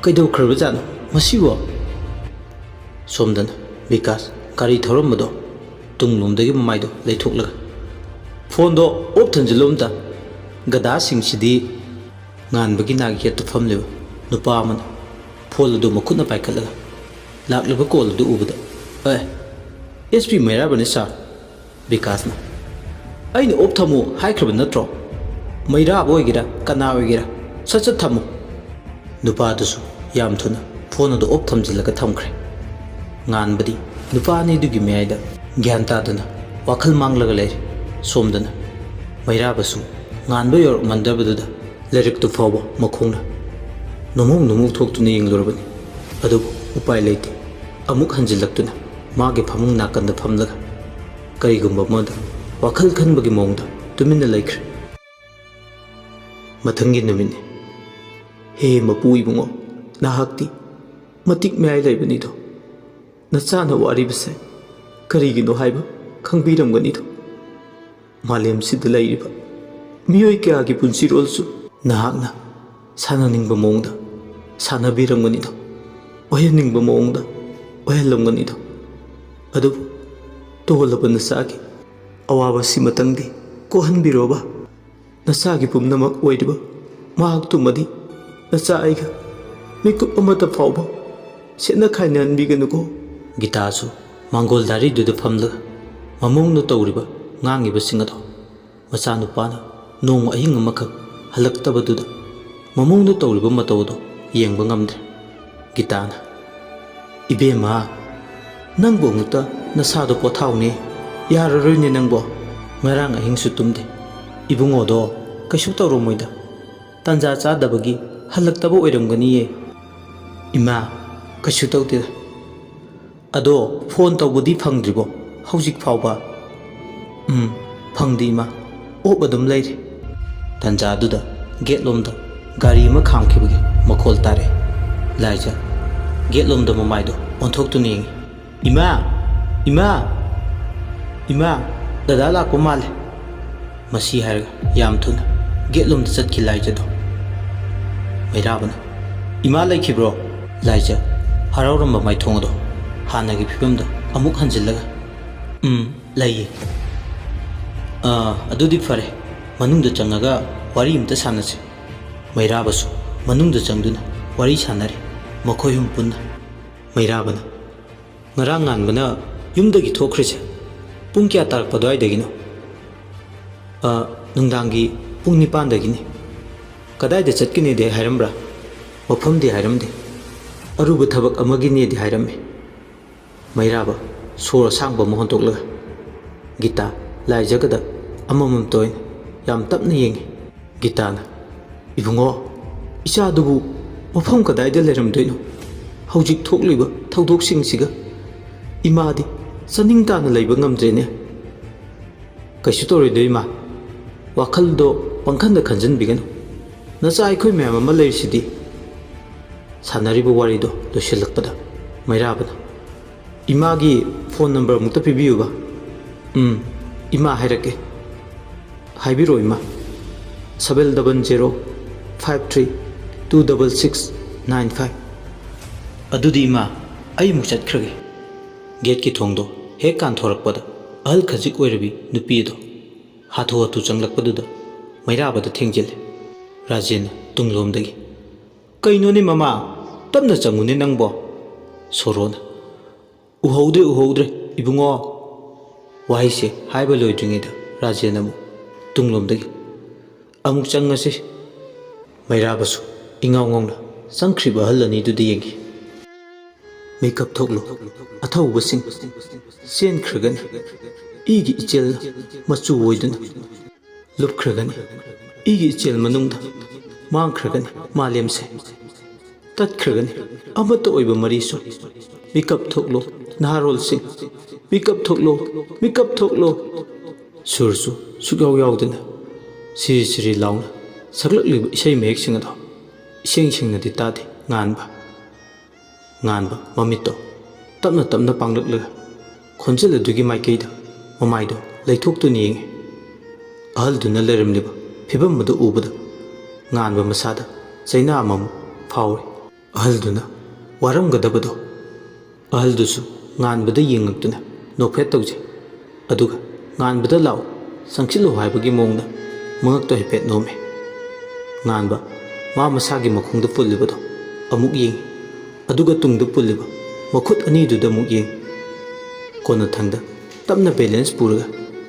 "ꯀꯩꯗꯧꯈ꯭ꯔꯕꯖꯥꯠꯅꯣ ꯃꯁꯤꯕꯣ?" ꯁꯣꯝꯗꯅ ꯕꯤꯀꯥꯁ ꯒꯥꯔꯤ ꯊꯧꯔꯝꯕꯗꯣ ꯇꯨꯡꯂꯣꯝꯗꯒꯤ ꯃꯃꯥꯏꯗꯣ ꯂꯩꯊꯣꯛꯂꯒ, "ꯐꯣꯟꯗꯣ ꯑꯣꯞ ꯊꯝꯖꯤꯜꯂꯨ ꯑꯝꯇ, ꯒꯗꯥꯁꯤꯡꯁꯤꯗꯤ!" ꯉꯥꯟꯕꯒꯤ ꯅꯥꯛ ꯌꯦꯠꯇ ꯐꯝꯂꯤꯕ ꯅꯨꯄꯥ ꯑꯃꯅ ꯐꯣꯟ ꯑꯗꯨ ꯃꯈꯨꯠꯅ ꯄꯥꯏꯈꯠꯂꯒ ꯂꯥꯛꯂꯤꯕ ꯀꯣꯜ ꯑꯗꯨ ꯎꯕꯗ, "ꯑꯦ, ꯑꯦꯁ ꯄꯤ ꯃꯩꯔꯥꯕꯅꯤ ꯁꯥꯔ!" ꯕꯤꯀꯥꯁꯅ, "ꯑꯩꯅ ꯑꯣꯞ ꯊꯝꯃꯨ ꯍꯥꯏꯈ꯭ꯔꯕ ꯅꯠꯇ꯭ꯔꯣ? ꯃꯩꯔꯥꯕ ꯑꯣꯏꯒꯦꯔꯥ ꯀꯅꯥ ꯑꯣꯏꯒꯦꯔꯥ, ꯁꯠ ꯁꯠ ꯊꯝꯃꯨ!" ꯅꯨꯄꯥꯗꯨꯁꯨ ꯌꯥꯝ ꯊꯨꯅ ꯐꯣꯟ ꯑꯗꯨ ꯑꯣꯞ ꯊꯝꯖꯤꯜꯂꯒ ꯊꯝꯈ꯭ꯔꯦ꯫ ꯉꯥꯟꯕꯗꯤ ꯅꯨꯄꯥ ꯑꯅꯤꯗꯨꯒꯤ ꯃꯌꯥꯏꯗ ꯒ꯭ꯌꯥꯟ ꯇꯥꯗꯅ ꯋꯥꯈꯜ ꯃꯥꯡꯂꯒ ꯂꯩꯔꯦ꯫ ꯁꯣꯝꯗꯅ ꯃꯩꯔꯥꯕꯁꯨ ꯉꯥꯟꯕ ꯌꯧꯔꯛꯃꯟꯗꯕꯗꯨꯗ ꯂꯥꯏꯔꯤꯛꯇꯨ ꯐꯥꯎꯕ ꯃꯈꯣꯡꯅ ꯅꯣꯃꯣꯛ ꯅꯣꯃꯣꯛ ꯊꯣꯛꯇꯨꯅ ꯌꯦꯡꯂꯨꯔꯕꯅꯤ꯫ ꯑꯗꯨꯕꯨ ꯎꯄꯥꯏ ꯂꯩꯇꯦ꯫ ꯑꯃꯨꯛ ꯍꯟꯖꯤꯜꯂꯛꯇꯨꯅ ꯃꯥꯒꯤ ꯐꯃꯨꯡ ꯅꯥꯀꯟꯗ ꯐꯝꯂꯒ ꯀꯔꯤꯒꯨꯝꯕ ꯑꯃꯗ ꯋꯥꯈꯜ ꯈꯟꯕꯒꯤ ꯃꯑꯣꯡꯗ ꯇꯨꯃꯤꯟꯅ ꯂꯩꯈ꯭ꯔꯦ꯫ ꯃꯊꯪꯒꯤ ꯅꯨꯃꯤꯠꯅꯤ꯫ "ꯍꯦ ꯃꯄꯨ ꯏꯕꯨꯡꯉꯣ, ꯅꯍꯥꯛꯇꯤ ꯃꯇꯤꯛ ꯃꯌꯥꯏ ꯂꯩꯕꯅꯤꯗꯣ꯫ ꯅꯆꯥꯅ ꯋꯥꯔꯤꯕꯁꯦ ꯀꯔꯤꯒꯤꯅꯣ ꯍꯥꯏꯕ ꯈꯪꯕꯤꯔꯝꯒꯅꯤꯗꯣ꯫ ꯃꯥꯂꯦꯝꯁꯤꯗ ꯂꯩꯔꯤꯕ ꯃꯤꯑꯣꯏ ꯀꯌꯥꯒꯤ ꯄꯨꯟꯁꯤꯔꯣꯜꯁꯨ ꯅꯍꯥꯛꯅ ꯁꯥꯟꯅꯅꯤꯡꯕ ꯃꯑꯣꯡꯗ ꯁꯥꯟꯅꯕꯤꯔꯝꯒꯅꯤꯗꯣ, ꯑꯣꯏꯍꯟꯅꯤꯡꯕ ꯃꯑꯣꯡꯗ ꯑꯣꯏꯍꯜꯂꯝꯒꯅꯤꯗꯣ꯫ ꯑꯗꯨꯕꯨ ꯇꯣꯜꯂꯕ ꯅꯆꯥꯒꯤ ꯑꯋꯥꯕꯁꯤꯃꯇꯪꯗꯤ ꯀꯣꯛꯍꯟꯕꯤꯔꯣꯕ꯫ ꯅꯆꯥꯒꯤ ꯄꯨꯝꯅꯃꯛ ꯑꯣꯏꯔꯤꯕ ꯃꯍꯥꯛꯇꯨꯃꯗꯤ ꯅꯆꯥ ꯑꯩꯒ ꯃꯤꯀꯨꯞ ꯑꯃꯠꯇ ꯐꯥꯎꯕ ꯁꯦꯠꯅ ꯈꯥꯏꯅꯍꯟꯕꯤꯒꯅꯨꯀꯣ꯫" ꯒꯤꯇꯥꯁꯨ ꯃꯥꯡꯒꯣꯜ ꯗꯥꯔꯤꯗꯨꯗ ꯐꯝꯂꯒ ꯃꯃꯧꯅ ꯇꯧꯔꯤꯕ ꯉꯥꯡꯉꯤꯕꯁꯤꯡ ꯑꯗꯣ ꯃꯆꯥꯅꯨꯄꯥꯅ ꯅꯣꯡꯃ ꯑꯍꯤꯡ ꯑꯃꯈꯛ ꯍꯜꯂꯛꯇꯕꯗꯨꯗ ꯃꯃꯧꯅ ꯇꯧꯔꯤꯕ ꯃꯇꯧ ꯑꯗꯣ ꯌꯦꯡꯕ ꯉꯝꯗ꯭ꯔꯦ꯫ ꯒꯤꯇꯥꯅ, "ꯏꯕꯦꯝꯃ, ꯅꯪꯕꯨ ꯑꯃꯨꯛꯇ ꯅꯁꯥꯗꯣ ꯄꯣꯊꯥꯎꯅꯦ꯫ ꯌꯥꯔꯔꯣꯏꯅꯦ ꯅꯪꯕꯣ꯫ ꯉꯔꯥꯡ ꯑꯍꯤꯡꯁꯨ ꯇꯨꯝꯗꯦ꯫ ꯏꯕꯨꯡꯉꯣꯗꯣ ꯀꯩꯁꯨ ꯇꯧꯔꯝꯃꯣꯏꯗ꯫ ꯇꯥꯟꯖꯥ ꯆꯥꯗꯕꯒꯤ ꯍꯜꯂꯛꯇꯕ ꯑꯣꯏꯔꯝꯒꯅꯤꯌꯦ꯫" "ꯏꯃꯥ, ꯀꯩꯁꯨ ꯇꯧꯗꯦꯗ꯫ ꯑꯗꯣ ꯐꯣꯟ ꯇꯧꯕꯗꯤ ꯐꯪꯗ꯭ꯔꯤꯕꯣ ꯍꯧꯖꯤꯛ ꯐꯥꯎꯕ?" "ꯎꯝ, ꯐꯪꯗꯦ ꯏꯃꯥ, ꯑꯣꯞ ꯑꯗꯨꯝ ꯂꯩꯔꯤ꯫" ꯇꯥꯟꯖꯥꯗꯨꯗ ꯒꯦꯠ ꯂꯣꯝꯗ ꯒꯥꯔꯤ ꯑꯃ ꯈꯥꯝꯈꯤꯕꯒꯤ ꯃꯈꯣꯜ ꯇꯥꯔꯛꯑꯦ꯫ ꯂꯥꯏꯖ ꯒꯦꯠꯂꯣꯝꯗ ꯃꯃꯥꯏꯗꯣ ꯑꯣꯟꯊꯣꯛꯇꯨꯅ ꯌꯦꯡꯉꯤ꯫ "ꯏꯃꯥ! ꯏꯃꯥ! ꯏꯃꯥ! ꯗꯗꯥ ꯂꯥꯛꯄ ꯃꯥꯜꯂꯦ!" ꯃꯁꯤ ꯍꯥꯏꯔꯒ ꯌꯥꯝ ꯊꯨꯅ ꯒꯦꯠꯂꯣꯝꯗ ꯆꯠꯈꯤ ꯂꯥꯏꯖꯗꯣ꯫ ꯃꯩꯔꯥꯕꯅ, "ꯏꯃꯥ ꯂꯩꯈꯤꯕ꯭ꯔꯣ?" ꯂꯥꯏꯖ ꯍꯔꯥꯎꯔꯝꯕ ꯃꯥꯏꯊꯣꯡ ꯑꯗꯣ ꯍꯥꯟꯅꯒꯤ ꯐꯤꯕꯝꯗ ꯑꯃꯨꯛ ꯍꯟꯖꯤꯜꯂꯒ, "ꯎꯝ, ꯂꯩꯌꯦ꯫ ꯑꯥ, ꯑꯗꯨꯗꯤ ꯐꯔꯦ, ꯃꯅꯨꯡꯗ ꯆꯪꯉꯒ ꯋꯥꯔꯤ ꯑꯝꯇ ꯁꯥꯟꯅꯁꯤ꯫" ꯃꯩꯔꯥꯕꯁꯨ ꯃꯅꯨꯡꯗ ꯆꯪꯗꯨꯅ ꯋꯥꯔꯤ ꯁꯥꯟꯅꯔꯤ, ꯃꯈꯣꯏ ꯑꯍꯨꯝ ꯄꯨꯟꯅ꯫ ꯃꯩꯔꯥꯕꯅ, "ꯉꯔꯥꯡ ꯉꯥꯟꯕꯅ ꯌꯨꯝꯗꯒꯤ ꯊꯣꯛꯈ꯭ꯔꯤꯁꯦ ꯄꯨꯡ ꯀꯌꯥ ꯇꯥꯔꯛꯄ ꯑꯗꯨꯋꯥꯏꯗꯒꯤꯅꯣ?" "ꯑ, ꯅꯨꯡꯗꯥꯡꯒꯤ ꯄꯨꯡ ꯅꯤꯄꯥꯟꯗꯒꯤꯅꯤ꯫" "ꯀꯗꯥꯏꯗ ꯆꯠꯀꯅꯤꯗꯤ ꯍꯥꯏꯔꯝꯕ꯭ꯔꯥ?" "ꯃꯐꯝꯗꯤ ꯍꯥꯏꯔꯝꯗꯦ꯫ ꯑꯔꯨꯕ ꯊꯕꯛ ꯑꯃꯒꯤꯅꯦꯗꯤ ꯍꯥꯏꯔꯝꯃꯤ꯫" ꯃꯩꯔꯥꯕ ꯁꯣꯔ ꯑꯁꯥꯡꯕ ꯑꯃ ꯍꯣꯟꯗꯣꯛꯂꯒ ꯒꯤꯇꯥ, ꯂꯥꯏꯖꯒꯗ ꯑꯃꯃꯝꯇ ꯑꯣꯏꯅ ꯌꯥꯝ ꯇꯞꯅ ꯌꯦꯡꯉꯤ꯫ ꯒꯤꯇꯥꯅ, "ꯏꯕꯨꯡꯉꯣ, ꯏꯆꯥꯗꯨꯕꯨ ꯃꯐꯝ ꯀꯗꯥꯏꯗ ꯂꯩꯔꯝꯗꯣꯏꯅꯣ? ꯍꯧꯖꯤꯛ ꯊꯣꯛꯂꯤꯕ ꯊꯧꯗꯣꯛꯁꯤꯡꯁꯤꯒ ꯏꯃꯥꯗꯤ ꯆꯥꯅꯤꯡ ꯇꯥꯅ ꯂꯩꯕ ꯉꯝꯗ꯭ꯔꯦꯅꯦ꯫" "ꯀꯩꯁꯨ ꯇꯧꯔꯣꯏꯗꯣꯏ ꯏꯃꯥ, ꯋꯥꯈꯜꯗꯣ ꯄꯪꯈꯟꯗ ꯈꯟꯖꯟꯕꯤꯒꯅꯨ꯫ ꯅꯆꯥ ꯑꯩꯈꯣꯏ ꯃꯌꯥꯝ ꯑꯃ ꯂꯩꯔꯤꯁꯤꯗꯤ꯫" ꯁꯥꯟꯅꯔꯤꯕ ꯋꯥꯔꯤꯗꯣ ꯂꯣꯏꯁꯤꯜꯂꯛꯄꯗ ꯃꯩꯔꯥꯕꯅ, "ꯏꯃꯥꯒꯤ ꯐꯣꯟ ꯅꯝꯕꯔ ꯑꯃꯨꯛꯇ ꯄꯤꯕꯤꯌꯨꯕ꯫" "ꯎꯝ, ꯏꯃꯥ ꯍꯥꯏꯔꯛꯀꯦ꯫" "ꯍꯥꯏꯕꯤꯔꯛꯑꯣ ꯏꯃꯥ꯫" "seven double zero five three two double six nine five꯫" "ꯑꯗꯨꯗꯤ ꯏꯃꯥ, ꯑꯩ ꯑꯃꯨꯛ ꯆꯠꯈ꯭ꯔꯒꯦ꯫" ꯒꯦꯠꯀꯤ ꯊꯣꯡꯗꯣ ꯍꯦꯛ ꯀꯥꯟꯊꯣꯔꯛꯄꯗ ꯑꯍꯜ ꯈꯖꯤꯛ ꯑꯣꯏꯔꯕꯤ ꯅꯨꯄꯤ ꯑꯗꯣ ꯍꯥꯊꯨ ꯍꯥꯊꯨ ꯆꯪꯂꯛꯄꯗꯨꯗ ꯃꯩꯔꯥꯕꯗ ꯊꯦꯡꯖꯤꯜꯂꯦ꯫ ꯔꯥꯖꯦꯟꯅ ꯇꯨꯡꯂꯣꯝꯗꯒꯤ, "ꯀꯩꯅꯣꯅꯦ ꯃꯃꯥ, ꯇꯞꯅ ꯆꯪꯉꯨꯅꯦ ꯅꯪꯕꯣ꯫" ꯁꯣꯔꯣꯅ, "ꯎꯍꯧꯗ꯭ꯔꯦ, ꯎꯍꯧꯗ꯭ꯔꯦ, ꯏꯕꯨꯡꯉꯣ꯫" ꯋꯥꯍꯩꯁꯦ ꯍꯥꯏꯕ ꯂꯣꯏꯗ꯭ꯔꯤꯉꯩꯗ ꯔꯥꯖꯦꯟ ꯑꯃꯨꯛ ꯇꯨꯡꯂꯣꯝꯗꯒꯤ, "ꯑꯃꯨꯛ ꯆꯪꯉꯁꯤ꯫" ꯃꯩꯔꯥꯕꯁꯨ ꯏꯉꯥꯎ ꯉꯥꯎꯅ ꯆꯪꯈ꯭ꯔꯤꯕ ꯑꯍꯜ ꯑꯅꯤꯗꯨꯗ ꯌꯦꯡꯉꯤ꯫ "ꯃꯤꯀꯞ ꯊꯣꯛꯂꯨ, ꯑꯊꯧꯕꯁꯤꯡ, ꯆꯦꯟꯈ꯭ꯔꯒꯅꯤ꯫ ꯏꯒꯤ ꯏꯆꯦꯜꯅ ꯃꯆꯨ ꯑꯣꯏꯗꯨꯅ ꯂꯨꯞꯈ꯭ꯔꯒꯅꯤ꯫ ꯏꯒꯤ ꯏꯆꯦꯜ ꯃꯅꯨꯡꯗ ꯃꯥꯡꯈ꯭ꯔꯒꯅꯤ ꯃꯥꯂꯦꯝꯁꯦ꯫ ꯇꯠꯈ꯭ꯔꯒꯅꯤ ꯑꯃꯠꯇ ꯑꯣꯏꯕ ꯃꯔꯤꯁꯨ꯫ ꯃꯤꯀꯞ ꯊꯣꯛꯂꯣ, ꯅꯍꯥꯔꯣꯜꯁꯤꯡ, ꯃꯤꯀꯞ ꯊꯣꯛꯂꯣ, ꯃꯤꯀꯞ ꯊꯣꯛꯂꯣ꯫" ꯁꯨꯔꯁꯨ ꯁꯨꯛꯌꯥꯎ ꯌꯥꯎꯗꯅ ꯁꯤꯔꯤ ꯁꯤꯔꯤ ꯂꯥꯎꯅ ꯁꯛꯂꯛꯂꯤꯕ ꯏꯁꯩ ꯃꯌꯦꯛꯁꯤꯡ ꯑꯗꯣ ꯏꯁꯦꯡ ꯁꯦꯡꯅꯗꯤ ꯇꯥꯗꯦ꯫ ꯉꯥꯟꯕ, ꯉꯥꯟꯕ ꯃꯃꯤꯠꯇꯣ ꯇꯞꯅ ꯇꯞꯅ ꯄꯥꯡꯂꯛꯂꯒ ꯈꯣꯟꯖꯦꯜ ꯑꯗꯨꯒꯤ ꯃꯥꯏꯀꯩꯗ ꯃꯃꯥꯏꯗꯣ ꯂꯩꯊꯣꯛꯇꯨꯅ ꯌꯦꯡꯉꯤ꯫ ꯑꯍꯜꯗꯨꯅ ꯂꯩꯔꯝꯂꯤꯕ ꯐꯤꯕꯝ ꯑꯗꯨ ꯎꯕꯗ ꯉꯥꯟꯕ ꯃꯁꯥꯗ ꯆꯩꯅꯥ ꯑꯃꯃꯨꯛ ꯐꯥꯎꯏ꯫ ꯑꯍꯜꯗꯨꯅ ꯋꯥꯔꯝꯒꯗꯕꯗꯣ ꯑꯍꯜꯗꯨꯁꯨ ꯉꯥꯟꯕꯗ ꯌꯦꯡꯉꯛꯇꯨꯅ ꯅꯣꯛꯐꯦꯠ ꯇꯧꯖꯩ꯫ ꯑꯗꯨꯒ ꯉꯥꯟꯕꯗ ꯂꯥꯛꯎ, ꯆꯪꯁꯤꯜꯂꯨ ꯍꯥꯏꯕꯒꯤ ꯃꯑꯣꯡꯗ ꯃꯉꯛꯇꯣ ꯍꯥꯏꯐꯦꯠ ꯅꯣꯝꯃꯤ꯫ ꯉꯥꯟꯕ ꯃꯥ ꯃꯁꯥꯒꯤ ꯃꯈꯣꯡꯗ ꯄꯨꯜꯂꯤꯕꯗꯣ ꯑꯃꯨꯛ ꯌꯦꯡꯉꯤ, ꯑꯗꯨꯒ ꯇꯨꯡꯗ ꯄꯨꯜꯂꯤꯕ ꯃꯈꯨꯠ ꯑꯅꯤꯗꯨꯗ ꯑꯃꯨꯛ ꯌꯦꯡꯉꯤ꯫ ꯀꯣꯟꯅꯊꯪꯗ ꯇꯞꯅ ꯕꯦꯂꯦꯟꯁ ꯄꯨꯔꯒ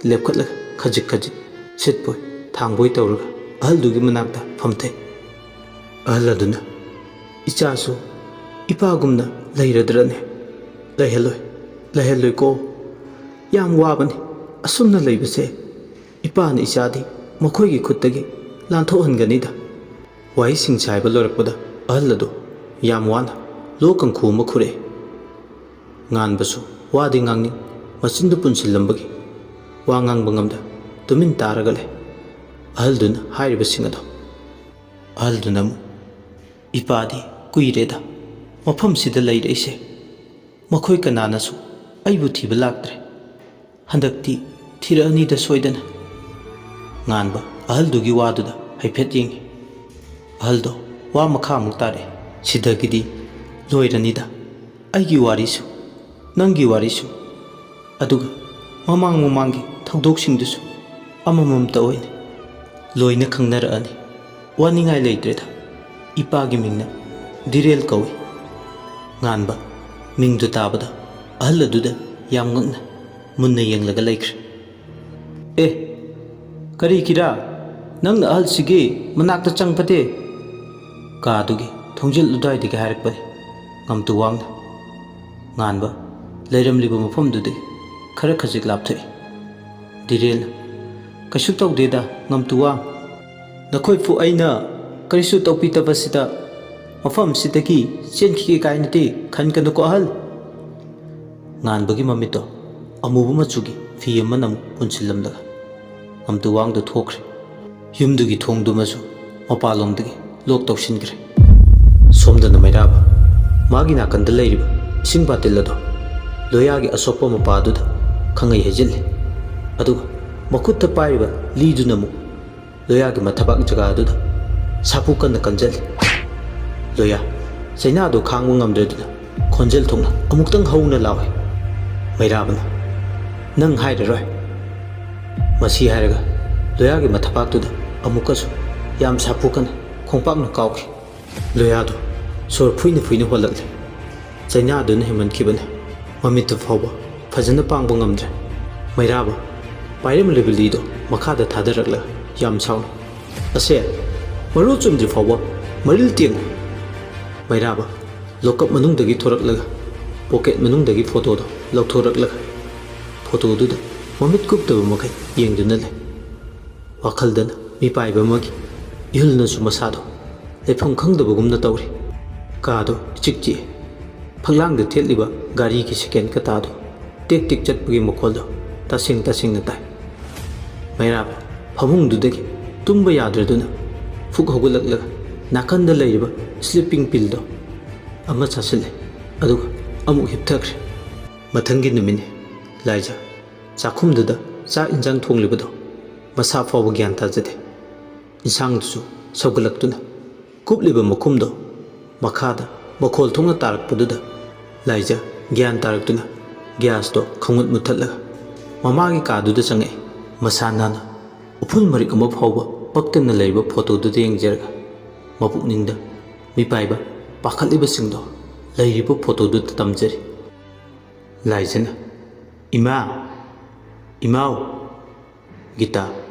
ꯂꯦꯞꯈꯠꯂꯒ ꯈꯖꯤꯛ ꯈꯖꯤꯛ ꯁꯤꯠꯄꯣꯏ ꯊꯥꯡꯕꯣꯏ ꯇꯧꯔꯒ ꯑꯍꯜꯗꯨꯒꯤ ꯃꯅꯥꯛꯇ ꯐꯝꯊꯩ꯫ ꯑꯍꯜ ꯑꯗꯨꯅ, "ꯏꯆꯥꯁꯨ ꯏꯄꯥꯒꯨꯝꯅ ꯂꯩꯔꯗ꯭ꯔꯅꯦ? ꯂꯩꯍꯜꯂꯣꯏ, ꯂꯩꯍꯜꯂꯣꯏꯀꯣ꯫ ꯌꯥꯝ ꯋꯥꯕꯅꯤ ꯑꯁꯨꯝꯅ ꯂꯩꯕꯁꯦ꯫ ꯏꯄꯥꯅ ꯏꯆꯥꯗꯤ ꯃꯈꯣꯏꯒꯤ ꯈꯨꯠꯇꯒꯤ ꯂꯥꯟꯊꯣꯛꯍꯟꯒꯅꯤꯗ"꯫ ꯋꯥꯍꯩꯁꯤꯡ ꯆꯥꯏꯕ ꯂꯣꯏꯔꯛꯄꯗ ꯑꯍꯜ ꯑꯗꯨ ꯌꯥꯝ ꯋꯥꯅ ꯂꯣꯛ ꯀꯥꯡꯈꯨ ꯑꯃ ꯈꯨꯔꯛꯏ꯫ ꯉꯥꯟꯕꯁꯨ ꯋꯥꯗꯤ ꯉꯥꯡꯅꯤꯡ ꯃꯆꯤꯟꯗꯨ ꯄꯨꯟꯁꯤꯜꯂꯝꯕꯒꯤ ꯋꯥ ꯉꯥꯡꯕ ꯉꯝꯗ ꯇꯨꯃꯤꯟ ꯇꯥꯔꯒ ꯂꯩ꯫ ꯑꯍꯜꯗꯨꯅ ꯍꯥꯏꯔꯤꯕꯁꯤꯡ ꯑꯗꯣ꯫ ꯑꯍꯜꯗꯨꯅ ꯑꯃꯨꯛ, "ꯏꯄꯥꯗꯤ ꯀꯨꯏꯔꯦꯗ ꯃꯐꯝꯁꯤꯗ ꯂꯩꯔꯛꯏꯁꯦ꯫ ꯃꯈꯣꯏ ꯀꯅꯥꯅꯁꯨ ꯑꯩꯕꯨ ꯊꯤꯕ ꯂꯥꯛꯇ꯭ꯔꯦ꯫ ꯍꯟꯗꯛꯇꯤ ꯊꯤꯔꯛꯑꯅꯤꯗ ꯁꯣꯏꯗꯅ"꯫ ꯉꯥꯟꯕ ꯑꯍꯜꯗꯨꯒꯤ ꯋꯥꯗꯨꯗ ꯍꯥꯏꯐꯦꯠ ꯌꯦꯡꯉꯤ꯫ ꯑꯍꯜꯗꯣ ꯋꯥ ꯃꯈꯥ ꯑꯃꯨꯛ ꯇꯥꯔꯛꯑꯦ꯫ "ꯁꯤꯗꯒꯤꯗꯤ ꯂꯣꯏꯔꯅꯤꯗ ꯑꯩꯒꯤ ꯋꯥꯔꯤꯁꯨ, ꯅꯪꯒꯤ ꯋꯥꯔꯤꯁꯨ, ꯑꯗꯨꯒ ꯃꯃꯥꯡ ꯃꯃꯥꯡꯒꯤ ꯊꯧꯗꯣꯛꯁꯤꯡꯗꯨꯁꯨ ꯑꯃꯃꯝꯇ ꯑꯣꯏꯅ ꯂꯣꯏꯅ ꯈꯪꯅꯔꯛꯑꯅꯤ꯫ ꯋꯥꯅꯤꯡꯉꯥꯏ ꯂꯩꯇ꯭ꯔꯦꯗ꯫ ꯏꯄꯥꯒꯤ ꯃꯤꯡꯅ ꯙꯤꯔꯦꯜ ꯀꯧꯏ"꯫ ꯉꯥꯟꯕ ꯃꯤꯡꯗꯨ ꯇꯥꯕꯗ ꯑꯍꯜ ꯑꯗꯨꯗ ꯌꯥꯝ ꯉꯛꯅ ꯃꯨꯟꯅ ꯌꯦꯡꯂꯒ ꯂꯩꯈ꯭ꯔꯦ꯫ "ꯑꯦ, ꯀꯔꯤꯒꯤꯔꯥ? ꯅꯪꯅ ꯑꯍꯜꯁꯤꯒꯤ ꯃꯅꯥꯛꯇ ꯆꯪꯕꯗꯤ?" ꯀꯥꯗꯨꯒꯤ ꯊꯣꯡꯖꯤꯜ ꯑꯗꯨꯋꯥꯏꯗꯒꯤ ꯍꯥꯏꯔꯛꯄꯅꯤ ꯉꯝꯇꯨ ꯋꯥꯡꯅ꯫ ꯉꯥꯟꯕ ꯂꯩꯔꯝꯂꯤꯕ ꯃꯐꯝꯗꯨꯗꯒꯤ ꯈꯔ ꯈꯖꯤꯛ ꯂꯥꯞꯊꯣꯛꯏ꯫ ꯙꯤꯔꯦꯜꯅ, "ꯀꯩꯁꯨ ꯇꯧꯗꯦꯗ, ꯉꯝꯇꯨ ꯋꯥꯡ꯫ ꯅꯈꯣꯏꯕꯨ ꯑꯩꯅ ꯀꯔꯤꯁꯨ ꯇꯧꯕꯤꯗꯕꯁꯤꯗ ꯃꯐꯝꯁꯤꯗꯒꯤ ꯆꯦꯟꯈꯤꯒꯦ ꯀꯥꯏꯅꯗꯤ ꯈꯟꯒꯅꯨꯀꯣ ꯑꯍꯜ"꯫ ꯉꯥꯟꯕꯒꯤ ꯃꯃꯤꯠꯇꯣ ꯑꯃꯨꯕ ꯃꯆꯨꯒꯤ ꯐꯤ ꯑꯃꯅ ꯑꯃꯨꯛ ꯄꯨꯟꯁꯤꯜꯂꯝꯂꯒ ꯉꯝꯇꯨ ꯋꯥꯡꯗꯨ ꯊꯣꯛꯈ꯭ꯔꯦ꯫ ꯌꯨꯝꯗꯨꯒꯤ ꯊꯣꯡꯗꯨꯃꯁꯨ ꯃꯄꯥꯟꯂꯣꯝꯗꯒꯤ ꯂꯣꯛ ꯇꯧꯁꯤꯟꯈ꯭ꯔꯦ꯫ ꯁꯣꯝꯗꯅ ꯃꯩꯔꯥꯕ ꯃꯥꯒꯤ ꯅꯥꯀꯟꯗ ꯂꯩꯔꯤꯕ ꯏꯁꯤꯡ ꯕꯥꯇꯤꯜ ꯑꯗꯣ ꯂꯣꯌꯥꯒꯤ ꯑꯁꯣꯛꯄ ꯃꯄꯥ ꯑꯗꯨꯗ ꯈꯪꯍꯩ ꯍꯩꯖꯤꯜꯂꯤ꯫ ꯑꯗꯨꯒ ꯃꯈꯨꯠꯇ ꯄꯥꯏꯔꯤꯕ ꯂꯤꯗꯨꯅ ꯑꯃꯨꯛ ꯂꯣꯌꯥꯒꯤ ꯃꯊꯕꯥꯛ ꯖꯒꯥ ꯑꯗꯨꯗ ꯁꯥꯐꯨ ꯀꯟꯅ ꯀꯟꯖꯜꯂꯤ꯫ ꯂꯣꯌꯥ ꯆꯩꯅꯥꯗꯨ ꯈꯥꯡꯕ ꯉꯝꯗ꯭ꯔꯗꯨꯅ ꯈꯣꯟꯖꯦꯜ ꯊꯣꯛꯅ ꯑꯃꯨꯛꯇꯪ ꯍꯧꯅ ꯂꯥꯎꯏ꯫ ꯃꯩꯔꯥꯕꯅ, "ꯅꯪ ꯍꯥꯏꯔꯔꯣꯏ?" ꯃꯁꯤ ꯍꯥꯏꯔꯒ ꯂꯣꯌꯥꯒꯤ ꯃꯊꯕꯥꯛꯇꯨꯗ ꯑꯃꯨꯛꯀꯁꯨ ꯌꯥꯝ ꯁꯥꯐꯨ ꯀꯟꯅ ꯈꯣꯡꯄꯥꯛꯅ ꯀꯥꯎꯈꯤ꯫ ꯂꯣꯌꯥꯗꯨ ꯁꯣꯔ ꯐꯨꯏꯅ ꯐꯨꯏꯅ ꯍꯣꯜꯂꯛꯂꯦ꯫ ꯆꯩꯅꯥꯗꯨꯅ ꯍꯦꯟꯃꯟꯈꯤꯕꯅ ꯃꯃꯤꯠꯇꯨ ꯐꯥꯎꯕ ꯐꯖꯅ ꯄꯥꯡꯕ ꯉꯝꯗ꯭ꯔꯦ꯫ ꯃꯩꯔꯥꯕ ꯄꯥꯏꯔꯝꯂꯤꯕ ꯂꯤꯗꯣ ꯃꯈꯥꯗ ꯊꯥꯗꯔꯛꯂꯒ ꯌꯥꯝ ꯁꯥꯎꯅ, "ꯑꯁꯦ, ꯃꯔꯨ ꯆꯨꯝꯗ꯭ꯔꯤ ꯐꯥꯎꯕ ꯃꯔꯤꯜ ꯇꯦꯡꯉꯨ!" ꯃꯩꯔꯥꯕ ꯂꯣꯀꯞ ꯃꯅꯨꯡꯗꯒꯤ ꯊꯣꯔꯛꯂꯒ ꯄꯣꯀꯦꯠ ꯃꯅꯨꯡꯗꯒꯤ ꯐꯣꯇꯣꯗꯣ ꯂꯧꯊꯣꯔꯛꯂꯒ ꯐꯣꯇꯣꯗꯨꯗ ꯃꯃꯤꯠ ꯀꯨꯞꯇꯕ ꯃꯈꯩ ꯌꯦꯡꯗꯨꯅ ꯂꯩ꯫ ꯋꯥꯈꯜꯗꯅ ꯃꯤꯄꯥꯏꯕ ꯑꯃꯒꯤ ꯏꯍꯨꯜꯅꯁꯨ ꯃꯁꯥꯗꯣ ꯂꯩꯐꯝ ꯈꯪꯗꯕꯒꯨꯝꯅ ꯇꯧꯔꯤ꯫ ꯀꯥꯗꯣ ꯏꯆꯤꯛ ꯆꯤꯛꯏ꯫ ꯐꯛꯂꯥꯡꯗ ꯊꯦꯠꯂꯤꯕ ꯒꯥꯔꯤꯒꯤ ꯁꯦꯀꯦꯟ ꯀꯇꯥꯗꯣ ꯇꯦꯛ ꯇꯦꯛ ꯆꯠꯄꯒꯤ ꯃꯈꯣꯜꯗꯣ ꯇꯁꯦꯡ ꯇꯁꯦꯡꯅ ꯇꯥꯏ꯫ ꯃꯩꯔꯥꯕ ꯐꯃꯨꯡꯗꯨꯗꯒꯤ ꯇꯨꯝꯕ ꯌꯥꯗ꯭ꯔꯗꯨꯅ ꯐꯨꯛ ꯍꯧꯒꯠꯂꯛꯂꯒ ꯅꯥꯀꯟꯗ ꯂꯩꯔꯤꯕ ꯁ꯭ꯂꯤꯞꯄꯤꯡ ꯄꯤꯜꯗꯣ ꯑꯃ ꯆꯥꯁꯤꯜꯂꯦ꯫ ꯑꯗꯨꯒ ꯑꯃꯨꯛ ꯍꯤꯞꯊꯈ꯭ꯔꯦ꯫ ꯃꯊꯪꯒꯤ ꯅꯨꯃꯤꯠꯅꯤ꯫ ꯂꯥꯏꯖ ꯆꯥꯛꯈꯨꯝꯗꯨꯗ ꯆꯥꯛ ꯏꯟꯖꯥꯡ ꯊꯣꯡꯂꯤꯕꯗꯣ ꯃꯁꯥ ꯐꯥꯎꯕ ꯒ꯭ꯌꯥꯟ ꯇꯥꯖꯗꯦ꯫ ꯏꯟꯁꯥꯡꯗꯨꯁꯨ ꯁꯧꯒꯠꯂꯛꯇꯨꯅ ꯀꯨꯞꯂꯤꯕ ꯃꯈꯨꯝꯗꯣ ꯃꯈꯥꯗ ꯃꯈꯣꯜ ꯊꯣꯛꯅ ꯇꯥꯔꯛꯄꯗꯨꯗ ꯂꯥꯏꯖ ꯒ꯭ꯌꯥꯟ ꯇꯥꯔꯛꯇꯨꯅ ꯒ꯭ꯌꯥꯁꯇꯣ ꯈꯪꯃꯨꯠ ꯃꯨꯠꯊꯠꯂꯒ ꯃꯃꯥꯒꯤ ꯀꯥꯗꯨꯗ ꯆꯪꯉꯛꯏ꯫ ꯃꯁꯥ ꯅꯥꯟꯅ ꯎꯐꯨꯜ ꯃꯔꯤꯛ ꯑꯃ ꯐꯥꯎꯕ ꯄꯛꯇꯅ ꯂꯩꯔꯤꯕ ꯐꯣꯇꯣꯗꯨꯗ ꯌꯦꯡꯖꯔꯒ ꯃꯄꯨꯛꯅꯤꯡꯗ ꯃꯤꯄꯥꯏꯕ ꯄꯥꯈꯠꯂꯤꯕꯁꯤꯡꯗꯣ ꯂꯩꯔꯤꯕ ꯐꯣꯇꯣꯗꯨꯗ ꯇꯝꯖꯔꯤ꯫ ꯂꯥꯏꯖꯅ, "ꯏꯃꯥ! ꯏꯃꯥꯎ!" ꯒꯤꯇꯥ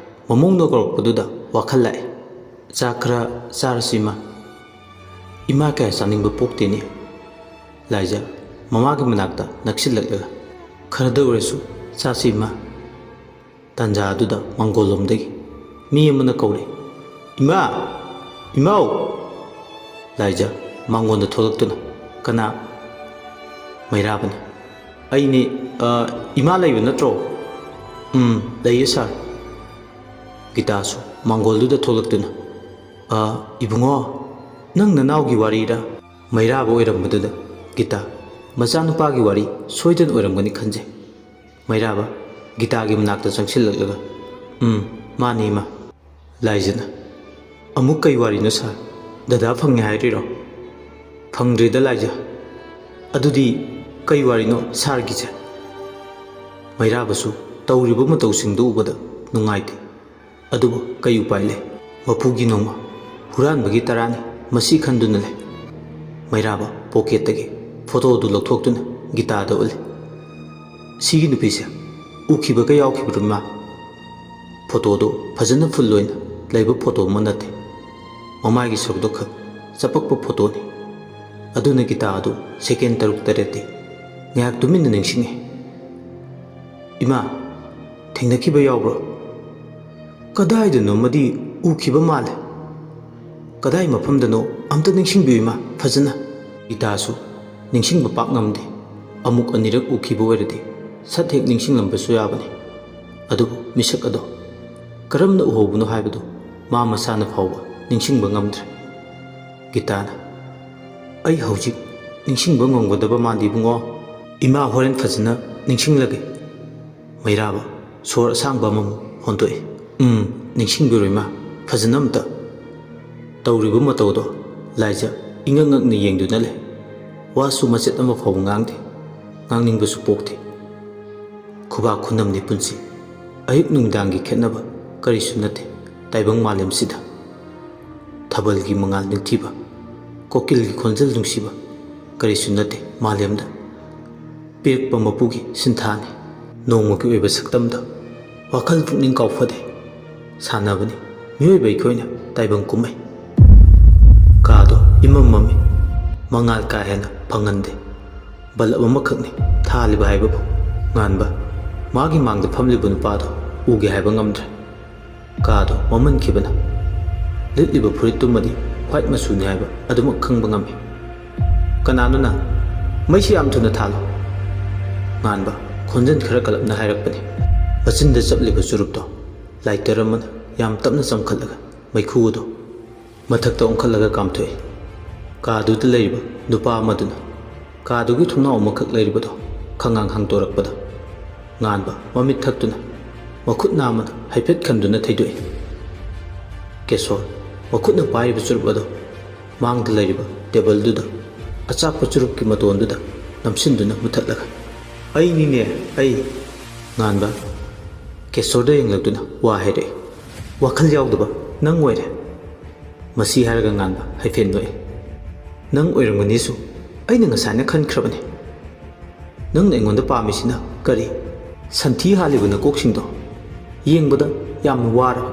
ꯃꯃꯣꯡꯗ ꯀꯧꯔꯛꯄꯗꯨꯗ ꯋꯥꯈꯜ ꯂꯥꯛꯏ꯫ "ꯆꯥꯛ ꯈꯔ ꯆꯥꯔꯁꯤ, ꯏꯃꯥ꯫ ꯏꯃꯥ ꯀꯌꯥ ꯆꯥꯅꯤꯡꯕ ꯄꯣꯛꯇꯦꯅꯦ꯫" ꯂꯥꯏꯖ ꯃꯃꯥꯒꯤ ꯃꯅꯥꯛꯇ ꯅꯛꯁꯤꯜꯂꯛꯂꯒ, "ꯈꯔꯗ ꯑꯣꯏꯔꯁꯨ ꯆꯥꯁꯤ, ꯏꯃꯥ꯫" ꯇꯥꯟꯖꯥ ꯑꯗꯨꯗ ꯃꯥꯡꯒꯣꯜꯂꯣꯝꯗꯒꯤ ꯃꯤ ꯑꯃꯅ ꯀꯧꯔꯦ, "ꯏꯃꯥ! ꯏꯃꯥꯎ!" ꯂꯥꯏꯖ ꯃꯥꯡꯒꯣꯟꯗ ꯊꯣꯛꯂꯛꯇꯨꯅ, "ꯀꯅꯥ?" "ꯃꯩꯔꯥꯕꯅꯤ꯫" "ꯑꯩꯅꯤ꯫ ꯑ, ꯏꯃꯥ ꯂꯩꯕ ꯅꯠꯇ꯭ꯔꯣ?" "ꯎꯝ, ꯂꯩꯌꯦ, ꯁꯥꯔ꯫" ꯒꯤꯇꯥꯁꯨ ꯃꯥꯡꯒꯣꯜꯗꯨꯗ ꯊꯣꯛꯂꯛꯇꯨꯅ, "ꯑ, ꯏꯕꯨꯡꯉꯣ, ꯅꯪ ꯅꯅꯥꯎꯒꯤ ꯋꯥꯔꯤꯔꯥ?" ꯃꯩꯔꯥꯕ ꯑꯣꯏꯔꯝꯕꯗꯨꯗ ꯒꯤꯇꯥ, "ꯃꯆꯥꯅꯨꯄꯥꯒꯤ ꯋꯥꯔꯤ ꯁꯣꯏꯗꯅ ꯑꯣꯏꯔꯝꯒꯅꯤ ꯈꯟꯖꯩ꯫" ꯃꯩꯔꯥꯕ ꯒꯤꯇꯥꯒꯤ ꯃꯅꯥꯛꯇ ꯆꯪꯁꯤꯜꯂꯛꯂꯒ, "ꯎꯝ, ꯃꯥꯅꯤ, ꯏꯃꯥ꯫" ꯂꯥꯏꯖꯅ, "ꯑꯃꯨꯛ ꯀꯩ ꯋꯥꯔꯤꯅꯣ ꯁꯥꯔ? ꯗꯗꯥ ꯐꯪꯉꯦ ꯍꯥꯏꯔꯤꯔꯣ?" "ꯐꯪꯗ꯭ꯔꯤꯗ ꯂꯥꯏꯖ꯫ ꯑꯗꯨꯗꯤ ꯀꯩ ꯋꯥꯔꯤꯅꯣ ꯁꯥꯔꯒꯤꯁꯦ?" ꯃꯩꯔꯥꯕꯁꯨ ꯇꯧꯔꯤꯕ ꯃꯇꯧꯁꯤꯡꯗꯨ ꯎꯕꯗ ꯅꯨꯡꯉꯥꯏꯇꯦ꯫ ꯑꯗꯨꯕꯨ ꯀꯩ ꯎꯄꯥꯏ ꯂꯩ? ꯃꯄꯨꯒꯤ ꯅꯣꯡꯃ ꯍꯨꯔꯥꯟꯕꯒꯤ ꯇꯔꯥꯅꯤ, ꯃꯁꯤ ꯈꯟꯗꯨꯅ ꯂꯩ꯫ ꯃꯩꯔꯥꯕ ꯄꯣꯀꯦꯠꯇꯒꯤ ꯐꯣꯇꯣꯗꯨ ꯂꯧꯊꯣꯛꯇꯨꯅ ꯒꯤꯇꯥꯗ ꯎꯠꯂꯤ꯫ "ꯁꯤꯒꯤ ꯅꯨꯄꯤꯁꯦ ꯎꯈꯤꯕꯒ ꯌꯥꯎꯈꯤꯕ꯭ꯔꯣ, ꯏꯃꯥ?" ꯐꯣꯇꯣꯗꯨ ꯐꯖꯅ ꯐꯨꯜ ꯑꯣꯏꯅ ꯂꯩꯕ ꯐꯣꯇꯣ ꯑꯃ ꯅꯠꯇꯦ꯫ ꯃꯃꯥꯏꯒꯤ ꯁꯔꯨꯛꯇꯣ ꯈꯛ ꯆꯄꯛꯄ ꯐꯣꯇꯣꯅꯤ꯫ ꯑꯗꯨꯅ ꯒꯤꯇꯥ ꯑꯗꯨ ꯁꯦꯀꯦꯟ ꯇꯔꯨꯛ ꯇꯔꯦꯠꯇꯤ ꯉꯥꯏꯍꯥꯛ ꯇꯨꯃꯤꯟꯅ ꯅꯤꯡꯁꯤꯡꯉꯤ꯫ "ꯏꯃꯥ, ꯊꯦꯡꯅꯈꯤꯕ ꯌꯥꯎꯕ꯭ꯔꯣ?" "ꯀꯗꯥꯏꯗꯅꯣꯃꯗꯤ ꯎꯈꯤꯕ ꯃꯥꯜꯂꯦ꯫ ꯀꯗꯥꯏ ꯃꯐꯝꯗꯅꯣ ꯑꯝꯇ ꯅꯤꯡꯁꯤꯡꯕꯤꯌꯨ, ꯏꯃꯥ, ꯐꯖꯅ꯫" ꯒꯤꯇꯥꯁꯨ ꯅꯤꯡꯁꯤꯡꯕ ꯄꯥꯛ ꯉꯝꯗꯦ꯫ ꯑꯃꯨꯛ ꯑꯅꯤꯔꯛ ꯎꯈꯤꯕ ꯑꯣꯏꯔꯗꯤ ꯁꯠ ꯍꯦꯛ ꯅꯤꯡꯁꯤꯡꯂꯝꯕꯁꯨ ꯌꯥꯕꯅꯤ꯫ ꯑꯗꯨꯕꯨ ꯃꯤꯁꯛ ꯑꯗꯣ ꯀꯔꯝꯅ ꯎꯍꯧꯕꯅꯣ ꯍꯥꯏꯕꯗꯨ ꯃꯥ ꯃꯁꯥꯅ ꯐꯥꯎꯕ ꯅꯤꯡꯁꯤꯡꯕ ꯉꯝꯗ꯭ꯔꯦ꯫ ꯒꯤꯇꯥꯅ, "ꯑꯩ ꯍꯧꯖꯤꯛ ꯅꯤꯡꯁꯤꯡꯕ ꯉꯝꯒꯗꯕ ꯃꯥꯟꯗꯦ, ꯏꯕꯨꯡꯉꯣ꯫" "ꯏꯃꯥ, ꯍꯣꯔꯦꯟ ꯐꯖꯅ ꯅꯤꯡꯁꯤꯡꯂꯒꯦ꯫" ꯃꯩꯔꯥꯕ ꯁꯣꯔ ꯑꯁꯥꯡꯕ ꯑꯃꯃꯨꯛ ꯍꯣꯟꯗꯣꯛꯏ꯫ "ꯎꯝ, ꯅꯤꯡꯁꯤꯡꯕꯤꯔꯣ, ꯏꯃꯥ, ꯐꯖꯅ ꯑꯝꯇ꯫" ꯇꯧꯔꯤꯕ ꯃꯇꯧꯗꯣ ꯂꯥꯏꯖ ꯏꯉꯛ ꯉꯛꯅ ꯌꯦꯡꯗꯨꯅ ꯂꯩ꯫ ꯋꯥꯁꯨ ꯃꯆꯦꯠ ꯑꯃ ꯐꯥꯎꯕ ꯉꯥꯡꯗꯦ꯫ ꯉꯥꯡꯅꯤꯡꯕꯁꯨ ꯄꯣꯛꯇꯦ꯫ ꯈꯨꯕꯥꯛ ꯈꯨꯅꯝꯅꯤ ꯄꯨꯟꯁꯤ꯫ ꯑꯌꯨꯛ ꯅꯨꯡꯗꯥꯡꯒꯤ ꯈꯦꯠꯅꯕ ꯀꯔꯤꯁꯨ ꯅꯠꯇꯦ ꯇꯥꯏꯕꯪ ꯃꯥꯂꯦꯝꯁꯤꯗ꯫ ꯊꯥꯕꯜꯒꯤ ꯃꯉꯥꯜ ꯅꯤꯡꯊꯤꯕ, ꯀꯣꯀꯤꯜꯒꯤ ꯈꯣꯟꯖꯦꯜ ꯅꯨꯡꯁꯤꯕ, ꯀꯔꯤꯁꯨ ꯅꯠꯇꯦ ꯃꯥꯂꯦꯝꯗ꯫ ꯄꯤꯔꯛꯄ ꯃꯄꯨꯒꯤ ꯁꯤꯟꯊꯥꯅꯤ꯫ ꯅꯣꯡꯃꯒꯤ ꯑꯣꯏꯕ ꯁꯛꯇꯝꯗ ꯋꯥꯈꯜ ꯄꯨꯛꯅꯤꯡ ꯀꯥꯎꯐꯗꯦ꯫ ꯁꯥꯟꯅꯕꯅꯤ ꯃꯤꯑꯣꯏꯕ ꯑꯩꯈꯣꯏꯅ ꯇꯥꯏꯕꯪ ꯀꯨꯝꯍꯩ꯫ ꯀꯥꯗꯣ ꯏꯃꯝ ꯃꯝꯃꯤ꯫ ꯃꯉꯥꯜ ꯀꯥ ꯍꯦꯟꯅ ꯐꯪꯍꯟꯗꯦ꯫ ꯕꯜꯕ ꯑꯃꯈꯛꯅꯤ ꯊꯥꯜꯂꯤꯕ ꯍꯥꯏꯕꯕꯨ꯫ ꯉꯥꯟꯕ, ꯃꯥꯒꯤ ꯃꯥꯡꯗ ꯐꯝꯂꯤꯕ ꯅꯨꯄꯥꯗꯣ ꯎꯒꯦ ꯍꯥꯏꯕ ꯉꯝꯗ꯭ꯔꯦ꯫ ꯀꯥꯗꯣ ꯃꯝꯍꯟꯈꯤꯕꯅ ꯂꯤꯠꯂꯤꯕ ꯐꯨꯔꯤꯠꯇꯨꯃꯗꯤ ꯋꯥꯏꯠ ꯃꯆꯨꯅꯤ ꯍꯥꯏꯕ ꯑꯗꯨꯃꯛ ꯈꯪꯕ ꯉꯝꯃꯤ꯫ "ꯀꯅꯥꯅꯣ ꯅꯪ? ꯃꯩꯁꯤ ꯌꯥꯝ ꯊꯨꯅ ꯊꯥꯜꯂꯨ!" ꯉꯥꯟꯕ ꯈꯣꯟꯖꯦꯜ ꯈꯔ ꯀꯜꯂꯞꯅ ꯍꯥꯏꯔꯛꯄꯅꯤ꯫ ꯃꯆꯤꯟꯗ ꯆꯞꯂꯤꯕ ꯆꯨꯔꯨꯞꯇꯣ ꯂꯥꯏꯇꯔ ꯑꯃꯅ ꯌꯥꯝ ꯇꯞꯅ ꯆꯝꯈꯠꯂꯒ ꯃꯩꯈꯨ ꯑꯗꯨ ꯃꯊꯛꯇ ꯑꯣꯟꯈꯠꯂꯒ ꯀꯥꯝꯊꯣꯛꯏ꯫ ꯀꯥꯗꯨꯗ ꯂꯩꯔꯤꯕ ꯅꯨꯄꯥ ꯑꯃꯗꯨꯅ ꯀꯥꯗꯨꯒꯤ ꯊꯣꯡꯅꯥꯎ ꯑꯃꯈꯛ ꯂꯩꯔꯤꯕꯗꯣ ꯈꯪꯉꯥꯡ ꯍꯥꯡꯗꯣꯔꯛꯄꯗ, ꯉꯥꯟꯕ ꯃꯃꯤꯠ ꯊꯛꯇꯨꯅ ꯃꯈꯨꯠ ꯅꯥꯝꯃꯅ ꯍꯥꯏꯐꯦꯠ ꯈꯟꯗꯨꯅ ꯊꯩꯗꯣꯛꯏ꯫ ꯀꯦꯁꯣꯔ ꯃꯈꯨꯠꯅ ꯄꯥꯏꯔꯤꯕ ꯆꯨꯔꯨꯞ ꯑꯗꯣ ꯃꯥꯡꯗ ꯂꯩꯔꯤꯕ ꯇꯦꯕꯜꯗꯨꯗ ꯑꯆꯥꯛꯄ ꯆꯨꯔꯨꯞꯀꯤ ꯃꯇꯣꯟꯗꯨꯗ ꯅꯝꯁꯤꯟꯗꯨꯅ ꯃꯨꯊꯠꯂꯒ, "ꯑꯩꯅꯤꯅꯦ, ꯑꯩ!" ꯉꯥꯟꯕ ꯀꯦꯁꯣꯔꯗ ꯌꯦꯡꯂꯛꯇꯨꯅ ꯋꯥ ꯍꯥꯏꯔꯛꯏ꯫ "ꯋꯥꯈꯜ ꯌꯥꯎꯗꯕ ꯅꯪ ꯑꯣꯏꯔꯦ꯫ ꯃꯁꯤ ꯍꯥꯏꯔꯒ ꯉꯥꯟꯕ ꯍꯥꯏꯐꯦꯠ ꯅꯣꯛꯏ꯫ "ꯅꯪ ꯑꯣꯏꯔꯝꯒꯅꯤꯁꯨ ꯑꯩꯅ ꯉꯁꯥꯏꯅ ꯈꯟꯈ꯭ꯔꯕꯅꯤ꯫ ꯅꯪꯅ ꯑꯩꯉꯣꯟꯗ ꯄꯥꯝꯃꯤꯁꯤꯅ ꯀꯔꯤ? ꯁꯟꯊꯤ ꯍꯥꯜꯂꯤꯕ ꯅꯀꯣꯛꯁꯤꯡꯗꯣ ꯌꯦꯡꯕꯗ ꯌꯥꯝꯅ ꯋꯥꯔꯕ꯫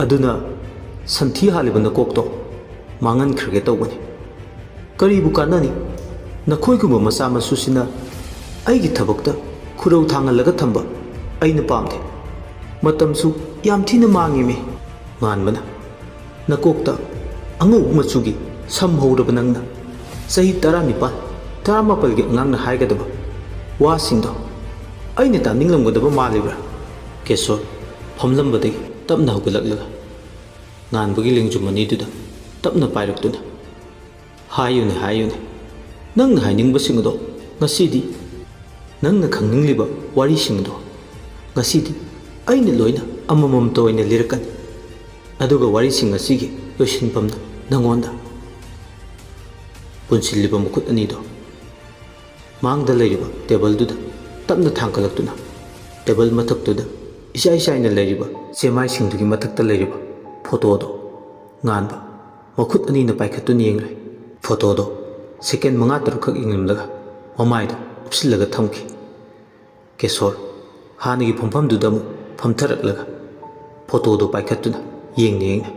ꯑꯗꯨꯅ ꯁꯟꯊꯤ ꯍꯥꯜꯂꯤꯕ ꯅꯀꯣꯛꯇꯣ ꯃꯥꯡꯍꯟꯈ꯭ꯔꯒꯦ ꯇꯧꯕꯅꯤ꯫ ꯀꯔꯤꯕꯨ ꯀꯥꯟꯅꯅꯤ? ꯅꯈꯣꯏꯒꯨꯝꯕ ꯃꯆꯥ ꯃꯁꯨꯁꯤꯅ ꯑꯩꯒꯤ ꯊꯕꯛꯇ ꯈꯨꯔꯧ ꯊꯥꯡꯍꯜꯂꯒ ꯊꯝꯕ ꯑꯩꯅ ꯄꯥꯝꯗꯦ꯫ ꯃꯇꯝꯁꯨ ꯌꯥꯝ ꯊꯤꯅ ꯃꯥꯡꯉꯤꯃꯤ꯫" ꯉꯥꯟꯕꯅ, "ꯅꯀꯣꯛꯇ ꯑꯉꯧꯕ ꯃꯆꯨꯒꯤ ꯁꯝ ꯍꯧꯔꯕ ꯅꯪꯅ ꯆꯍꯤ ꯇꯔꯥꯅꯤꯄꯥꯜ, ꯇꯔꯥꯃꯥꯄꯜꯒꯤ ꯑꯉꯥꯡꯅ ꯍꯥꯏꯒꯗꯕ ꯋꯥꯁꯤꯡꯗꯣ ꯑꯩꯅ ꯇꯥꯅꯤꯡꯂꯝꯒꯗꯕ ꯃꯥꯜꯂꯤꯕ꯭ꯔꯥ?" ꯀꯦꯁꯣꯔ ꯐꯝꯂꯝꯕꯗꯒꯤ ꯇꯞꯅ ꯍꯧꯒꯠꯂꯛꯂꯒ ꯉꯥꯟꯕꯒꯤ ꯂꯦꯡꯖꯨꯝ ꯑꯅꯤꯗꯨꯗ ꯇꯞꯅ ꯄꯥꯏꯔꯛꯇꯨꯅ, "ꯍꯥꯏꯌꯨꯅꯦ, ꯍꯥꯏꯌꯨꯅꯦ, ꯅꯪꯅ ꯍꯥꯏꯅꯤꯡꯕꯁꯤꯡ ꯑꯗꯣ ꯉꯁꯤꯗꯤ, ꯅꯪꯅ ꯈꯪꯅꯤꯡꯂꯤꯕ ꯋꯥꯔꯤꯁꯤꯡ ꯑꯗꯣ ꯉꯁꯤꯗꯤ ꯑꯩꯅ ꯂꯣꯏꯅ ꯑꯃꯃꯝꯇ ꯑꯣꯏꯅ ꯂꯤꯔꯛꯀꯅꯤ꯫ ꯑꯗꯨꯒ ꯋꯥꯔꯤꯁꯤꯡ ꯑꯁꯤꯒꯤ ꯂꯣꯏꯁꯤꯟꯐꯝꯅ ꯅꯉꯣꯟꯗ꯫" ꯄꯨꯟꯁꯤꯜꯂꯤꯕ ꯃꯈꯨꯠ ꯑꯅꯤꯗꯣ ꯃꯥꯡꯗ ꯂꯩꯔꯤꯕ ꯇꯦꯕꯜꯗꯨꯗ ꯇꯞꯅ ꯊꯥꯡꯒꯠꯂꯛꯇꯨꯅ, ꯇꯦꯕꯜ ꯃꯊꯛꯇꯨꯗ ꯏꯆꯥꯏ ꯆꯥꯏꯅ ꯂꯩꯔꯤꯕ ꯆꯦꯃꯥꯏꯁꯤꯡꯗꯨꯒꯤ ꯃꯊꯛꯇ ꯂꯩꯔꯤꯕ ꯐꯣꯇꯣꯗꯣ ꯉꯥꯟꯕ ꯃꯈꯨꯠ ꯑꯅꯤꯅ ꯄꯥꯏꯈꯠꯇꯨꯅ ꯌꯦꯡꯂꯦ꯫ ꯐꯣꯇꯣꯗꯣ ꯁꯦꯀꯦꯟ ꯃꯉꯥ ꯇꯔꯨꯛꯈꯛ ꯌꯦꯡꯂꯝꯂꯒ ꯃꯃꯥꯏꯗꯣ ꯎꯞꯁꯤꯜꯂꯒ ꯊꯝꯈꯤ꯫ ꯀꯦꯁꯣꯔ ꯍꯥꯟꯅꯒꯤ ꯐꯝꯐꯝꯗꯨꯗ ꯑꯃꯨꯛ ꯐꯝꯊꯔꯛꯂꯒ ꯐꯣꯇꯣꯗꯣ ꯄꯥꯏꯈꯠꯇꯨꯅ ꯌꯦꯡꯅ ꯌꯦꯡꯅ,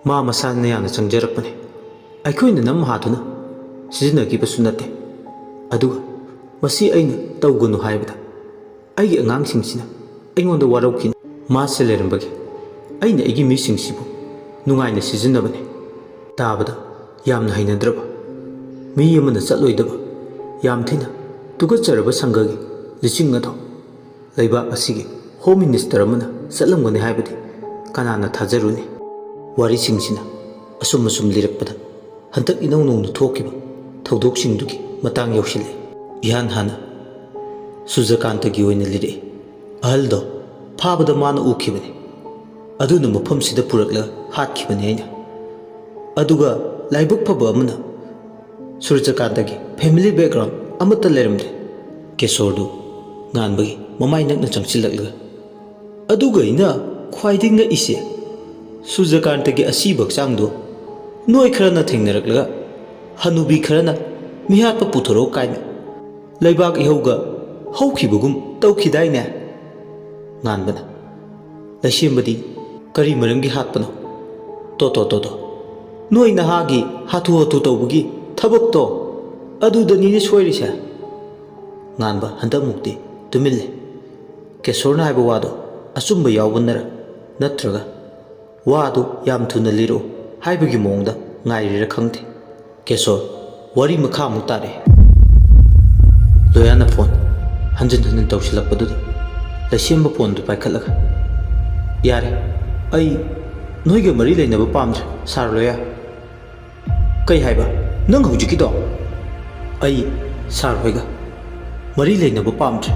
"ꯃꯥ ꯃꯁꯥꯅ ꯌꯥꯝꯅ ꯆꯪꯖꯔꯛꯄꯅꯤ꯫ ꯑꯩꯈꯣꯏꯅ ꯅꯝ ꯍꯥꯗꯨꯅ ꯁꯤꯖꯤꯟꯅꯈꯤꯕꯁꯨ ꯅꯠꯇꯦ꯫ ꯑꯗꯨꯒ ꯃꯁꯤ ꯑꯩꯅ ꯇꯧꯒꯅꯨ ꯍꯥꯏꯕꯗ ꯑꯩꯒꯤ ꯑꯉꯥꯡꯁꯤꯡꯁꯤꯅ ꯑꯩꯉꯣꯟꯗ ꯋꯥꯔꯧꯈꯤꯅꯤ꯫ ꯃꯥꯁꯦ ꯂꯩꯔꯝꯕꯒꯤ ꯑꯩꯅ ꯑꯩꯒꯤ ꯃꯤꯁꯤꯡꯁꯤꯕꯨ ꯅꯨꯡꯉꯥꯏꯅ ꯁꯤꯖꯤꯟꯅꯕꯅꯤ꯫ ꯇꯥꯕꯗ ꯌꯥꯝꯅ ꯍꯩꯅꯗ꯭ꯔꯕ, ꯃꯤ ꯑꯃꯅ ꯆꯠꯂꯣꯏꯗꯕ, ꯌꯥꯝ ꯊꯤꯅ ꯇꯨꯀꯠꯆꯔꯕ ꯁꯪꯒꯒꯤ ꯂꯤꯆꯤꯡ ꯑꯗꯣ ꯂꯩꯕꯥꯛ ꯑꯁꯤꯒꯤ ꯍꯣꯝ ꯃꯤꯅꯤꯁꯇꯔ ꯑꯃꯅ ꯆꯠꯂꯝꯒꯅꯤ ꯍꯥꯏꯕꯗꯤ ꯀꯅꯥꯅ ꯊꯥꯖꯔꯨꯅꯤ?" ꯋꯥꯔꯤꯁꯤꯡꯁꯤꯅ ꯑꯁꯨꯝ ꯑꯁꯨꯝ ꯂꯤꯔꯛꯄꯗ ꯍꯟꯗꯛ ꯏꯅꯧ ꯅꯧꯅ ꯊꯣꯛꯈꯤꯕ ꯊꯧꯗꯣꯛꯁꯤꯡꯗꯨꯒꯤ ꯃꯇꯥꯡ ꯌꯧꯁꯤꯜꯂꯛꯏ꯫ ꯏꯍꯥꯟ ꯍꯥꯟꯅ ꯁꯨꯖꯀꯥꯟꯇꯒꯤ ꯑꯣꯏꯅ ꯂꯤꯔꯛꯏ꯫ ꯑꯍꯜꯗꯣ ꯐꯥꯕꯗ ꯃꯥꯅ ꯎꯈꯤꯕꯅꯤ꯫ ꯑꯗꯨꯅ ꯃꯐꯝꯁꯤꯗ ꯄꯨꯔꯛꯂꯒ ꯍꯥꯠꯈꯤꯕꯅꯤ ꯑꯩꯅ꯫ ꯑꯗꯨꯒ ꯂꯥꯏꯕꯛ ꯐꯕ ꯑꯃꯅ ꯁꯨꯔꯖꯀꯥꯟꯇꯒꯤ family background ꯑꯃꯠꯇ ꯂꯩꯔꯝꯗꯦ꯫ ꯀꯦꯁꯣꯔꯗꯨ ꯉꯥꯟꯕꯒꯤ ꯃꯃꯥꯏ ꯅꯛꯅ ꯆꯪꯁꯤꯜꯂꯛꯂꯒ, "ꯑꯗꯨꯒ ꯑꯩꯅ ꯈ꯭ꯋꯥꯏꯗꯒꯤ ꯉꯛꯏꯁꯦ, ꯁꯨꯔꯖꯀꯥꯟꯇꯒꯤ ꯑꯁꯤꯕ ꯍꯛꯆꯥꯡꯗꯣ ꯅꯣꯏ ꯈꯔꯅ ꯊꯦꯡꯅꯔꯛꯂꯒ ꯍꯅꯨꯕꯤ ꯈꯔꯅ ꯃꯤꯍꯥꯠꯄ ꯄꯨꯊꯣꯔꯛꯎ ꯀꯥꯏꯅ ꯂꯩꯕꯥꯛ ꯏꯍꯧꯒ ꯍꯧꯈꯤꯕꯒꯨꯝ ꯇꯧꯈꯤꯗꯥꯏꯅꯦ?" ꯉꯥꯟꯕꯅ, "ꯂꯩꯁꯦꯝꯕꯗꯤ ꯀꯔꯤ ꯃꯔꯝꯒꯤ ꯍꯥꯠꯄꯅꯣ?" "ꯇꯣ ꯇꯣ ꯇꯣ ꯇꯣ, ꯅꯣꯏ ꯅꯍꯥꯒꯤ ꯍꯥꯊꯨ ꯍꯥꯊꯨ ꯇꯧꯕꯒꯤ ꯊꯕꯛꯇꯣ, ꯑꯗꯨꯗꯅꯤꯅꯦ ꯁꯣꯏꯔꯤꯁꯦ꯫" ꯉꯥꯟꯕ ꯍꯟꯗꯛꯃꯨꯛꯇꯤ ꯇꯨꯃꯤꯜꯂꯦ꯫ ꯀꯦꯁꯣꯔꯅ ꯍꯥꯏꯕ ꯋꯥꯗꯣ ꯑꯆꯨꯝꯕ ꯌꯥꯎꯕꯅꯔ ꯅꯠꯇ꯭ꯔꯒ ꯋꯥꯗꯨ ꯌꯥꯝ ꯊꯨꯅ ꯂꯤꯔꯛꯎ ꯍꯥꯏꯕꯒꯤ ꯃꯑꯣꯡꯗ ꯉꯥꯏꯔꯤꯔ ꯈꯪꯗꯦ꯫ ꯀꯦꯁꯣꯔ, ꯋꯥꯔꯤ ꯃꯈꯥ ꯑꯃꯨꯛ ꯇꯥꯔꯛꯑꯦ꯫ ꯂꯣꯌꯥꯅ ꯐꯣꯟ ꯍꯟꯖꯤꯟ ꯍꯟꯖꯤꯟ ꯇꯧꯁꯤꯜꯂꯛꯄꯗꯨꯗ ꯂꯩꯁꯦꯝꯕ ꯐꯣꯟꯗꯨ ꯄꯥꯏꯈꯠꯂꯒ, "ꯌꯥꯔꯦ, ꯑꯩ ꯅꯣꯏꯒ ꯃꯔꯤ ꯂꯩꯅꯕ ꯄꯥꯝꯗ꯭ꯔꯦ, ꯁꯥꯔ ꯂꯣꯌꯥ꯫" "ꯀꯩ ꯍꯥꯏꯕ? ꯅꯪ ꯍꯧꯖꯤꯛꯀꯤꯗꯣ?" "ꯑꯩ ꯁꯥꯔ ꯍꯣꯏꯒ ꯃꯔꯤ ꯂꯩꯅꯕ ꯄꯥꯝꯗ꯭ꯔꯦ꯫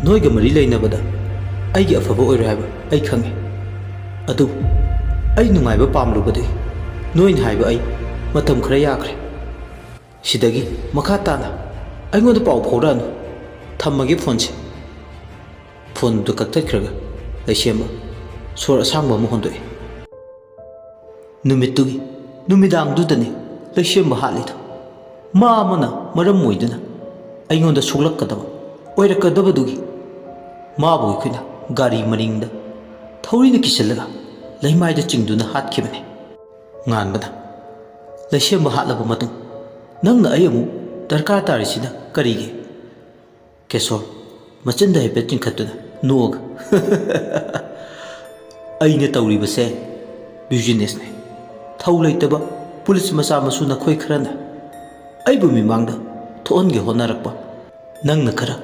ꯅꯣꯏꯒ ꯃꯔꯤ ꯂꯩꯅꯕꯗ ꯑꯩꯒꯤ ꯑꯐꯕ ꯑꯣꯏꯔꯣꯏ ꯍꯥꯏꯕ ꯑꯩ ꯈꯪꯉꯤ꯫ ꯑꯗꯨꯕꯨ ꯑꯩ ꯅꯨꯡꯉꯥꯏꯕ ꯄꯥꯝꯂꯨꯕꯗꯒꯤ ꯅꯣꯏꯅ ꯍꯥꯏꯕ ꯑꯩ ꯃꯇꯝ ꯈꯔ ꯌꯥꯈ꯭ꯔꯦ꯫ ꯁꯤꯗꯒꯤ ꯃꯈꯥ ꯇꯥꯅ ꯑꯩꯉꯣꯟꯗ ꯄꯥꯎ ꯐꯥꯎꯔꯛꯑꯅꯨ꯫ ꯊꯝꯃꯒꯦ ꯐꯣꯟꯁꯦ꯫" ꯐꯣꯟꯗꯨ ꯀꯛꯊꯠꯈ꯭ꯔꯒ ꯂꯩꯁꯦꯝꯕ ꯁꯣꯔ ꯑꯁꯥꯡꯕ ꯑꯃ ꯍꯣꯟꯗꯣꯛꯏ꯫ ꯅꯨꯃꯤꯠꯇꯨꯒꯤ ꯅꯨꯃꯤꯗꯥꯡꯗꯨꯗꯅꯤ ꯂꯩꯁꯦꯝꯕ ꯍꯥꯠꯂꯤꯗꯣ꯫ ꯃꯥ ꯑꯃꯅ ꯃꯔꯝ ꯑꯣꯏꯗꯨꯅ ꯑꯩꯉꯣꯟꯗ ꯁꯣꯛꯂꯛꯀꯗꯕ ꯑꯣꯏꯔꯛꯀꯗꯕꯗꯨꯒꯤ ꯃꯥꯕꯨ ꯑꯩꯈꯣꯏꯅ ꯒꯥꯔꯤ ꯃꯅꯤꯡꯗ ꯊꯧꯔꯤꯅ ꯀꯤꯁꯤꯜꯂꯒ ꯂꯩꯃꯥꯏꯗ ꯆꯤꯡꯗꯨꯅ ꯍꯥꯠꯈꯤꯕꯅꯤ꯫ ꯉꯥꯟꯕꯅ, "ꯂꯩꯁꯦꯝꯕ ꯍꯥꯠꯂꯕ ꯃꯇꯨꯡ ꯅꯪꯅ ꯑꯩ ꯑꯃꯨꯛ ꯗꯔꯀꯥꯔ ꯇꯥꯔꯤꯁꯤꯅ ꯀꯔꯤꯒꯤ?" ꯀꯦꯁꯣꯔ, ꯃꯆꯤꯟꯗ ꯍꯥꯏꯐꯦꯠ ꯆꯤꯡꯈꯠꯇꯨꯅ ꯅꯣꯛꯑꯒ, "ꯑꯩꯅ ꯇꯧꯔꯤꯕꯁꯦ businessꯅꯦ꯫ ꯊꯧ ꯂꯩꯇꯕ ꯄꯨꯂꯤꯁ ꯃꯆꯥ ꯃꯁꯨ ꯅꯈꯣꯏ ꯈꯔꯅ ꯑꯩꯕꯨ ꯃꯤꯃꯥꯡꯗ ꯊꯣꯛꯍꯟꯒꯦ ꯍꯣꯠꯅꯔꯛꯄ꯫ ꯅꯪꯅ ꯈꯔ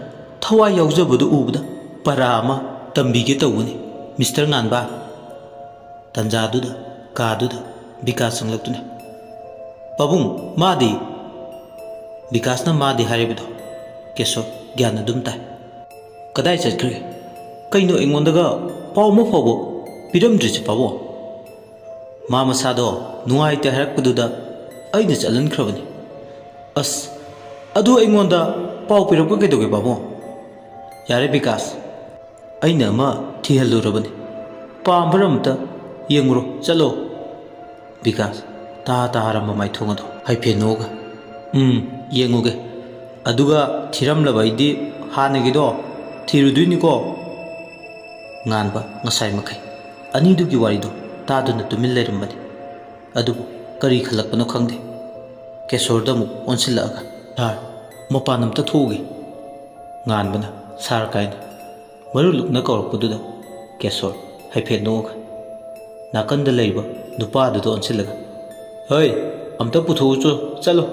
ꯊꯋꯥꯏ ꯌꯥꯎꯖꯕꯗꯨ ꯎꯕꯗ ꯄꯔꯥ ꯑꯃ ꯇꯝꯕꯤꯒꯦ ꯇꯧꯕꯅꯤ, ꯃꯤꯁꯇꯔ ꯉꯥꯟꯕ꯫" ꯇꯟꯖꯥꯗꯨꯗ ꯀꯥꯗꯨꯗ ꯕꯤꯀꯥꯁ ꯆꯪꯂꯛꯇꯨꯅ, "ꯄꯥꯕꯨꯡ, ꯃꯥꯗꯤ?" ꯕꯤꯀꯥꯁꯅ "ꯃꯥꯗꯤ" ꯍꯥꯏꯔꯤꯕꯗꯣ ꯀꯦꯁꯣꯔ ꯒ꯭ꯌꯥꯟ ꯑꯗꯨꯝ ꯇꯥꯏ꯫ "ꯀꯗꯥꯏ ꯆꯠꯈ꯭ꯔꯒꯦ? ꯀꯩꯅꯣ, ꯑꯩꯉꯣꯟꯗꯒ ꯄꯥꯎ ꯑꯃ ꯐꯥꯎꯕ ꯄꯤꯔꯝꯗ꯭ꯔꯤꯁꯦ, ꯄꯥꯕꯨꯡ?" "ꯃꯥ ꯃꯁꯥꯗꯣ ꯅꯨꯡꯉꯥꯏꯇꯦ ꯍꯥꯏꯔꯛꯄꯗꯨꯗ ꯑꯩꯅ ꯆꯠꯍꯟꯈ꯭ꯔꯕꯅꯤ꯫" "ꯑꯁ, ꯑꯗꯨ ꯑꯩꯉꯣꯟꯗ ꯄꯥꯎ ꯄꯤꯔꯛꯄ ꯀꯩꯗꯧꯒꯦ, ꯄꯥꯕꯨꯡ?" "ꯌꯥꯔꯦ ꯕꯤꯀꯥꯁ, ꯑꯩꯅ ꯑꯃ ꯊꯤꯍꯜꯂꯨꯔꯕꯅꯤ꯫ ꯄꯥꯝꯕ꯭ꯔꯥ ꯑꯝꯇ ꯌꯦꯡꯉꯨꯔꯣ, ꯆꯠꯂꯣ꯫" ꯕꯤꯀꯥꯁ ꯇꯥ ꯇꯥꯔꯝꯕ ꯃꯥꯏꯊꯣꯡ ꯑꯗꯣ ꯍꯥꯏꯐꯦꯠ ꯅꯣꯛꯑꯒ, "ꯎꯝ, ꯌꯦꯡꯉꯨꯒꯦ꯫ ꯑꯗꯨꯒ ꯊꯤꯔꯝꯂꯕ ꯑꯩꯗꯤ ꯍꯥꯟꯅꯒꯤꯗꯣ ꯊꯤꯔꯨꯗꯣꯏꯅꯤꯀꯣ꯫" ꯉꯥꯟꯕ ꯉꯁꯥꯏ ꯃꯈꯩ ꯑꯅꯤꯗꯨꯒꯤ ꯋꯥꯔꯤꯗꯣ ꯇꯥꯗꯨꯅ ꯇꯨꯃꯤꯟ ꯂꯩꯔꯝꯕꯅꯤ꯫ ꯑꯗꯨꯕꯨ ꯀꯔꯤ ꯈꯜꯂꯛꯄꯅꯣ ꯈꯪꯗꯦ꯫ ꯀꯦꯁꯣꯔꯗ ꯑꯃꯨꯛ ꯑꯣꯟꯁꯤꯜꯂꯛꯑꯒ, "ꯁꯥꯔ, ꯃꯄꯥꯟ ꯑꯝꯇ ꯊꯣꯛꯎꯒꯦ꯫" ꯉꯥꯟꯕꯅ "ꯁꯥꯔ" ꯀꯥꯏꯅ ꯃꯔꯨ ꯂꯨꯛꯅ ꯀꯧꯔꯛꯄꯗꯨꯗ ꯀꯦꯁꯣꯔ ꯍꯥꯏꯐꯦꯠ ꯅꯣꯛꯑꯒ, ꯅꯥꯀꯟꯗ ꯂꯩꯕ ꯅꯨꯄꯥꯗꯨꯗ ꯑꯣꯟꯁꯤꯜꯂꯒ, "ꯍꯩ, ꯑꯝꯇ ꯄꯨꯊꯣꯛꯎꯆꯣ, ꯆꯠꯂꯣ꯫"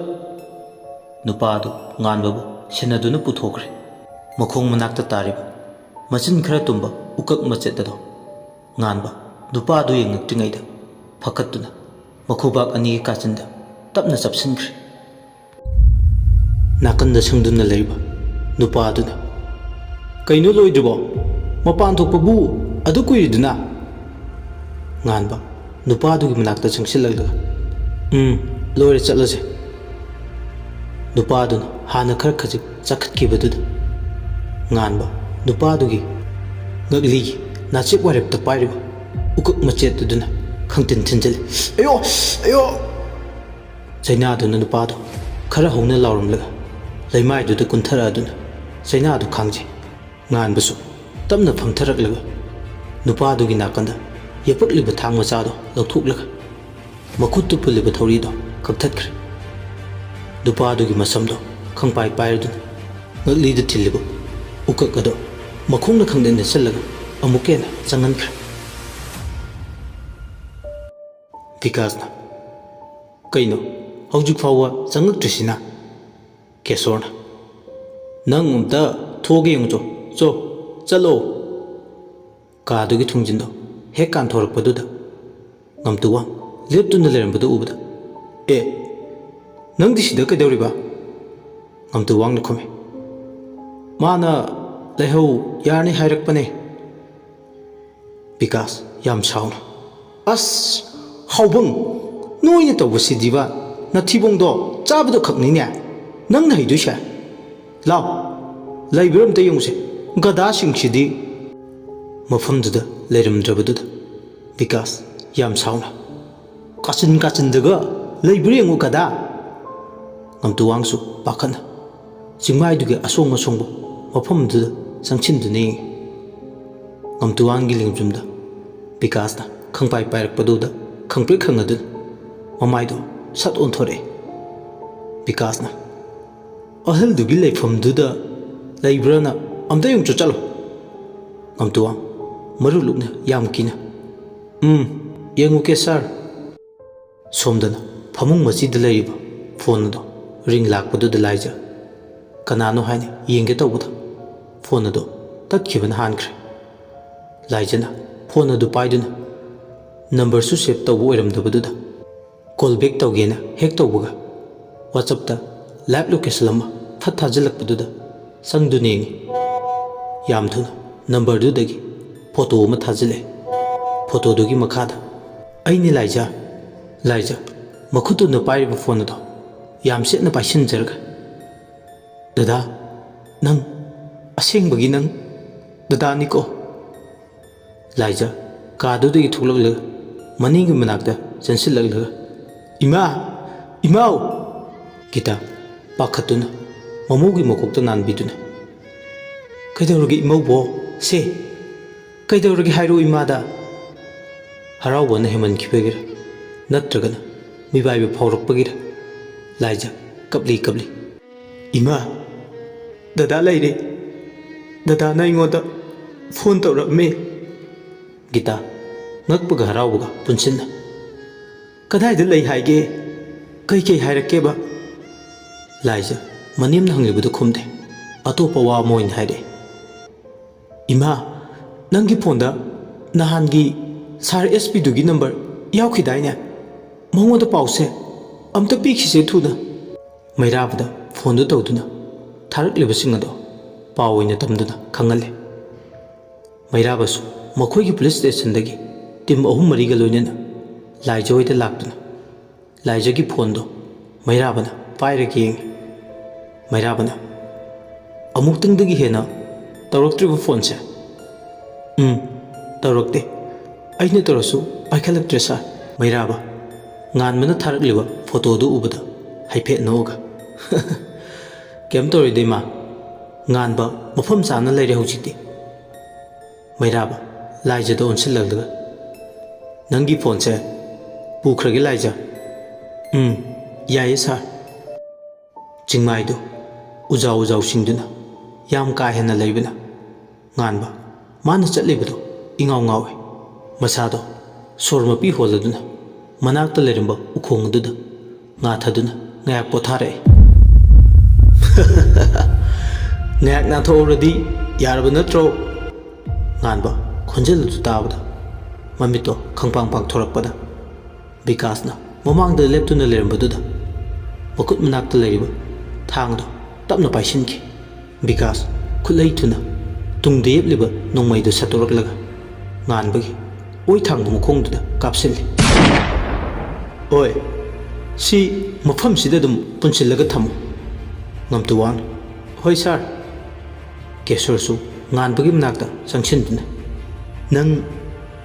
ꯅꯨꯄꯥꯗꯨ ꯉꯥꯟꯕꯕꯨ ꯁꯦꯟꯅꯗꯨꯅ ꯄꯨꯊꯣꯛꯈ꯭ꯔꯦ꯫ ꯃꯈꯣꯡ ꯃꯅꯥꯛꯇ ꯇꯥꯔꯤꯕ ꯃꯆꯤꯟ ꯈꯔ ꯇꯨꯝꯕ ꯎꯀꯛ ꯃꯆꯦꯠ ꯑꯗꯣ ꯉꯥꯟꯕ ꯅꯨꯄꯥꯗꯨ ꯌꯦꯡꯂꯛꯇ꯭ꯔꯤꯉꯩꯗ ꯐꯀꯠꯇꯨꯅ ꯃꯈꯨꯕꯥꯛ ꯑꯅꯤꯒꯤ ꯀꯥꯆꯤꯟꯗ ꯇꯞꯅ ꯆꯞꯁꯤꯟꯈ꯭ꯔꯦ꯫ ꯅꯥꯀꯟꯗ ꯁꯪꯗꯨꯅ ꯂꯩꯔꯤꯕ ꯅꯨꯄꯥ ꯑꯗꯨꯅ, "ꯀꯩꯅꯣ, ꯂꯣꯏꯗ꯭ꯔꯤꯕꯣ? ꯃꯄꯥꯟ ꯊꯣꯛꯄꯕꯨ ꯑꯗꯨ ꯀꯨꯏꯔꯤꯗꯨꯅ?" ꯉꯥꯟꯕ ꯅꯨꯄꯥꯗꯨꯒꯤ ꯃꯅꯥꯛꯇ ꯆꯪꯁꯤꯜꯂꯛꯂꯒ, "ꯎꯝ, ꯂꯣꯏꯔꯦ, ꯆꯠꯂꯁꯦ꯫" ꯅꯨꯄꯥꯗꯨꯅ ꯍꯥꯟꯅ ꯈꯔ ꯈꯖꯤꯛ ꯆꯥꯈꯠꯈꯤꯕꯗꯨꯗ ꯉꯥꯟꯕ ꯅꯨꯄꯥꯗꯨꯒꯤ ꯉꯛꯂꯤꯒꯤ ꯅꯥꯆꯦꯞ ꯋꯥꯏꯔꯦꯞꯇ ꯄꯥꯏꯔꯤꯕ ꯎꯀꯛ ꯃꯆꯦꯠꯇꯨꯗꯨꯅ ꯈꯪꯇꯤꯟ ꯊꯤꯟꯖꯤꯜꯂꯤ꯫ "ꯑꯌꯣ! ꯑꯌꯣ!" ꯆꯩꯅꯥꯗꯨꯅ ꯅꯨꯄꯥꯗꯨ ꯈꯔ ꯍꯧꯅ ꯂꯥꯎꯔꯝꯂꯒ ꯂꯩꯃꯥꯏꯗꯨꯗ ꯀꯨꯟꯊꯔꯛꯑꯗꯨꯅ ꯆꯩꯅꯥꯗꯨ ꯈꯥꯡꯖꯩ꯫ ꯉꯥꯟꯕꯁꯨ ꯇꯞꯅ ꯐꯝꯊꯔꯛꯂꯒ ꯅꯨꯄꯥꯗꯨꯒꯤ ꯅꯥꯀꯟꯗ ꯌꯦꯞꯄꯛꯂꯤꯕ ꯊꯥꯡ ꯃꯆꯥꯗꯣ ꯂꯧꯊꯣꯛꯂꯒ ꯃꯈꯨꯠꯇꯨ ꯄꯨꯜꯂꯤꯕ ꯊꯧꯔꯤꯗꯣ ꯀꯛꯊꯠꯈ꯭ꯔꯦ꯫ ꯅꯨꯄꯥꯗꯨꯒꯤ ꯃꯁꯝꯗꯣ ꯈꯪꯄꯥꯏ ꯄꯥꯏꯔꯗꯨꯅ ꯉꯛꯂꯤꯗ ꯊꯤꯜꯂꯤꯕ ꯎꯀꯛ ꯑꯗꯣ ꯃꯈꯣꯡꯅ ꯈꯪꯗꯦ ꯅꯦꯠꯁꯜꯂꯒ ꯑꯃꯨꯛꯀ ꯍꯦꯟꯅ ꯆꯪꯍꯟꯈ꯭ꯔꯦ꯫ ꯕꯤꯀꯥꯁꯅ, "ꯀꯩꯅꯣ, ꯍꯧꯖꯤꯛ ꯐꯥꯎꯕ ꯆꯪꯉꯛꯇ꯭ꯔꯤꯁꯤꯅ?" ꯀꯦꯁꯣꯔꯅ, "ꯅꯪ ꯑꯝꯇ ꯊꯣꯛꯑꯒ ꯌꯦꯡꯉꯨꯆꯣ, ꯆꯣ, ꯆꯠꯂꯣ꯫" ꯀꯥꯗꯨꯒꯤ ꯊꯣꯡꯖꯤꯟꯗꯣ ꯍꯦꯛ ꯀꯥꯟꯊꯣꯔꯛꯄꯗꯨꯗ ꯉꯝꯇꯨꯋꯥꯡ ꯂꯦꯞꯇꯨꯅ ꯂꯩꯔꯝꯕꯗꯨ ꯎꯕꯗ, "ꯑꯦ, ꯅꯪꯗꯤ ꯁꯤꯗ ꯀꯩꯗꯧꯔꯤꯕ?" ꯉꯝꯇꯨꯋꯥꯡꯅ ꯈꯨꯝꯃꯤ, "ꯃꯥꯅ ꯂꯩꯍꯧ ꯌꯥꯔꯅꯤ ꯍꯥꯏꯔꯛꯄꯅꯦ꯫" ꯕꯤꯀꯥꯁ ꯌꯥꯝ ꯁꯥꯎꯅ, "ꯑꯁ, ꯍꯥꯎꯕꯪ, ꯅꯣꯏꯅ ꯇꯧꯕꯁꯤꯗꯤꯕ, ꯅꯊꯤꯕꯣꯡꯗꯣ ꯆꯥꯕꯗꯣ ꯈꯛꯅꯤꯅꯦ ꯅꯪꯅ ꯍꯩꯗꯣꯏꯁꯦ꯫ ꯂꯥꯎ, ꯂꯩꯕ꯭ꯔꯥ ꯑꯝꯇ ꯌꯦꯡꯉꯨꯁꯦ, ꯒꯙꯥꯁꯤꯡꯁꯤꯗꯤ꯫" ꯃꯐꯝꯗꯨꯗ ꯂꯩꯔꯝꯗ꯭ꯔꯕꯗꯨꯗ ꯕꯤꯀꯥꯁ ꯌꯥꯝ ꯁꯥꯎꯅ, "ꯀꯥꯆꯤꯟ ꯀꯥꯆꯤꯟꯗꯒ ꯂꯩꯕ꯭ꯔꯥ ꯌꯦꯡꯉꯨ, ꯒꯙꯥ!" ꯉꯝꯇꯨꯋꯥꯡꯁꯨ ꯄꯥꯈꯠꯅ ꯆꯤꯡꯃꯥꯏꯗꯨꯒꯤ ꯑꯁꯣꯡ ꯑꯁꯣꯡꯕ ꯃꯐꯝꯗꯨꯗ ꯆꯪꯁꯤꯟꯗꯨꯅ ꯌꯦꯡꯉꯤ꯫ ꯉꯝꯇꯨꯋꯥꯡꯒꯤ ꯂꯦꯡꯖꯨꯝꯗ ꯕꯤꯀꯥꯁꯅ ꯈꯪꯄꯥꯏ ꯄꯥꯏꯔꯛꯄꯗꯨꯗ ꯈꯪꯄ꯭ꯔꯦꯛ ꯈꯪꯉꯗꯨꯅ ꯃꯃꯥꯏꯗꯣ ꯁꯠ ꯑꯣꯟꯊꯣꯔꯛꯑꯦ꯫ ꯕꯤꯀꯥꯁꯅ, "ꯑꯍꯜꯗꯨꯒꯤ ꯂꯩꯐꯝꯗꯨꯗ ꯂꯩꯕ꯭ꯔꯥꯅ ꯑꯝꯇ ꯌꯦꯡꯉꯨꯆꯣ, ꯆꯠꯂꯣ꯫" ꯉꯝꯇꯨꯋꯥꯡ ꯃꯔꯨ ꯂꯨꯛꯅ ꯌꯥꯝ ꯀꯤꯅ, "ꯎꯝ, ꯌꯦꯡꯉꯨꯀꯦ ꯁꯥꯔ꯫" ꯁꯣꯝꯗꯅ ꯐꯃꯨꯡ ꯃꯆꯤꯗ ꯂꯩꯔꯤꯕ ꯐꯣꯟ ꯑꯗꯣ ꯔꯤꯡ ꯂꯥꯛꯄꯗꯨꯗ ꯂꯥꯏꯖ ꯀꯅꯥꯅꯣ ꯍꯥꯏꯅ ꯌꯦꯡꯒꯦ ꯇꯧꯕꯗ ꯐꯣꯟ ꯑꯗꯣ ꯇꯠꯈꯤꯕꯅ ꯍꯥꯟꯈ꯭ꯔꯦ꯫ ꯂꯥꯏꯖꯅ ꯐꯣꯟ ꯑꯗꯨ ꯄꯥꯏꯗꯨꯅ ꯅꯝꯕꯔꯁꯨ ꯁꯦꯚ ꯇꯧꯕ ꯑꯣꯏꯔꯝꯗꯕꯗꯨꯗ ꯀꯣꯜ ꯕꯦꯛ ꯇꯧꯒꯦꯅ ꯍꯦꯛ ꯇꯧꯕꯒ ꯋꯥꯆꯞꯇ ꯂꯥꯏꯚ ꯂꯣꯀꯦꯁꯟ ꯑꯃ ꯐꯠ ꯊꯥꯖꯤꯜꯂꯛꯄꯗꯨꯗ ꯆꯪꯗꯨꯅ ꯌꯦꯡꯉꯤ꯫ ꯌꯥꯝ ꯊꯨꯅ ꯅꯝꯕꯔꯗꯨꯗꯒꯤ ꯐꯣꯇꯣ ꯑꯃ ꯊꯥꯖꯤꯜꯂꯛꯑꯦ꯫ ꯐꯣꯇꯣꯗꯨꯒꯤ ꯃꯈꯥꯗ, "ꯑꯩꯅꯤ ꯂꯥꯏꯖ꯫" ꯂꯥꯏꯖ ꯃꯈꯨꯠꯇꯨꯅ ꯄꯥꯏꯔꯤꯕ ꯐꯣꯟ ꯑꯗꯣ ꯌꯥꯝ ꯆꯦꯠꯅ ꯄꯥꯏꯁꯤꯟꯖꯔꯒ, "ꯗꯗꯥ, ꯅꯪ ꯑꯁꯦꯡꯕꯒꯤ ꯅꯪ ꯗꯗꯥꯅꯤꯀꯣ?" ꯂꯥꯏꯖ ꯀꯥꯗꯨꯗꯒꯤ ꯊꯣꯛꯂꯛꯂꯒ ꯃꯅꯤꯡꯒꯤ ꯃꯅꯥꯛꯇ ꯆꯪꯁꯤꯜꯂꯛꯂꯒ, "ꯏꯃꯥ! ꯏꯃꯥꯎ!" ꯒꯤꯇꯥ ꯄꯥꯈꯠꯇꯨꯅ ꯃꯃꯧꯒꯤ ꯃꯀꯣꯛꯇ ꯅꯥꯟꯕꯤꯗꯨꯅ, "ꯀꯩꯗꯧꯔꯒꯦ ꯏꯃꯧꯕꯣ? ꯁꯦ, ꯀꯩꯗꯧꯔꯒꯦ ꯍꯥꯏꯔꯣ ꯏꯃꯥꯗ?" ꯍꯔꯥꯎꯕꯅ ꯍꯦꯟꯃꯟꯈꯤꯕꯒꯤꯔ ꯅꯠꯇ꯭ꯔꯒꯅ ꯃꯤꯕꯥꯏꯕ ꯐꯥꯎꯔꯛꯄꯒꯤꯔ ꯂꯥꯏꯖ ꯀꯞꯂꯤ ꯀꯞꯂꯤ, "ꯏꯃꯥ, ꯗꯗꯥ ꯂꯩꯔꯦ꯫ ꯗꯗꯥꯅ ꯑꯩꯉꯣꯟꯗ ꯐꯣꯟ ꯇꯧꯔꯛꯑꯝꯃꯦ꯫" ꯒꯤꯇꯥ ꯉꯛꯄꯒ ꯍꯔꯥꯎꯕꯒ ꯄꯨꯟꯁꯤꯟꯅ, "ꯀꯗꯥꯏꯗ ꯂꯩ ꯍꯥꯏꯒꯦ? ꯀꯩ ꯀꯩ ꯍꯥꯏꯔꯛꯀꯦꯕ?" ꯂꯥꯏꯖ ꯃꯅꯦꯝꯅ ꯍꯪꯂꯤꯕꯗꯨ ꯈꯨꯝꯗꯦ꯫ ꯑꯇꯣꯞꯄ ꯋꯥ ꯑꯃ ꯑꯣꯏꯅ ꯍꯥꯏꯔꯛꯑꯦ, "ꯏꯃꯥ, ꯅꯪꯒꯤ ꯐꯣꯟꯗ ꯅꯍꯥꯟꯒꯤ ꯁꯥꯔ ꯑꯦꯁ ꯄꯤꯗꯨꯒꯤ ꯅꯝꯕꯔ ꯌꯥꯎꯈꯤꯗꯥꯏꯅꯦ? ꯃꯉꯣꯟꯗ ꯄꯥꯎꯁꯦ ꯑꯝꯇ ꯄꯤꯈꯤꯁꯦ ꯊꯨꯅ꯫ ꯃꯩꯔꯥꯕꯗ ꯐꯣꯟꯗꯨ ꯇꯧꯗꯨꯅ ꯊꯥꯔꯛꯂꯤꯕꯁꯤꯡ ꯑꯗꯣ ꯄꯥꯎ ꯑꯣꯏꯅ ꯇꯝꯗꯨꯅ ꯈꯪꯍꯜꯂꯦ꯫ ꯃꯩꯔꯥꯕꯁꯨ ꯃꯈꯣꯏꯒꯤ ꯄꯨꯂꯤꯁ ꯁ꯭ꯇꯦꯁꯟꯗꯒꯤ ꯇꯤꯝ ꯑꯍꯨꯝ ꯃꯔꯤꯒ ꯂꯣꯏꯅꯅ ꯂꯥꯏꯖ ꯍꯣꯏꯗ ꯂꯥꯛꯇꯨꯅ ꯂꯥꯏꯖꯒꯤ ꯐꯣꯟꯗꯣ ꯃꯩꯔꯥꯕꯅ ꯄꯥꯏꯔꯒ ꯌꯦꯡꯉꯤ꯫ ꯃꯩꯔꯥꯕꯅ, "ꯑꯃꯨꯛꯇꯪꯗꯒꯤ ꯍꯦꯟꯅ ꯇꯧꯔꯛꯇ꯭ꯔꯤꯕ ꯐꯣꯟꯁꯦ?" "ꯎꯝ, ꯇꯧꯔꯛꯇꯦ꯫ ꯑꯩꯅ ꯇꯧꯔꯁꯨ ꯄꯥꯏꯈꯠꯂꯛꯇ꯭ꯔꯦ ꯁꯥꯔ꯫" ꯃꯩꯔꯥꯕ ꯉꯥꯟꯕꯅ ꯊꯥꯔꯛꯂꯤꯕ ꯐꯣꯇꯣꯗꯨ ꯎꯕꯗ ꯍꯥꯏꯐꯦꯠ ꯅꯣꯛꯑꯒ, "ꯀꯩꯝ ꯇꯧꯔꯣꯏꯗ ꯏꯃꯥ, ꯉꯥꯟꯕ ꯃꯐꯝ ꯆꯥꯅ ꯂꯩꯔꯦ ꯍꯧꯖꯤꯛꯇꯤ꯫" ꯃꯩꯔꯥꯕ ꯂꯥꯏꯖꯗ ꯑꯣꯟꯁꯤꯜꯂꯛꯂꯒ, "ꯅꯪꯒꯤ ꯐꯣꯟꯁꯦ ꯄꯨꯈ꯭ꯔꯒꯦ ꯂꯥꯏꯖ?" "ꯎꯝ, ꯌꯥꯏꯌꯦ ꯁꯥꯔ꯫" ꯆꯤꯡꯃꯥꯏꯗꯨ ꯎꯖꯥꯎ ꯎꯖꯥꯎꯁꯤꯡꯗꯨꯅ ꯌꯥꯝ ꯀꯥ ꯍꯦꯟꯅ ꯂꯩꯕꯅ ꯉꯥꯟꯕ ꯃꯥꯅ ꯆꯠꯂꯤꯕꯗꯨ ꯏꯉꯥꯎ ꯉꯥꯎꯏ꯫ ꯃꯁꯥꯗꯣ ꯁꯣꯔ ꯃꯄꯤ ꯍꯣꯜꯂꯗꯨꯅ ꯃꯅꯥꯛꯇ ꯂꯩꯔꯝꯕ ꯎꯈꯣꯡ ꯑꯗꯨꯗ ꯉꯥꯊꯗꯨꯅ ꯉꯥꯏꯍꯥꯛ ꯄꯣꯊꯥꯔꯛꯏ꯫ "ꯉꯥꯏꯍꯥꯛ ꯅꯥꯟꯊꯣꯛꯍꯧꯔꯗꯤ ꯌꯥꯔꯕ ꯅꯠꯇ꯭ꯔꯣ?" ꯉꯥꯟꯕ ꯈꯣꯟꯖꯦꯜ ꯑꯗꯨ ꯇꯥꯕꯗ ꯃꯃꯤꯠꯇꯣ ꯈꯪꯄꯥꯡ ꯄꯥꯡꯊꯣꯔꯛꯄꯗ ꯕꯤꯀꯥꯁꯅ ꯃꯃꯥꯡꯗ ꯂꯦꯞꯇꯨꯅ ꯂꯩꯔꯝꯕꯗꯨꯗ ꯃꯈꯨꯠ ꯃꯅꯥꯛꯇ ꯂꯩꯔꯤꯕ ꯊꯥꯡꯗꯣ ꯇꯞꯅ ꯄꯥꯏꯁꯤꯟꯈꯤ꯫ ꯕꯤꯀꯥꯁ ꯈꯨꯠꯂꯩ ꯊꯨꯅ ꯇꯨꯡꯗ ꯌꯦꯞꯂꯤꯕ ꯅꯣꯡꯃꯩꯗꯨ ꯁꯠꯇꯣꯔꯛꯂꯒ ꯉꯥꯟꯕꯒꯤ ꯑꯣꯏ ꯊꯥꯡꯕ ꯃꯈꯣꯡꯗꯨꯗ ꯀꯥꯞꯁꯤꯜꯂꯤ꯫ "ꯑꯣꯏ, ꯁꯤ ꯃꯐꯝꯁꯤꯗ ꯑꯗꯨꯝ ꯄꯨꯟꯁꯤꯜꯂꯒ ꯊꯝꯃꯨ, ꯉꯝꯇꯨꯋꯥꯡ꯫" "ꯍꯣꯏ ꯁꯥꯔ꯫" ꯀꯦꯁꯣꯔꯁꯨ ꯉꯥꯟꯕꯒꯤ ꯃꯅꯥꯛꯇ ꯆꯪꯁꯤꯟꯗꯨꯅ, "ꯅꯪ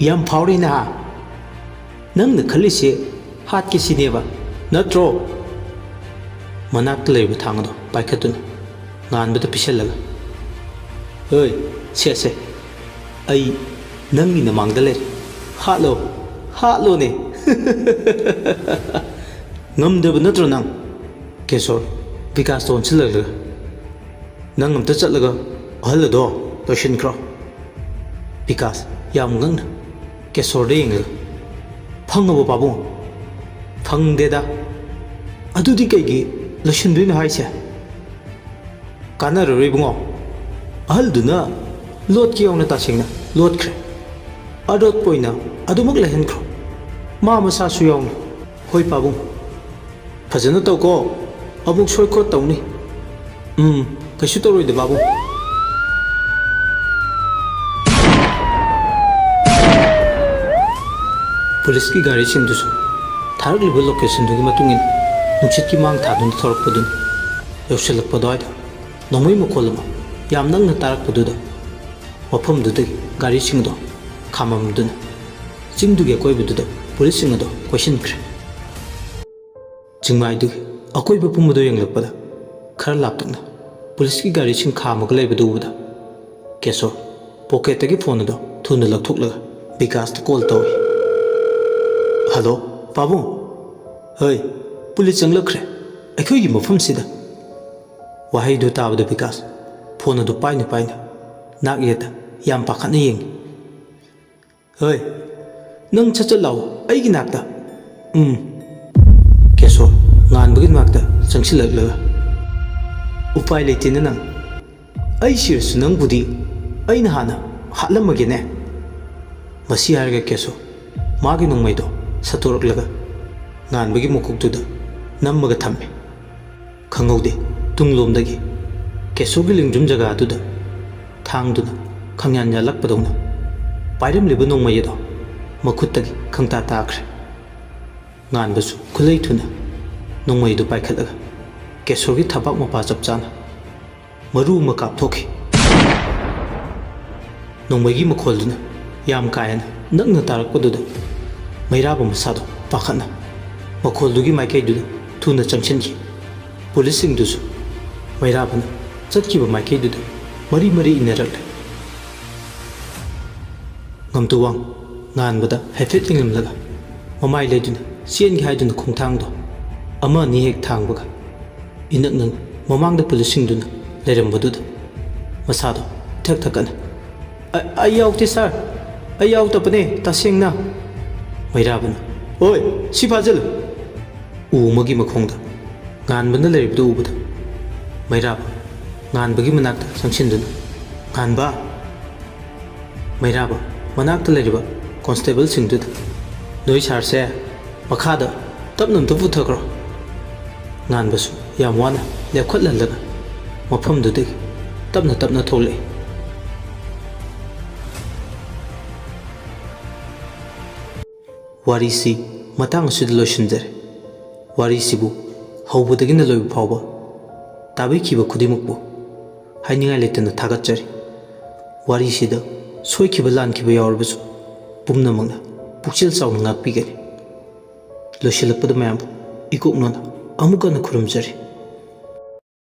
ꯌꯥꯝ ꯐꯥꯎꯔꯦ ꯅꯍꯥ꯫ ꯅꯪꯅ ꯈꯜꯂꯤꯁꯦ ꯍꯥꯠꯀꯦ ꯁꯤꯅꯦꯕ, ꯅꯠꯇ꯭ꯔꯣ?" ꯃꯅꯥꯛꯇ ꯂꯩꯔꯤꯕ ꯊꯥꯡ ꯑꯗꯨ ꯄꯥꯏꯈꯠꯇꯨꯅ ꯉꯥꯟꯕꯗ ꯄꯤꯁꯜꯂꯒ, "ꯍꯣꯏ, ꯁꯦ, ꯁꯦ, ꯑꯩ ꯅꯪꯒꯤ ꯅꯃꯥꯡꯗ ꯂꯩꯔꯦ꯫ ꯍꯥꯠꯂꯣ, ꯍꯥꯠꯂꯣꯅꯦ꯫" "ꯉꯝꯗꯕ ꯅꯠꯇ꯭ꯔꯣ ꯅꯪ?" ꯀꯦꯁꯣꯔ ꯕꯤꯀꯥꯁꯇ ꯑꯣꯟꯁꯤꯜꯂꯛꯂꯒ, "ꯅꯪ ꯑꯝꯇ ꯆꯠꯂꯒ ꯑꯍꯜ ꯑꯗꯣ ꯂꯣꯏꯁꯤꯟꯈ꯭ꯔꯣ꯫" ꯕꯤꯀꯥꯁ ꯌꯥꯝ ꯉꯛꯅ ꯀꯦꯁꯣꯔꯗ ꯌꯦꯡꯂꯒ, "ꯐꯪꯉꯕꯣ ꯄꯥꯕꯨꯡ?" "ꯐꯪꯗꯦꯗ꯫" "ꯑꯗꯨꯗꯤ ꯀꯩꯒꯤ ꯂꯣꯏꯁꯤꯟꯗꯣꯏꯅꯣ ꯍꯥꯏꯁꯦ?" "ꯀꯥꯟꯅꯔꯔꯣꯏ ꯏꯕꯨꯡꯉꯣ꯫ ꯑꯍꯜꯗꯨꯅ ꯂꯣꯠꯀꯦ ꯌꯥꯎꯅ ꯇꯁꯦꯡꯅ ꯂꯣꯠꯈ꯭ꯔꯦ꯫ ꯑꯔꯣꯠꯄ ꯑꯣꯏꯅ ꯑꯗꯨꯃꯛ ꯂꯩꯍꯟꯈ꯭ꯔꯣ꯫" ꯃꯥ ꯃꯁꯥꯁꯨ ꯌꯥꯎꯅ꯫ "ꯍꯣꯏ ꯄꯥꯕꯨꯡ, ꯐꯖꯅ ꯇꯧꯀꯣ, ꯑꯃꯨꯛ ꯁꯣꯏ ꯈꯣꯠ ꯇꯧꯅꯤ꯫ ꯎꯝ, ꯀꯩꯁꯨ ꯇꯧꯔꯣꯏꯗ ꯄꯥꯕꯨꯡ꯫" ꯄꯨꯂꯤꯁꯀꯤ ꯒꯥꯔꯤꯁꯤꯡꯗꯨꯁꯨ ꯊꯥꯔꯛꯂꯤꯕ ꯂꯣꯀꯦꯁꯟꯗꯨꯒꯤ ꯃꯇꯨꯡ ꯏꯟꯅ ꯅꯨꯡꯁꯤꯠꯀꯤ ꯃꯥꯡ ꯊꯥꯗꯨꯅ ꯊꯧꯔꯛꯄꯗꯨꯅꯤ꯫ ꯌꯧꯁꯤꯜꯂꯛꯄ ꯑꯗꯨꯋꯥꯏꯗ ꯅꯣꯡꯃꯩ ꯃꯈꯣꯜ ꯑꯃ ꯌꯥꯝ ꯅꯛꯅ ꯇꯥꯔꯛꯄꯗꯨꯗ ꯃꯐꯝꯗꯨꯗꯒꯤ ꯒꯥꯔꯤꯁꯤꯡꯗꯣ ꯈꯥꯝꯃꯝꯗꯨꯅ ꯆꯤꯡꯗꯨꯒꯤ ꯑꯀꯣꯏꯕꯗꯨꯗ ꯄꯨꯂꯤꯁꯁꯤꯡ ꯑꯗꯨ ꯀꯣꯏꯁꯤꯟꯈ꯭ꯔꯦ꯫ ꯆꯤꯡꯃꯥꯏꯗꯨꯒꯤ ꯑꯀꯣꯏꯕ ꯄꯨꯝꯕꯗꯨ ꯌꯦꯡꯂꯛꯄꯗ ꯈꯔ ꯂꯥꯞꯇꯛꯅ ꯄꯨꯂꯤꯁꯀꯤ ꯒꯥꯔꯤꯁꯤꯡ ꯈꯥꯝꯃꯒ ꯂꯩꯕꯗꯨ ꯎꯕꯗ ꯀꯦꯁꯣꯔ ꯄꯣꯀꯦꯠꯇꯒꯤ ꯐꯣꯟ ꯑꯗꯨ ꯊꯨꯅ ꯂꯧꯊꯣꯛꯂꯒ ꯕꯤꯀꯥꯁꯇ ꯀꯣꯜ ꯇꯧꯏ꯫ "ꯍꯜꯂꯣ, ꯄꯥꯕꯨꯡ꯫ ꯍꯣꯏ, ꯄꯨꯂꯤꯁ ꯆꯪꯂꯛꯈ꯭ꯔꯦ ꯑꯩꯈꯣꯏꯒꯤ ꯃꯐꯝꯁꯤꯗ꯫" ꯋꯥꯍꯩꯗꯨ ꯇꯥꯕꯗ ꯕꯤꯀꯥꯁ ꯐꯣꯟ ꯑꯗꯨ ꯄꯥꯏꯅ ꯄꯥꯏꯅ ꯅꯥꯛ ꯌꯦꯠꯇ ꯌꯥꯝ ꯄꯥꯈꯠꯅ ꯌꯦꯡꯏ꯫ "ꯍꯣꯏ, ꯅꯪ ꯁꯠ ꯁꯠ ꯂꯥꯛꯑꯣ ꯑꯩꯒꯤ ꯅꯥꯛꯇ꯫" "ꯎꯝ꯫" ꯀꯦꯁꯣꯔ ꯉꯥꯟꯕꯒꯤ ꯅꯥꯛꯇ ꯆꯪꯁꯤꯜꯂꯛꯂꯒ, "ꯎꯄꯥꯏ ꯂꯩꯇꯦꯅ ꯅꯪ꯫ ꯑꯩ ꯁꯤꯔꯁꯨ ꯅꯪꯕꯨꯗꯤ ꯑꯩꯅ ꯍꯥꯟꯅ ꯍꯥꯠꯂꯝꯃꯒꯦꯅꯦ꯫" ꯃꯁꯤ ꯍꯥꯏꯔꯒ ꯀꯦꯁꯣꯔ ꯃꯥꯒꯤ ꯅꯣꯡꯃꯩꯗꯣ ꯁꯠꯇꯣꯔꯛꯂꯒ ꯉꯥꯟꯕꯒꯤ ꯃꯀꯣꯛꯇꯨꯗ ꯅꯝꯃꯒ ꯊꯝꯃꯤ꯫ ꯈꯪꯍꯧꯗꯦ, ꯇꯨꯡꯂꯣꯝꯗꯒꯤ ꯀꯦꯁꯣꯔꯒꯤ ꯂꯦꯡꯖꯨꯝ ꯖꯒꯥꯗꯨꯗ ꯊꯥꯡꯗꯨꯅ ꯈꯪꯌꯥꯟ ꯌꯥꯜꯂꯛꯄꯗꯧꯅ ꯄꯥꯏꯔꯝꯂꯤꯕ ꯅꯣꯡꯃꯩ ꯑꯗꯣ ꯃꯈꯨꯠꯇꯒꯤ ꯈꯪꯇꯥ ꯇꯥꯈ꯭ꯔꯦ꯫ ꯉꯥꯟꯕꯁꯨ ꯈꯨꯠꯂꯩ ꯊꯨꯅ ꯅꯣꯡꯃꯩꯗꯨ ꯄꯥꯏꯈꯠꯂꯒ ꯀꯦꯁꯣꯔꯒꯤ ꯊꯕꯥꯛ ꯃꯄꯥ ꯆꯞ ꯆꯥꯅ ꯃꯔꯨ ꯑꯃ ꯀꯥꯞꯊꯣꯛꯈꯤ꯫ ꯅꯣꯡꯃꯩꯒꯤ ꯃꯈꯣꯜꯗꯨꯅ ꯌꯥꯝ ꯀꯥ ꯍꯦꯟꯅ ꯅꯛꯅ ꯇꯥꯔꯛꯄꯗꯨꯗ ꯃꯩꯔꯥꯕ ꯃꯁꯥꯗꯣ ꯄꯥꯈꯠꯅ ꯃꯈꯣꯜꯗꯨꯒꯤ ꯃꯥꯏꯀꯩꯗꯨꯗ ꯊꯨꯅ ꯆꯪꯁꯤꯟꯈꯤ꯫ ꯄꯨꯂꯤꯁꯁꯤꯡꯗꯨꯁꯨ ꯃꯩꯔꯥꯕꯅ ꯆꯠꯈꯤꯕ ꯃꯥꯏꯀꯩꯗꯨꯗ ꯃꯔꯤ ꯃꯔꯤ ꯏꯟꯅꯔꯛꯂꯦ꯫ ꯉꯝꯇꯨꯋꯥꯡ ꯉꯥꯟꯕꯗ ꯍꯥꯏꯐꯦꯠ ꯌꯦꯡꯂꯝꯂꯒ ꯃꯃꯥꯏ ꯂꯩꯗꯨꯅ ꯆꯦꯟꯒꯦ ꯍꯥꯏꯗꯨꯅ ꯈꯣꯡꯊꯥꯡꯗꯣ ꯑꯃ ꯑꯅꯤ ꯍꯦꯛ ꯊꯥꯡꯕꯒ ꯏꯅꯛ ꯅꯛꯅ ꯃꯃꯥꯡꯗ ꯄꯨꯂꯤꯁꯁꯤꯡꯗꯨꯅ ꯂꯩꯔꯝꯕꯗꯨꯗ ꯃꯁꯥꯗꯣ ꯏꯊꯛ ꯊꯛꯀꯠꯅ, "ꯑ-, ꯑꯩ ꯌꯥꯎꯗꯦ ꯁꯥꯔ, ꯑꯩ ꯌꯥꯎꯗꯕꯅꯦ ꯇꯁꯦꯡꯅ꯫" ꯃꯩꯔꯥꯕꯅ, "ꯍꯣꯏ, ꯁꯤ ꯐꯥꯖꯤꯜꯂꯨ!" ꯎ ꯑꯃꯒꯤ ꯃꯈꯣꯡꯗ ꯉꯥꯟꯕꯅ ꯂꯩꯔꯤꯕꯗꯨ ꯎꯕꯗ ꯃꯩꯔꯥꯕ ꯉꯥꯟꯕꯒꯤ ꯃꯅꯥꯛꯇ ꯆꯪꯁꯤꯟꯗꯨꯅ, "ꯉꯥꯟꯕ!" ꯃꯩꯔꯥꯕ ꯃꯅꯥꯛꯇ ꯂꯩꯔꯤꯕ ꯀꯣꯟꯁꯇꯦꯕꯜꯁꯤꯡꯗꯨꯗ ꯅꯣꯏ ꯁꯥꯔꯁꯦ ꯃꯈꯥꯗ ꯇꯞꯅ ꯑꯝꯇ ꯄꯨꯊꯈ꯭ꯔꯣ꯫ ꯉꯥꯟꯕꯁꯨ ꯌꯥꯝ ꯋꯥꯅ ꯂꯦꯞꯈꯠꯍꯜꯂꯒ ꯃꯐꯝꯗꯨꯗꯒꯤ ꯇꯞꯅ ꯇꯞꯅ ꯊꯣꯛꯂꯛꯏ꯫ ꯋꯥꯔꯤꯁꯤ ꯃꯇꯥꯡ ꯑꯁꯤꯗ ꯂꯣꯏꯁꯤꯟꯖꯔꯦ꯫ ꯋꯥꯔꯤꯁꯤꯕꯨ ꯍꯧꯕꯗꯒꯤꯅ ꯂꯣꯏꯕ ꯐꯥꯎꯕ ꯇꯥꯕꯤꯈꯤꯕ ꯈꯨꯗꯤꯡꯃꯛꯄꯨ ꯍꯥꯏꯅꯤꯡꯉꯥꯏ ꯂꯩꯇꯅ ꯊꯥꯒꯠꯆꯔꯤ꯫ ꯋꯥꯔꯤꯁꯤꯗ ꯁꯣꯏꯈꯤꯕ ꯂꯥꯟꯈꯤꯕ ꯌꯥꯎꯔꯕꯁꯨ ꯄꯨꯝꯅꯃꯛꯅ ꯄꯨꯛꯆꯦꯜ ꯆꯥꯎꯅ ꯉꯥꯛꯄꯤꯒꯅꯤ꯫ ꯂꯣꯏꯁꯤꯜꯂꯛꯄꯗ ꯃꯌꯥꯝꯕꯨ ꯏꯀꯣꯛꯅꯅ ꯑꯃꯨꯛ ꯍꯟꯅ ꯈꯨꯔꯨꯝꯖꯔꯤ꯫